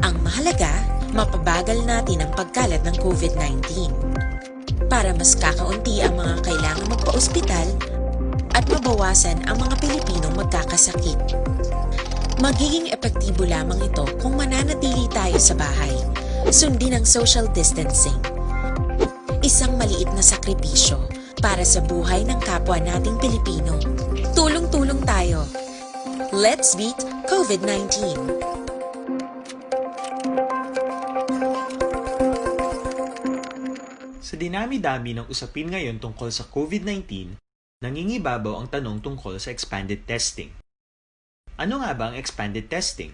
Ang mahalaga, mapabagal natin ang pagkalat ng COVID nineteen. Para mas kakaunti ang mga kailangan magpaospital at mabawasan ang mga Pilipinong magkakasakit. Magiging epektibo lamang ito kung mananatili tayo sa bahay, sundin ang social distancing. Isang maliit na sakripisyo para sa buhay ng kapwa nating Pilipino. Tulong-tulong tayo. Let's beat COVID nineteen. Sa dinami-dami ng usapin ngayon tungkol sa COVID nineteen, nangingibabaw ang tanong tungkol sa expanded testing. Ano nga ba ang expanded testing?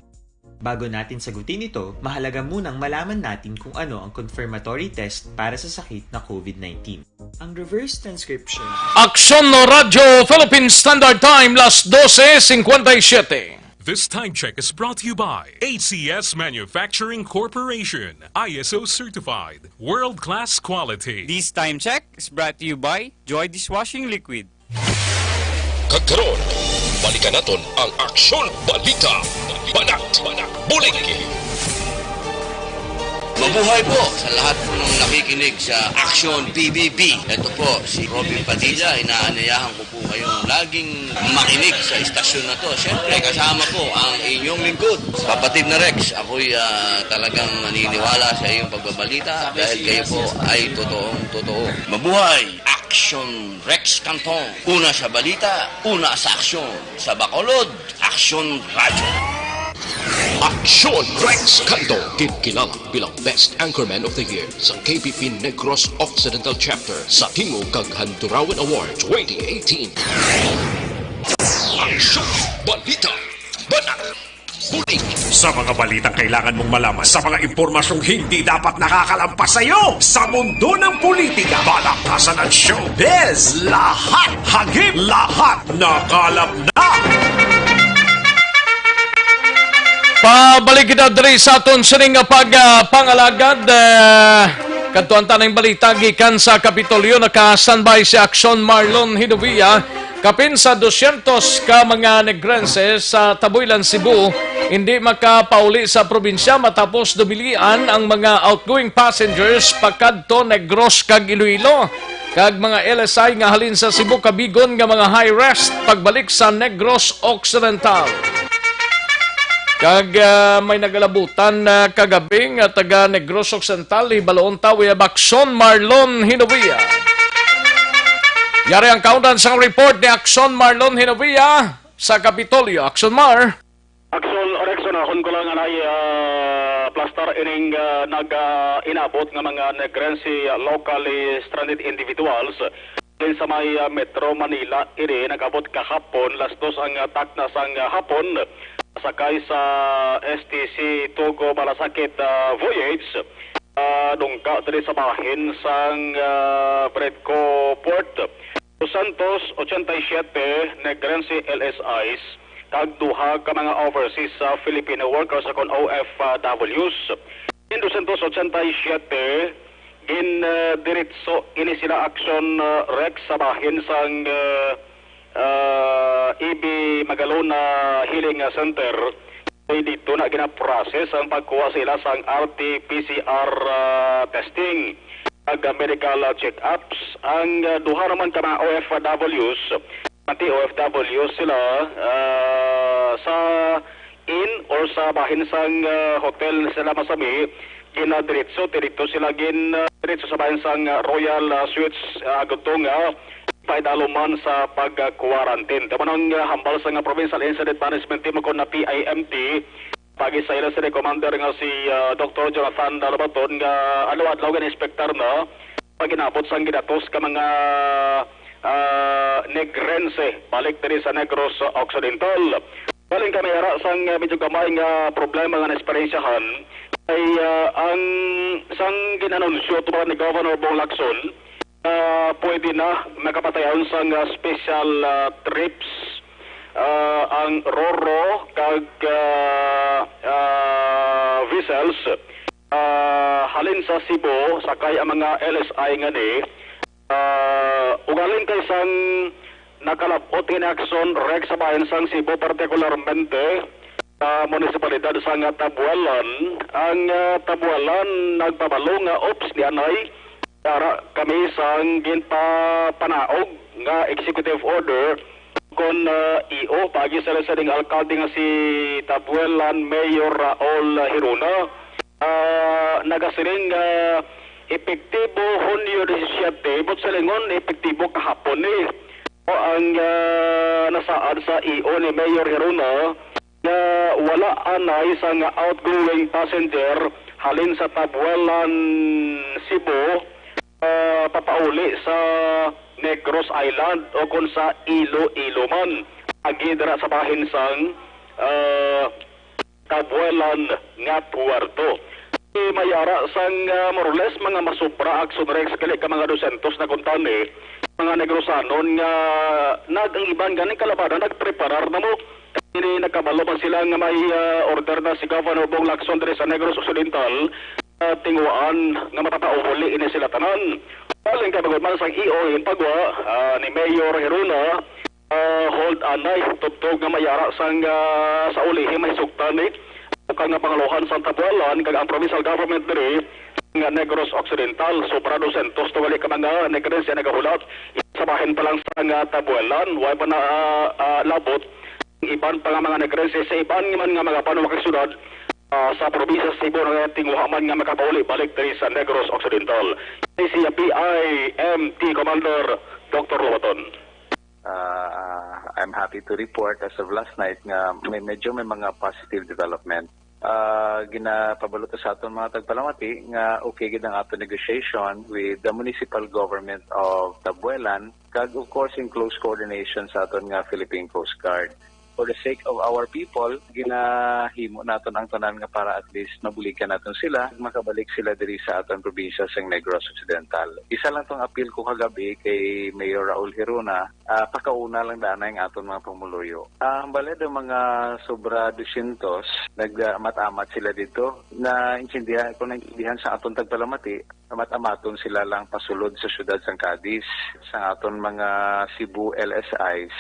Bago natin sagutin ito, mahalaga munang malaman natin kung ano ang confirmatory test para sa sakit na COVID nineteen. Ang reverse transcription. Aksyon Radyo Philippine Standard Time, las doce cincuenta y siete. This time check is brought to you by A C S Manufacturing Corporation, I S O certified, world-class quality. This time check is brought to you by Joy Dishwashing Liquid. Kag karon, balikan naton ang Aksyon Balita, Banat, Bulig. Mabuhay po sa lahat po ng nakikinig sa Aksyon P B B. Ito po si Robin Padilla, inaanyayahan ko po kayong laging makinig sa istasyon na to. Siyempre, kasama po ang inyong lingkod, Kapatid na Rex. Ako'y, ah, talagang naniniwala sa iyong pagbabalita dahil kayo po ay totoong totoo. Mabuhay! Action Rex Cantong. Una sa balita, una sa aksyon. Sa Bacolod, Aksyon Radyo. Aksyon Rex Cantong, ginkilala bilang Best Anchorman of the Year sa K P P Negros Occidental Chapter sa Tingog kag Handurawan Award twenty eighteen. Aksyon Balita. Bata. Bulig. Sa mga balitang kailangan mong malaman, sa mga impormasyong hindi dapat nakakalampas sa iyo, sa mundo ng politika, balaktasan at showbiz, lahat hagip, lahat nakalap na. Pabalik kita diri sa aton sining nga pag, ah, pangalagad, ah, kadtuan ta ning balita gikan sa Kapitolyo. Naka-standby si Aksyon Marlon Hinovia. Kapin sa dosyentos ka mga Negrense sa Tabuilan, Cebu, hindi makapauli sa probinsya matapos dumilian ang mga outgoing passengers pakadto Negros kag Iloilo, kag mga L S I nga halin sa Cebu, Cabigon nga mga high risk pagbalik sa Negros Occidental. Kag, ah, may nagalabutan na kagabi nga taga Negros Occidental, hibaloon ta via Aksyon Marlon Hinovia. Yari ang kaundan sang report ni Aksyon Marlon Hinovia sa Kapitolyo. Aksyon Mar. Aksyon Rex, unahon ko lang anay, ah, plastar ining, ah, nag, ah, inabot nga mga Negrense, ah, locally stranded individuals. Din sa may, ah, Metro Manila, ini nag-abot kahapon, las dos ang, ah, takna sang, ah, hapon, sakay sa S T C Togo Malasakit, ah, voyage, ah, dungga diri sa bahin sang, ah, Bredco Port. Doscientos ochenta y siete Negrense L S Is kag duha ka mga overseas, ah, Filipino workers, kon O F Ws. In doscientos ochenta y siete, gin, ah, diretso ini sila Aksyon, ah, Rex, sa bahin sang, ah, ah, E B Magalona Healing, ah, Center. Ay, dito na ginaprocess ang pagkuha sa ila sang R T P C R, ah, testing ag medical, ah, check-ups. Ang, ah, duha naman ka mga O F Ws, pati O F W sila, ah, sa inn or sa bahin sang, ah, hotel sila masami, ginadiretso, dito sila gin, ah, diretso sa bahin sang, ah, Royal, ah, Suites, ah, Agutong, ah, paidalo man sa pag-quarantine. Tamo nang, ah, hambal sa nga Provincial Incident Management Team o kon na P I M T, pagi sa ila sa Commander nga si, ah, Doktor Jonathan Dalabaton nga adlaw-adlaw gani inspektar na pag-inabot sang gidatos ka mga, ah, Negrense balik diri sa Negros Occidental. Galing kami ara sang, ah, medyo gamay nga problema nga naesperyensyahan ay, ah, ang sang ginanunsyo tubag ni Governor Bong Lacson, ah, pwede na makapatayon sang, ah, special, ah, trips, ah, ang Roro kag, ah, ah, vessels, ah, halin sa Cebu, sakay ang mga L S I ngani, ah, ugaling kay sang nakalab-ot ini aksyon, Rex, sa bahin sang Cebu, partikularmente sa munisipalidad sang Tabualan. Ang, ah, Tabualan nagpabalo nga, "Oops, ni anay, ara kami sang ginpapanaog nga executive order kon, ah, E O, pagi sa sining alkalde nga si Tabualan Mayor Raul Hiruna." Ah, nagasiling nga epektibo Hunyo disisiete, but sa lingon, epektibo kahapon ni. O ang, ah, nasaad sa E O ni Mayor Hiruna nga wala anay sang outgoing passenger halin sa Tabualan, Cebu, ah, papauli sa Negros Island o kon sa Iloilo man, agi dira sa bahin sang, ah, Tabualan nga puerto. May ara sang, ah, more or less mga masobra, Akson Rex, gali ka mga dosyentos na kuntani, mga Negrosanon nga nag-, ang iban ganing kalabanan nagpreparar na mo. Kini nagkabalo man sila nga may, ah, order na si Governor Bong Lacson diri sa Negros Occidental, ah, tinguhaan nga mapapauli ini sila tanan. Galing kay bangod man sang E O in pagwa, ah, ni Mayor Hiruna, ah, hold anay, tubtob nga may ara sang, ah, sa ulihi may sugtan ni bukal nga pangaluhan sang Tabualan kag ang provincial government diri nga Negros Occidental. Sobra dosyentos tuwali ka mga Negrense nagahulat sa bahin pa lang sang Tabualan. Way pa na, ah, ah, labot ang iban pa nga mga Negrense sa iban man nga mga banwa kag syudad, ah, sa probinsya sa Cebu nga tinguha man nga makapauli balik diri sa Negros Occidental. Ini si P I M T Commander Doktor Lobaton. Ah, I'm happy to report as of last night nga may, medyo may mga positive development. Ah, ginapabalo ta sa aton mga tagpalamati nga okay gid ang aton negotiation with the municipal government of Tabuelan, kag of course in close coordination sa aton nga Philippine Coast Guard. For the sake of our people, ginahimo naton ang tanan nga para at least mabuligan naton sila, makabalik sila diri sa aton probinsya sa Negros Occidental. Isa lang tong apil ko kagabi kay Mayor Raul Hiruna, ah, pakauna lang daan ang aton mga pumuluyo. Ah, hambal ang mga sobra dosyentos, nagmat-amat sila dito. Naintindihan, kung naintindihan sa aton tagpalamati, amat-amaton sila lang pasulod sa siyudad sang Cadiz, sa aton mga Cebu L S Is,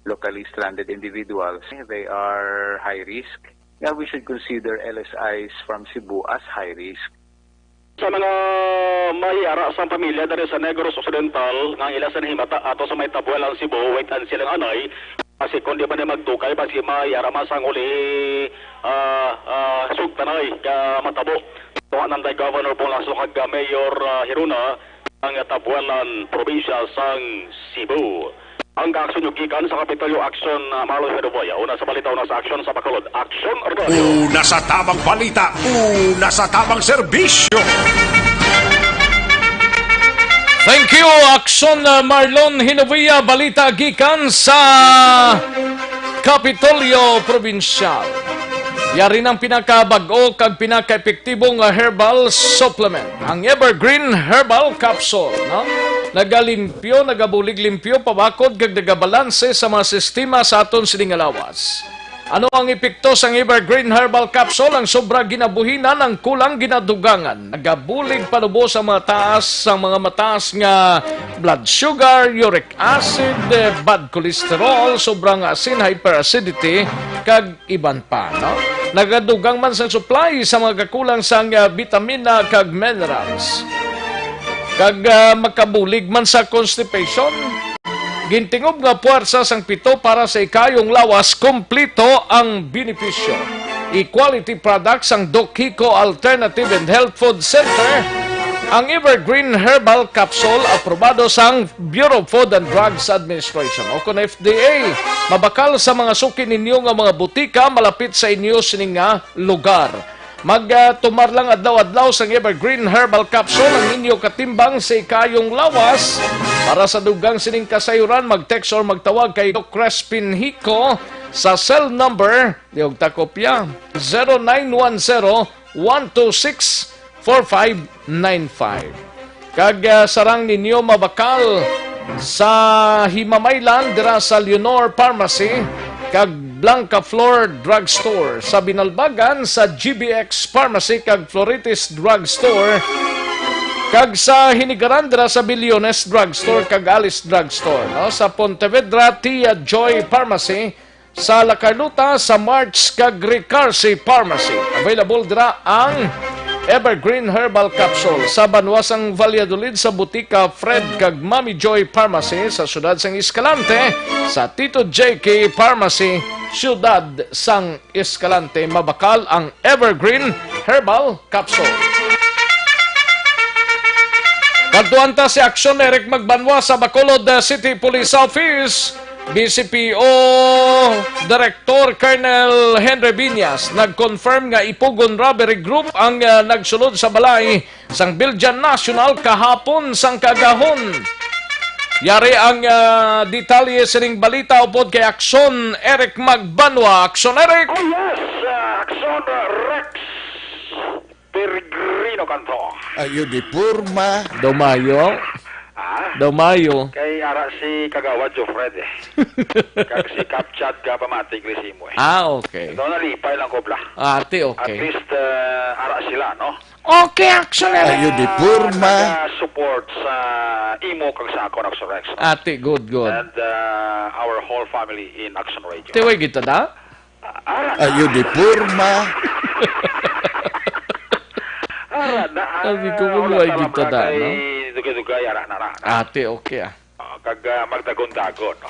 locally stranded individuals. They are high risk. Nga we should consider L S Is from Cebu as high risk. Sa mga may ara sang pamilya diri sa Negros Occidental nga ang ila sa nahimata ato sa may Tabuelan, Cebu, wait and see lang anay. Kasi kung di man ni magdugay, basi may ara man sang uli, ah, ah, sugtanay ka matabo. Tuwa nanday Governor Bong Lacson kag Mayor, ah, Hiruna ang Tabuelan, probinsya sang Cebu. Ang kaaksyon nyo gikan sa Kapitolyo Aksyon, ah, Marlon Hiruboya. Una sa balita, una sa aksyon sa Bacolod. Aksyon, Ordoño. Una sa tabang balita, una sa tabang serbisyo. Thank you, Aksyon, ah, Marlon Hinovia. Balita gikan sa Kapitolyo Probinsyal. Yari ng pinakabag-o kag pinaka-epektibo nga herbal supplement, ang Evergreen Herbal Capsule, no? Nagalimpyo, nagabulig limpyo, pabakod kag nagabalanse sa mga sistema sa aton sining nga lawas. Ano ang epekto sang Evergreen Herbal Capsule? Ang sobra ginabuhinan, ang kulang ginadugangan. Nagabulig panubo sa mga taas, sa mga mataas nga blood sugar, uric acid, eh, bad cholesterol, sobra nga asin, hyperacidity, kag iban pa, no? Nagadugang man sang supply sa mga kakulang sang, ah, bitamina kag minerals. Kag, ah, makabulig man sa constipation. Gintingob nga puwersa sang pito para sa ikayong lawas, kompleto ang benepisyo. E-quality products sang Doc Hico Alternative and Health Food Center. Ang Evergreen Herbal Capsule, aprobado sang Bureau of Food and Drugs Administration o kon F D A. Mabakal sa mga suki ninyo nga mga butika malapit sa inyo sini nga lugar. Mag, ah, tumar lang adlaw-adlaw sang Evergreen Herbal Capsule ang inyo katimbang sa ikayong lawas. Para sa dugang sining kasayuran, mag-text or magtawag kay Doc Crespin Hico sa cell number, liog ta kopya, zero nine one zero, one two six, four five nine five. Kag, ah, sarang ninyo mabakal sa Himamaylan dira sa Leonor Pharmacy kag Blanca Flor Drugstore, sa Binalbagan sa G B X Pharmacy kag Floritis Drugstore, kag sa Hinigaran dira sa Biliones Drugstore kag Alice Drugstore, no? Sa Pontevedra, Tia Joy Pharmacy, sa La Carlota, sa March kag Ricarsi Pharmacy. Available dira ang Evergreen Herbal Capsule. Sa banwa sang Valladolid, sa Butika Fred kag Mami Joy Pharmacy. Sa siyudad sang Escalante, sa Tito J K Pharmacy, siyudad sang Escalante. Mabakal ang Evergreen Herbal Capsule. Kadtuan ta si Aksyon Eric Magbanwa sa Bacolod, uh, City Police Office. B C P O Director Colonel Henry Viñas nag-confirm nga Ipugon Robbery Group ang, uh, nagsulod sa balay sang Biljan National kahapon sang kaagahon. Yari ang, uh, detalye sining balita upod kay Aksyon Eric Magbanwa. Aksyon Eric! Oh yes, uh, Aksyon, uh, Rex. Peregrino Cantong. Ayo di porma. Daw mayo. Ah? Daw mayo. Kay ara si Kagawad Jofred eh. Kag si Kapchat ka pamati Grisimo eh. Ah, okay. Ito, nalipay lang ko bla. Ah, ati, okay. At least, uh, ara sila, no? Okay, Aksyon Eric. Ayo di porma. Naga-support sa imo kag sa ako, Aksyon Rex, no? Ati, good, good. And, uh, our whole family in Aksyon Radio. Tiway kita da? Ara na. Ayo di porma. Ara na, ah, Sabi ko, wala wala ta kita lang da, kay no? Dugay-dugay, ara na, ara na. Ate, okay, ah. Ah, kag, ah, magdagon-dagon, no?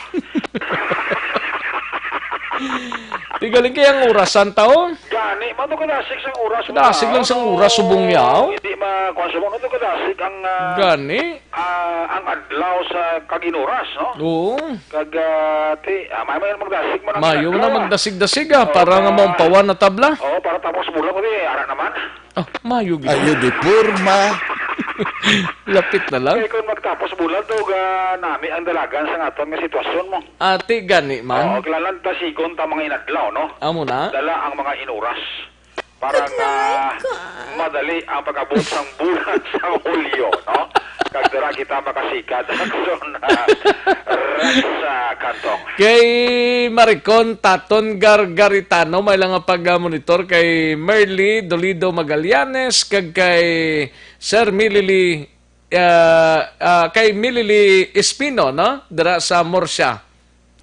Tigaling kay ang orasan taon. Gani, man to kadasig sang oras, Kadasig man, lang sang no? Oras, subong yaw. Hindi ma-, kuwan, subong, no, to kadasig ang, ah, Gani. ah, ang adlaw sa kag-inuras, no? Oo. Kag, ah, ti, ah, may, may magdasig man ang Mayo adlaw, na ah. Magdasig-dasig, ah, Oo, para nga ah. Maumpawan na tabla. Oo, para tapos bulan ko di, ara naman. Ah, mayo gid. Ayo di porma. Lapit na lang. Kay kung magtapos bulan to, ga, nami ang dalagan sa aton nga sitwasyon mo. Ati gani man. Oo, kailangan dasigon ta mga inadlaw, no? Amo na. Dala ang mga inuras. Para nga madali ang pag-abot sang bulan sa Hulyo, no? Kag dira kita makasikad. Aksyon, ah, Rex, ah, Cantong. Kay Maricon Taton Gargaritano, may lang nga pag-monitor kay Merly Dolido Magallanes, kag kay Sir Milili, ah, ah, kay Milili Espino, no? Dira sa Murcia.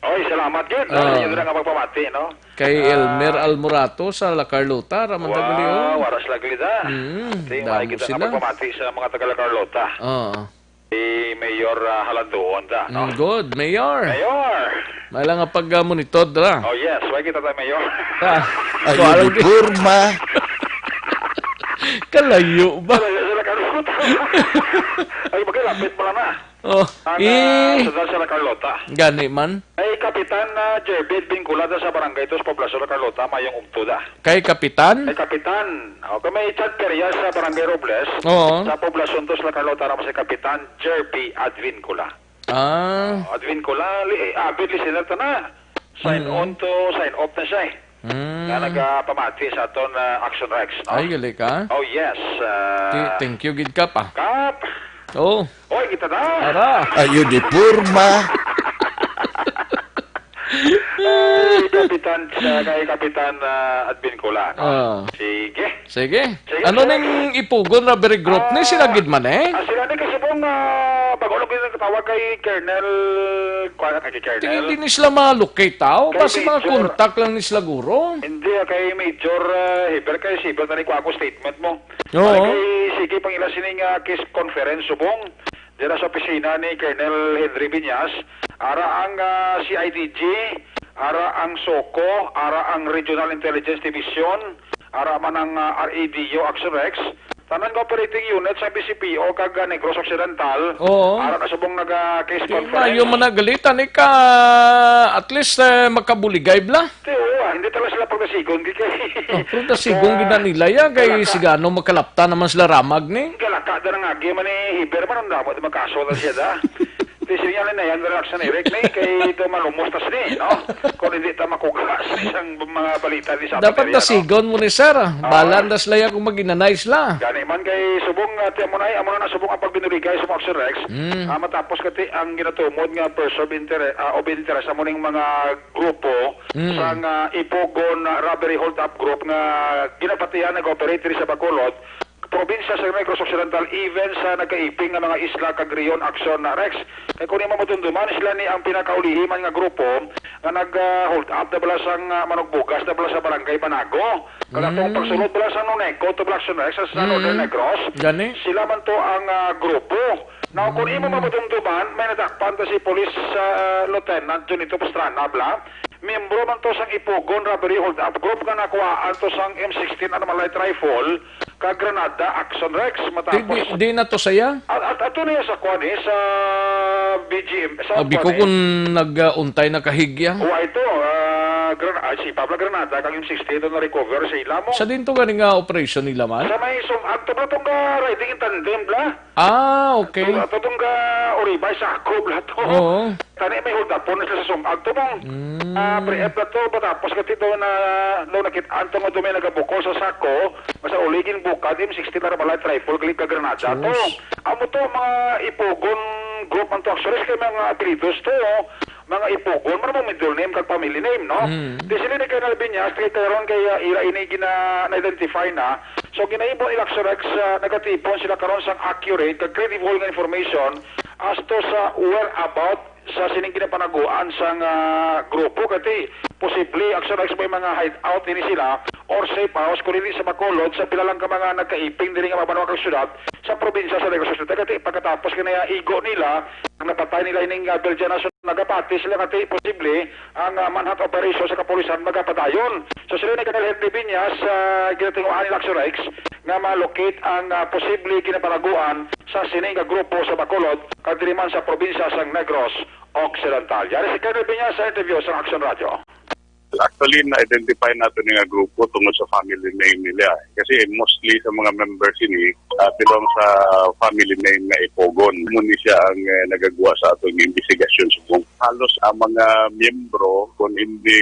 Oy, salamat gid. Ah. Sa inyo na nga pagpamati, no? Kay Ah. Elmer Almorato sa La Carlota, Ramon Wow, Taglio. Waras lagi da. Mm, Di, damo may kita sila. Nga pagpamati sa mga taga La Carlota. Oo. Si Mayor, ah, Halanduon da, no? Mm, good, Mayor. Mayor! May lang nga pag-, ah, monitor, dra. Oh, yes. Way kita tayo, Mayor. Ah, Ayo kuwan di lang. Porma. Kalayo ba? Kalayo sa La Carlota. Ay, magkalapit pala na. Oh, Ang, eh. Ah, sa, sa La Carlota. Gani man. Ay, Kapitan, ah, Jervin Bingkula da sa Barangay Dos, Poblacion, La Carlota, mayong ugto da. Kay Kapitan? Ay, Kapitan. O, kay may Chad Perias sa Barangay Robles, Oo. Sa Poblacion Dos, La Carlota, ramo si Kapitan Jervy Advincula. Ah. O, Advincula, li-, eh, avid listener ta na. Sign Mm. on to, sign off na siya eh. Mm. Nga nagapamati sa aton, ah, Action Rex, no? Ay, gali ka? Oh, yes, ah. Ti-, thank you gid, Kap, ah. Kap! Oh. Oy, kita na! Ara. Ayo di porma. Ay, Kapitan, sa, kay Kapitan, ah, Advincula, no? Ah. Sige. Sige. Sige, Ano sir. Ning Ipugon Robbery Group ni? Ah. Sila gid man, eh? Ah, sila ni kasi pong, ah, Pag-ulo ko yung tawag kay Colonel, kuwan, kay Colonel. Tingin, di ni sila ma-locate, tao? Kay Basi mga Major. Contact lang ni sila, guro. Hindi, ah, kay Major, ah, Heber, kay Siber, tani ko ako statement mo. Oo. Balik kay, sige, pangila sining, ah, case conference, subong. Dira sa opisina ni Colonel Henry Viñas, ara ang, ah, C I D G, ara ang SOCO, ara ang Regional Intelligence Division, ara man ang, ah, R A D O Action Rex, tanan nga operating unit sa B C P O kag, ah, Negros Occidental, Oo. Ara na subong naga-case Di conference. Mayo man nagalitan, ika, at least, eh, makabuligay bla. Ti, oo, ah, hindi talaga sila pagdasigon, di kay Oh, pero dasigon gid na nila ya, kay Wala ka. Sigano makalapta naman sila ramag ni. Galaka da nang agi man ni Hiber man, ang damo di magkaso na siya da. Ti, siya na yan, relax na ni Rick ni, kay ito malumos tas ni, no? Kung hindi ta makuga sa isang mga balita di sa Dapat Pamilya, no? Dasigon mo ni sir, ah. Oo. Bahala na sila ya kung mag-inanay sila. Gani man kay subong, ah, ti, amo na, amo na subong ang pagbinuligay sa mga Action Rex. Mm. Ah, matapos kati ang ginatumod nga person of interest, ah, of interest, amo ning mga grupo Mm. sang, ah, Ipugon, ah, Robbery Hold-Up Group nga ginapatihan nag-operate diri sa Bacolod, probinsya sa Negros Occidental, even sa nagkaiping nga mga isla kag rehiyon, Action Rex. Kay kung imo matumduman, sila ni ang pinakaulihi man nga grupo nga nag, ah, hold up na bala sang, ah, manugbugas na bala sa Barangay Banago. Kag atong Mm. pagsulod bala sa Noneco, to bala Action Rex, sa, sa Mm. Northern Negros. Gani? Sila man to ang, ah, grupo. Now, kung imo Mm. matumduman, may nadakpan ta si Police, ah, Lieutenant Junito Pastrana, bla. Miyembro man to sang Ipugon Robbery Hold-Up Group nga nakuhaan to sang M sixteen Armalite Rifle kag granada, Action Rex, Di, matapos di, di na to saya? At, at ato niya sa kwan eh, sa B G M, sa Abi ko kwan eh. Kung nag-untay na kahigya. O, ito, ah, gran-, ah, si Pablo Granada, kag M sixteen ito na-recover sa ila mo. Sa din to gani nga operation nila man? Sa may sum-, ang tabla tong ka riding in tandem, bla? Ah, okay. Ato, ato tong ka Uribay, Sako, bla to. Oo. Tani may hold-upon na sila sa sum-, agto mong, Mm. ah, pre-, eh, bla to, matapos kati daw na, daw nakit-an to nga dumay nagabukol sa Sako, basta uligin bukad, M sixteen Armalite Rifle, galing ka granada to. Sus. Amo to, mga Ipugon group ang to. Actually, kay mga apelidos to, oh. Mga Ipugon, man ang middle name kag family name, no? Mm. Di sila ni Colonel Viñas, kay karon kay, ah, ira ini gina-, na-identify na. So, ginahimo nila, Action Rex, ah, nagatipon sila karon sang accurate kag credible nga information as to sa whereabout sa sining ginapanaguan sang, ah, grupo. Kati, posible, Action Rex, may mga hideout ini sila or safe house, kung hindi sa Bacolod, sa pila lang ka mga nagkaiping diri nga mga banwa kag syudad sa probinsya sa Negros Occidental. Kati, pagkatapos kinaya igo nila, ang napatay nila ining, ah, Belgian national, nagapati sila kati posible ang, ah, manhunt operation sa kapulisan magapadayon. So, sila ni Colonel Henry Viñas, ah, ginatinguhaan nila Action Rex nga ma-locate ang, ah, posible ginapanaguan sa sini nga grupo sa Bacolod, kag diri man sa probinsya sang Negros Occidental. Yari si Colonel Viñas sa interview sa Action Radio. Actually, na-identify nato ni nga grupo tungod sa family name nila. Kasi mostly sa mga members ini, ah, belong sa family name nga Ipogon. Amo ni siya ang, eh, nagagwa sa atong investigasyon subong. Halos ang mga miyembro, kung hindi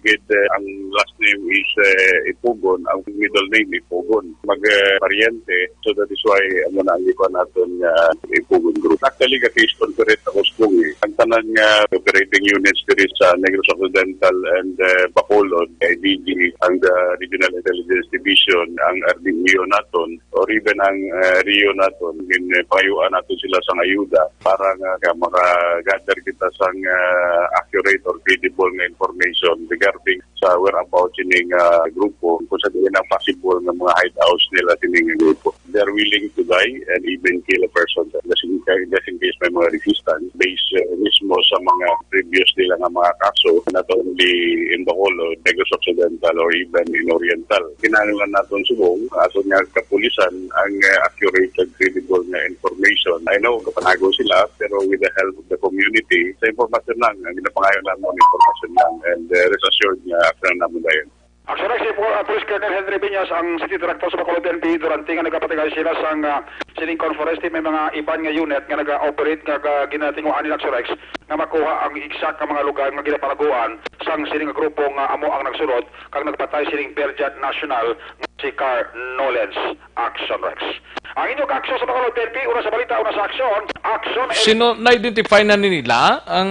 gid, eh, ang last name is, eh, Ipogon, ang middle name Ipogon. Mag, eh, paryente. So that is why amo na ang iba naton nga Ipogon group. Actually, ga-case conference ako subong, eh. Ang tanan nga operating units diri sa Negros Occidental and, eh, Bacolod, I D G, ang, ah, Regional Intelligence Division, ang R D E O naton, or even ang, eh, rio naton, gin, eh, pangayuan naton sila sang ayuda para nga, nga maka-gather kita sang, ah, accurate or credible nga information regarding sa whereabouts ini nga grupo, kung sa diin ang possible nga mga hideouts nila sini nga grupo. They are willing to die and even kill a person just in, just in case may mga resistance, based, uh, mismo sa mga previous nila nga mga kaso, not only in Bacolod, Negros Occidental, or even in Oriental. Kinahanglan naton subong, aton nga kapulisan, ang, uh, accurate and credible nga information. I know, kapanago sila, pero with the help of the community, sa impormasyon lang, ang ginapangayo naman, impormasyon lang, and, uh, rest assured nga, action naman dayon. Actually, si Pol-, ah, Police Colonel Henry Viñas, ang City Director sa Bacolod N P D, durante nga nagapatigay sila sang, ah, sining conference, ti may mga iban nga unit nga naga-operate nga ga-, ginatinguhaan nila, Action Rex, nga makuha ang exact nga mga lugar nga ginapanaguan sang sining grupo nga amo ang nagsulod kag nagpatay sining Belgian national nga si Carl Nolens, Action Rex. Ang inyong aksyon sa Bacolod N P, una sa balita, una sa aksyon, aksyon. Sino, na-identify na ni nila ang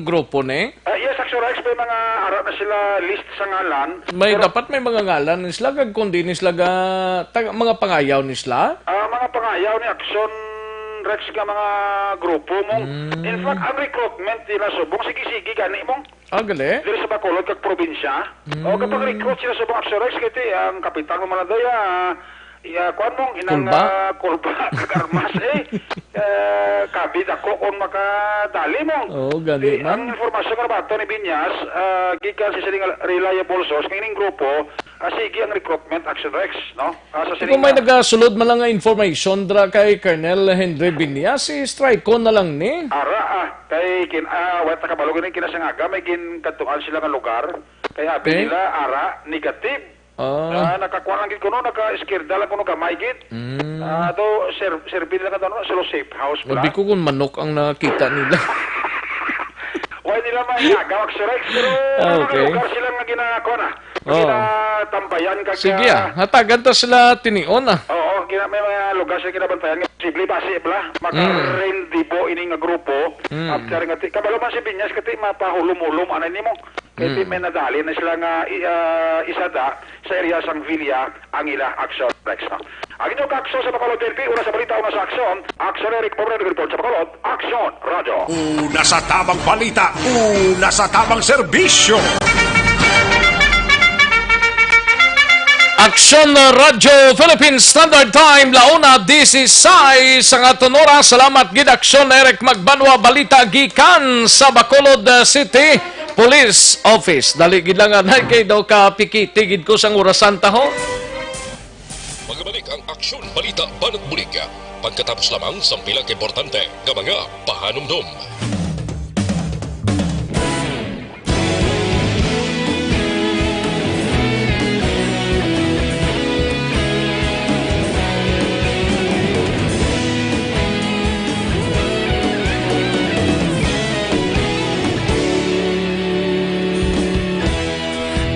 grupo ni? Ah, yes, Action Rex, may mga ara na sila list sa ngalan. May, pero dapat may mga ngalan ni sila, kag kundi ni sila ga, tag-, mga pangayaw ni sila? Ah, mga pangayaw ni Action Rex nga mga grupo, Mong. Mm. In fact, ang recruitment nila subong, sige-sige gani, Mong. Ah, gali? Diri sa Bacolod kag probinsya. Mm. O, kapag recruit sila subong Action Rex, kay ti, ang kapitan mo man na doy, ah, iya, kuwan, Mong, inang, Kulba? ah, kulba, kag armas, eh. Eh, kabi dako kung makadali, Mong. Oo, gani Di, man. Ang informasyon nga nabaton ni Binyas, ah, gikan sa sining reliable source, nga ining grupo, ah, sige ang recruitment, Action Rex, no? Ah, sa Kung sining, may ah, nagasulod man lang nga information dra kay Colonel Henry Binyas, i-strike ko na lang ni. Ara, ah, kay kin-, ah, wala ta kabalo gani, kinasangaga may ginkadtuan sila nga lugar. Kay abi Okay. nila, ara, negative. Ah. Ah, nakakuha lang gid kuno, naka-eskerda lang kuno gamay gid. Mm. Ah, to, sir, serbi nila ka doon, sila safe house pala. Sabi ko kung manok ang nakita nila. Wala nila may nagawak si Rex, pero Ah, may mga okay. lugar sila nga ginakuha na. Oo. Ginatambayan kag, Sige, ah, ah. Hatagan ta sila tinion, ah. Oo, gina-, may mga lugar sila ginabantayan nga posible basi bala, Mm. makarendibo ini nga grupo. Mm. After nga ti-, kabalo man si Binyas, kati mapahulom-hulom, anay nimo. Kay Mm. ti may nadali na sila nga i-, ah, isada sa area sang Villa ang ila aksyon, Rex, no? Ang inyong aksyon sa Bacolod N P, una sa balita, una sa aksyon. Aksyon, Eric Moreno, report sa Bacolod. Aksyon, Radyo. Una sa tabang balita, una sa tabang serbisyo. Aksyon, Radyo Philippine Standard Time, la una dieciséis ang aton oras. Salamat gid, Aksyon, Eric Magbanwa. Balita gikan sa Bacolod, uh, City Police Office. Dali gid lang, anay, kay daw ka pikiti gid ko sang orasan ta, ho. Magabalik ang Aksyon Balita Banat Bulig pagkatapos lamang sang pila ka importante nga mga pahanumdom.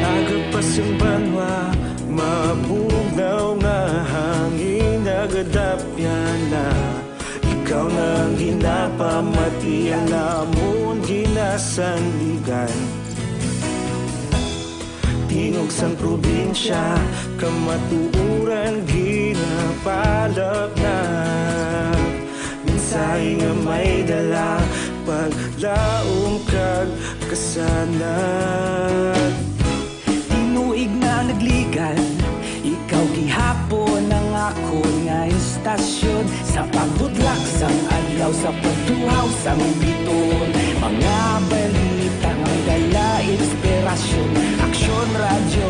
Agapas ang banwa, mabugnaw nga hangin, nagadapyan na. Ikaw na ang ginapamati, ang amon ginasandigan. Tingog sang probinsya, kamatuoran ginapalapnap. Mensahe nga may dala, paglaom kag kasanag. Tinuig na nagligan, ikaw gihapon ang akon nga istasyon. Sa pagbutlak sang adlaw, sa pagtuhaw sang bituon, mga balita nga may dala inspirasyon. Aksyon Radyo,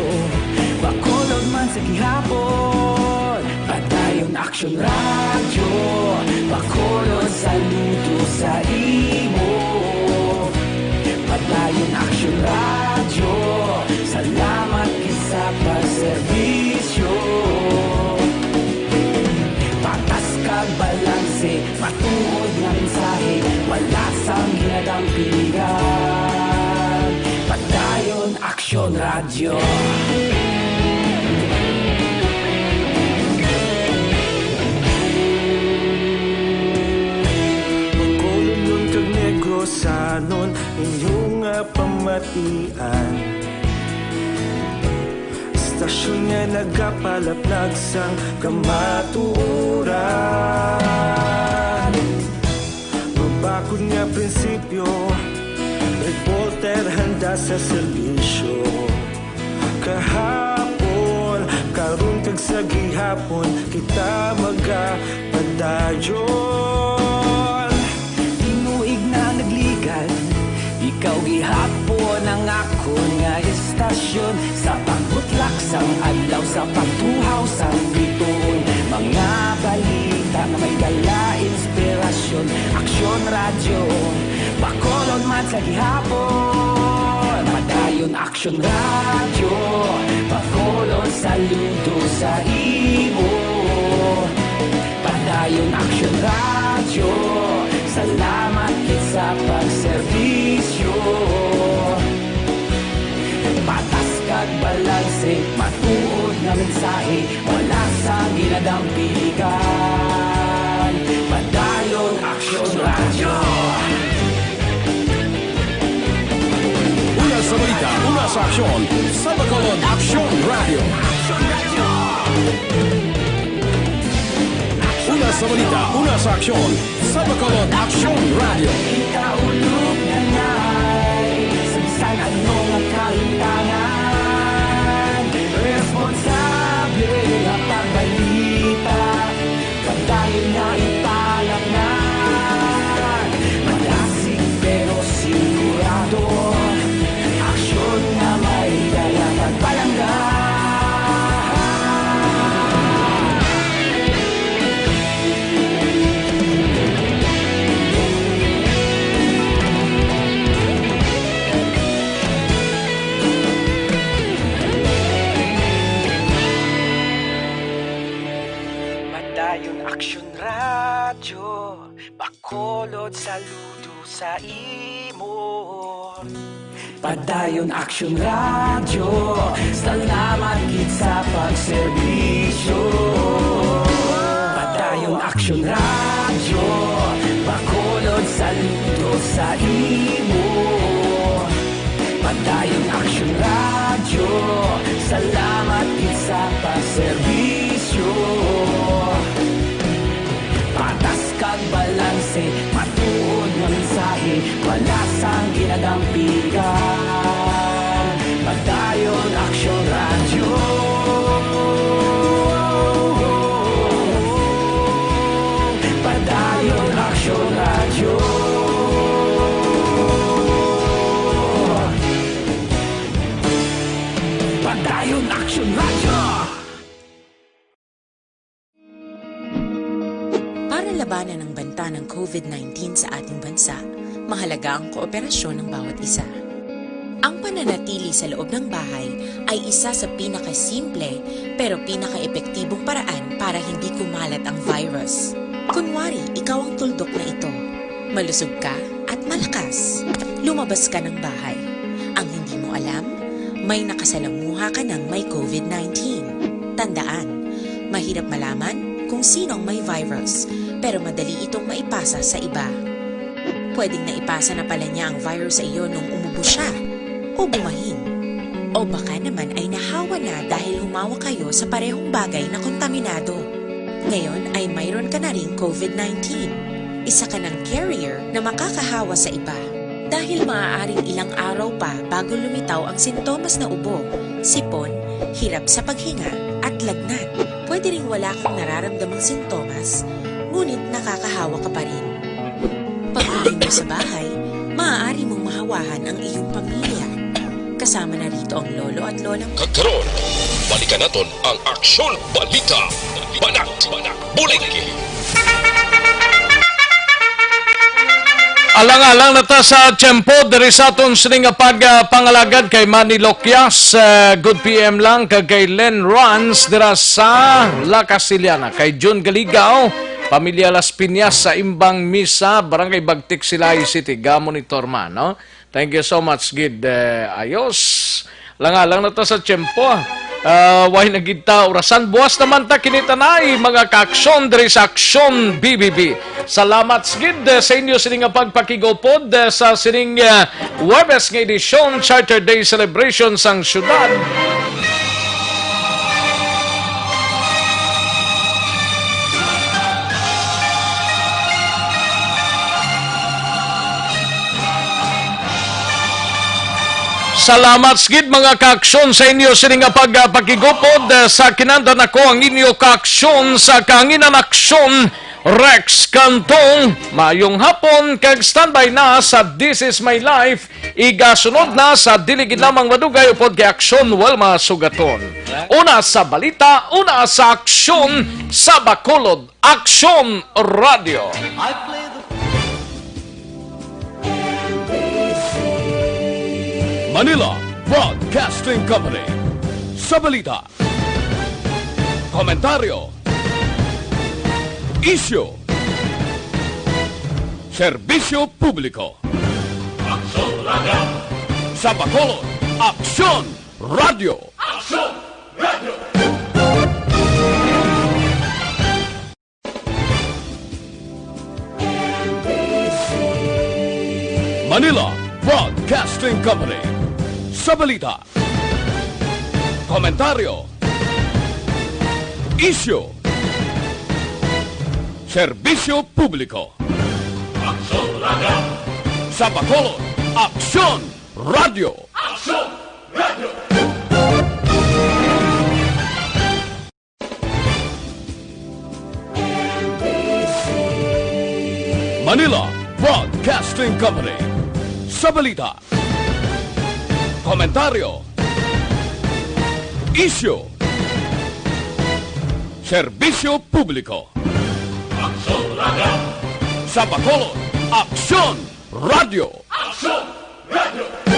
Bacolod man sa gihapon. Padayon Aksyon Radyo, Bacolod, saludo sa imo. Padayon Aksyon Radyo, salamat gid sa pagserbisyo. Patas kag balanse, matuod nga mensahe, wala sang ginadampingan. Padayon Aksyon Radyo. Bacolodnon kag Negrosanon, inyo nga pamatian. Istasyon nga nagapalapnag sang kamatuoran. Mabakod nga prinsipyo, reporter handa sa serbisyo. Kahapon, karon kag sa gihapon, kita magapadayon. Tinuig na nagligan, ikaw gihapon ang akon nga istasyon. Sa pagbutlak sang adlaw, sa pagtuhaw sang bituon, mga balita nga may dala inspirasyon. Aksyon Radyo, Bacolod man sa gihapon. Padayon Aksyon Radyo, Bacolod, saludo sa imo. Padayon Aksyon Radyo, salamat gid sa pagserbisyo. Patas kag balanse, matuod nga mensahe, wala sang ginadampingan. Padayon Aksyon Radyo. Una sa balita, una sa aksyon, sa Bacolod Aksyon Radyo. Una Sa balita, una sa aksyon, sa Bacolod Aksyon Radio. Kita ulog na ngay, sa bisan ano nga kahintangan, responsable nga pagbalita, padayon nga ipalangan, malasig pero sigurado. Aksyon nga may dala kag palangga. Padayon Aksyon Radyo. Bacolod, saludo sa imo. Padayon Aksyon Radyo, salamat gid sa pagserbisyo. Padayon Aksyon Radyo, Bacolod, saludo sa imo. Padayon Aksyon Radyo, salamat gid sa pagserbisyo. Patas kag balanse, matuod nga mensahe, wala sang ginadampigan. Padayon Aksyon Radyo. Padayon Aksyon Radyo. Padayon Aksyon Radyo. Para labanan ang banta ng covid nineteen sa ating bansa, mahalaga ang kooperasyon ng bawat isa. Ang pananatili sa loob ng bahay ay isa sa pinakasimple pero pinakaepektibong paraan para hindi kumalat ang virus. Kunwari, ikaw ang tuldok na ito. Malusog ka at malakas. Lumabas ka ng bahay. Ang hindi mo alam, may nakasalamuha ka ng may covid nineteen. Tandaan, mahirap malaman kung sino ang may virus, pero madali itong maipasa sa iba. Pwedeng naipasa na pala niya ang virus sa iyo nung umubo siya o bumahin. O baka naman ay nahawa na dahil humawak kayo sa parehong bagay na kontaminado. Ngayon ay mayroon ka na ring covid nineteen. Isa ka ng carrier na makakahawa sa iba. Dahil maaaring ilang araw pa bago lumitaw ang sintomas na ubo, sipon, hirap sa paghinga, at lagnat. Pwede ring wala kang nararamdamang sintomas, ngunit nakakahawa ka pa rin. Pag-uwi mo sa bahay, maaari mong mahawahan ang iyong pamilya. Kasama na rito ang lolo at lola mo. Kag karon, balikan naton ang Aksyon Balita. Banat, Bulig. Alang-alang na ta sa tiyempo diri sa aton sini nga pag, ah, pangalagad kay Manny Loquias, ah, good P M lang, kag kay Len Rans dira sa La Castellana, kay Jun Galigaw, pamilya Las Piñas sa Imbang Misa, Barangay Bagtik, Silay City. Ga-monitor man, no? Thank you so much, gid, eh, ayos. Alang-alang na ta sa tiyempo. Ah, way na gid ta orasan. Buwas naman ta kini tanay, mga kaaksyon, diri sa Aksyon B B B. Salamat gid, eh, sa inyo sini nga pagpakigupod, eh, sa sining, eh, Huwebes nga edisyon, Charter Day Celebration sang syudad. Salamat gid, mga kaaksyon, sa inyo sini nga pag-, ah, pakigupod, eh, sa Kinandan Ako, ang inyo kaaksyon sa Kahanginan Aksyon, Rex Cantong. Maayong hapon, kag standby na sa This Is My Life. Igasunod na sa dili gid lamang madugay upod kay Aksyon Wilma Sugaton. Una sa balita, una sa aksyon sa Bacolod. Aksyon Radio. Manila Broadcasting Company. Sa balita, komentaryo, isyu, serbisyo publiko. Aksyon Radio. Sa Bacolod, Aksyon Radio. Aksyon Radio. Manila Broadcasting Company. Sa balita, komentaryo, isyu, Serbisyo Publiko. Aksyon Radio. Sa Bacolod, Aksyon Radio. Aksyon Radio. Manila Broadcasting Company. Sa balita, komentaryo, isyu, serbisyo publiko. Aksyon Radio. Sa Bacolod, Aksyon Radio. Aksyon Radio.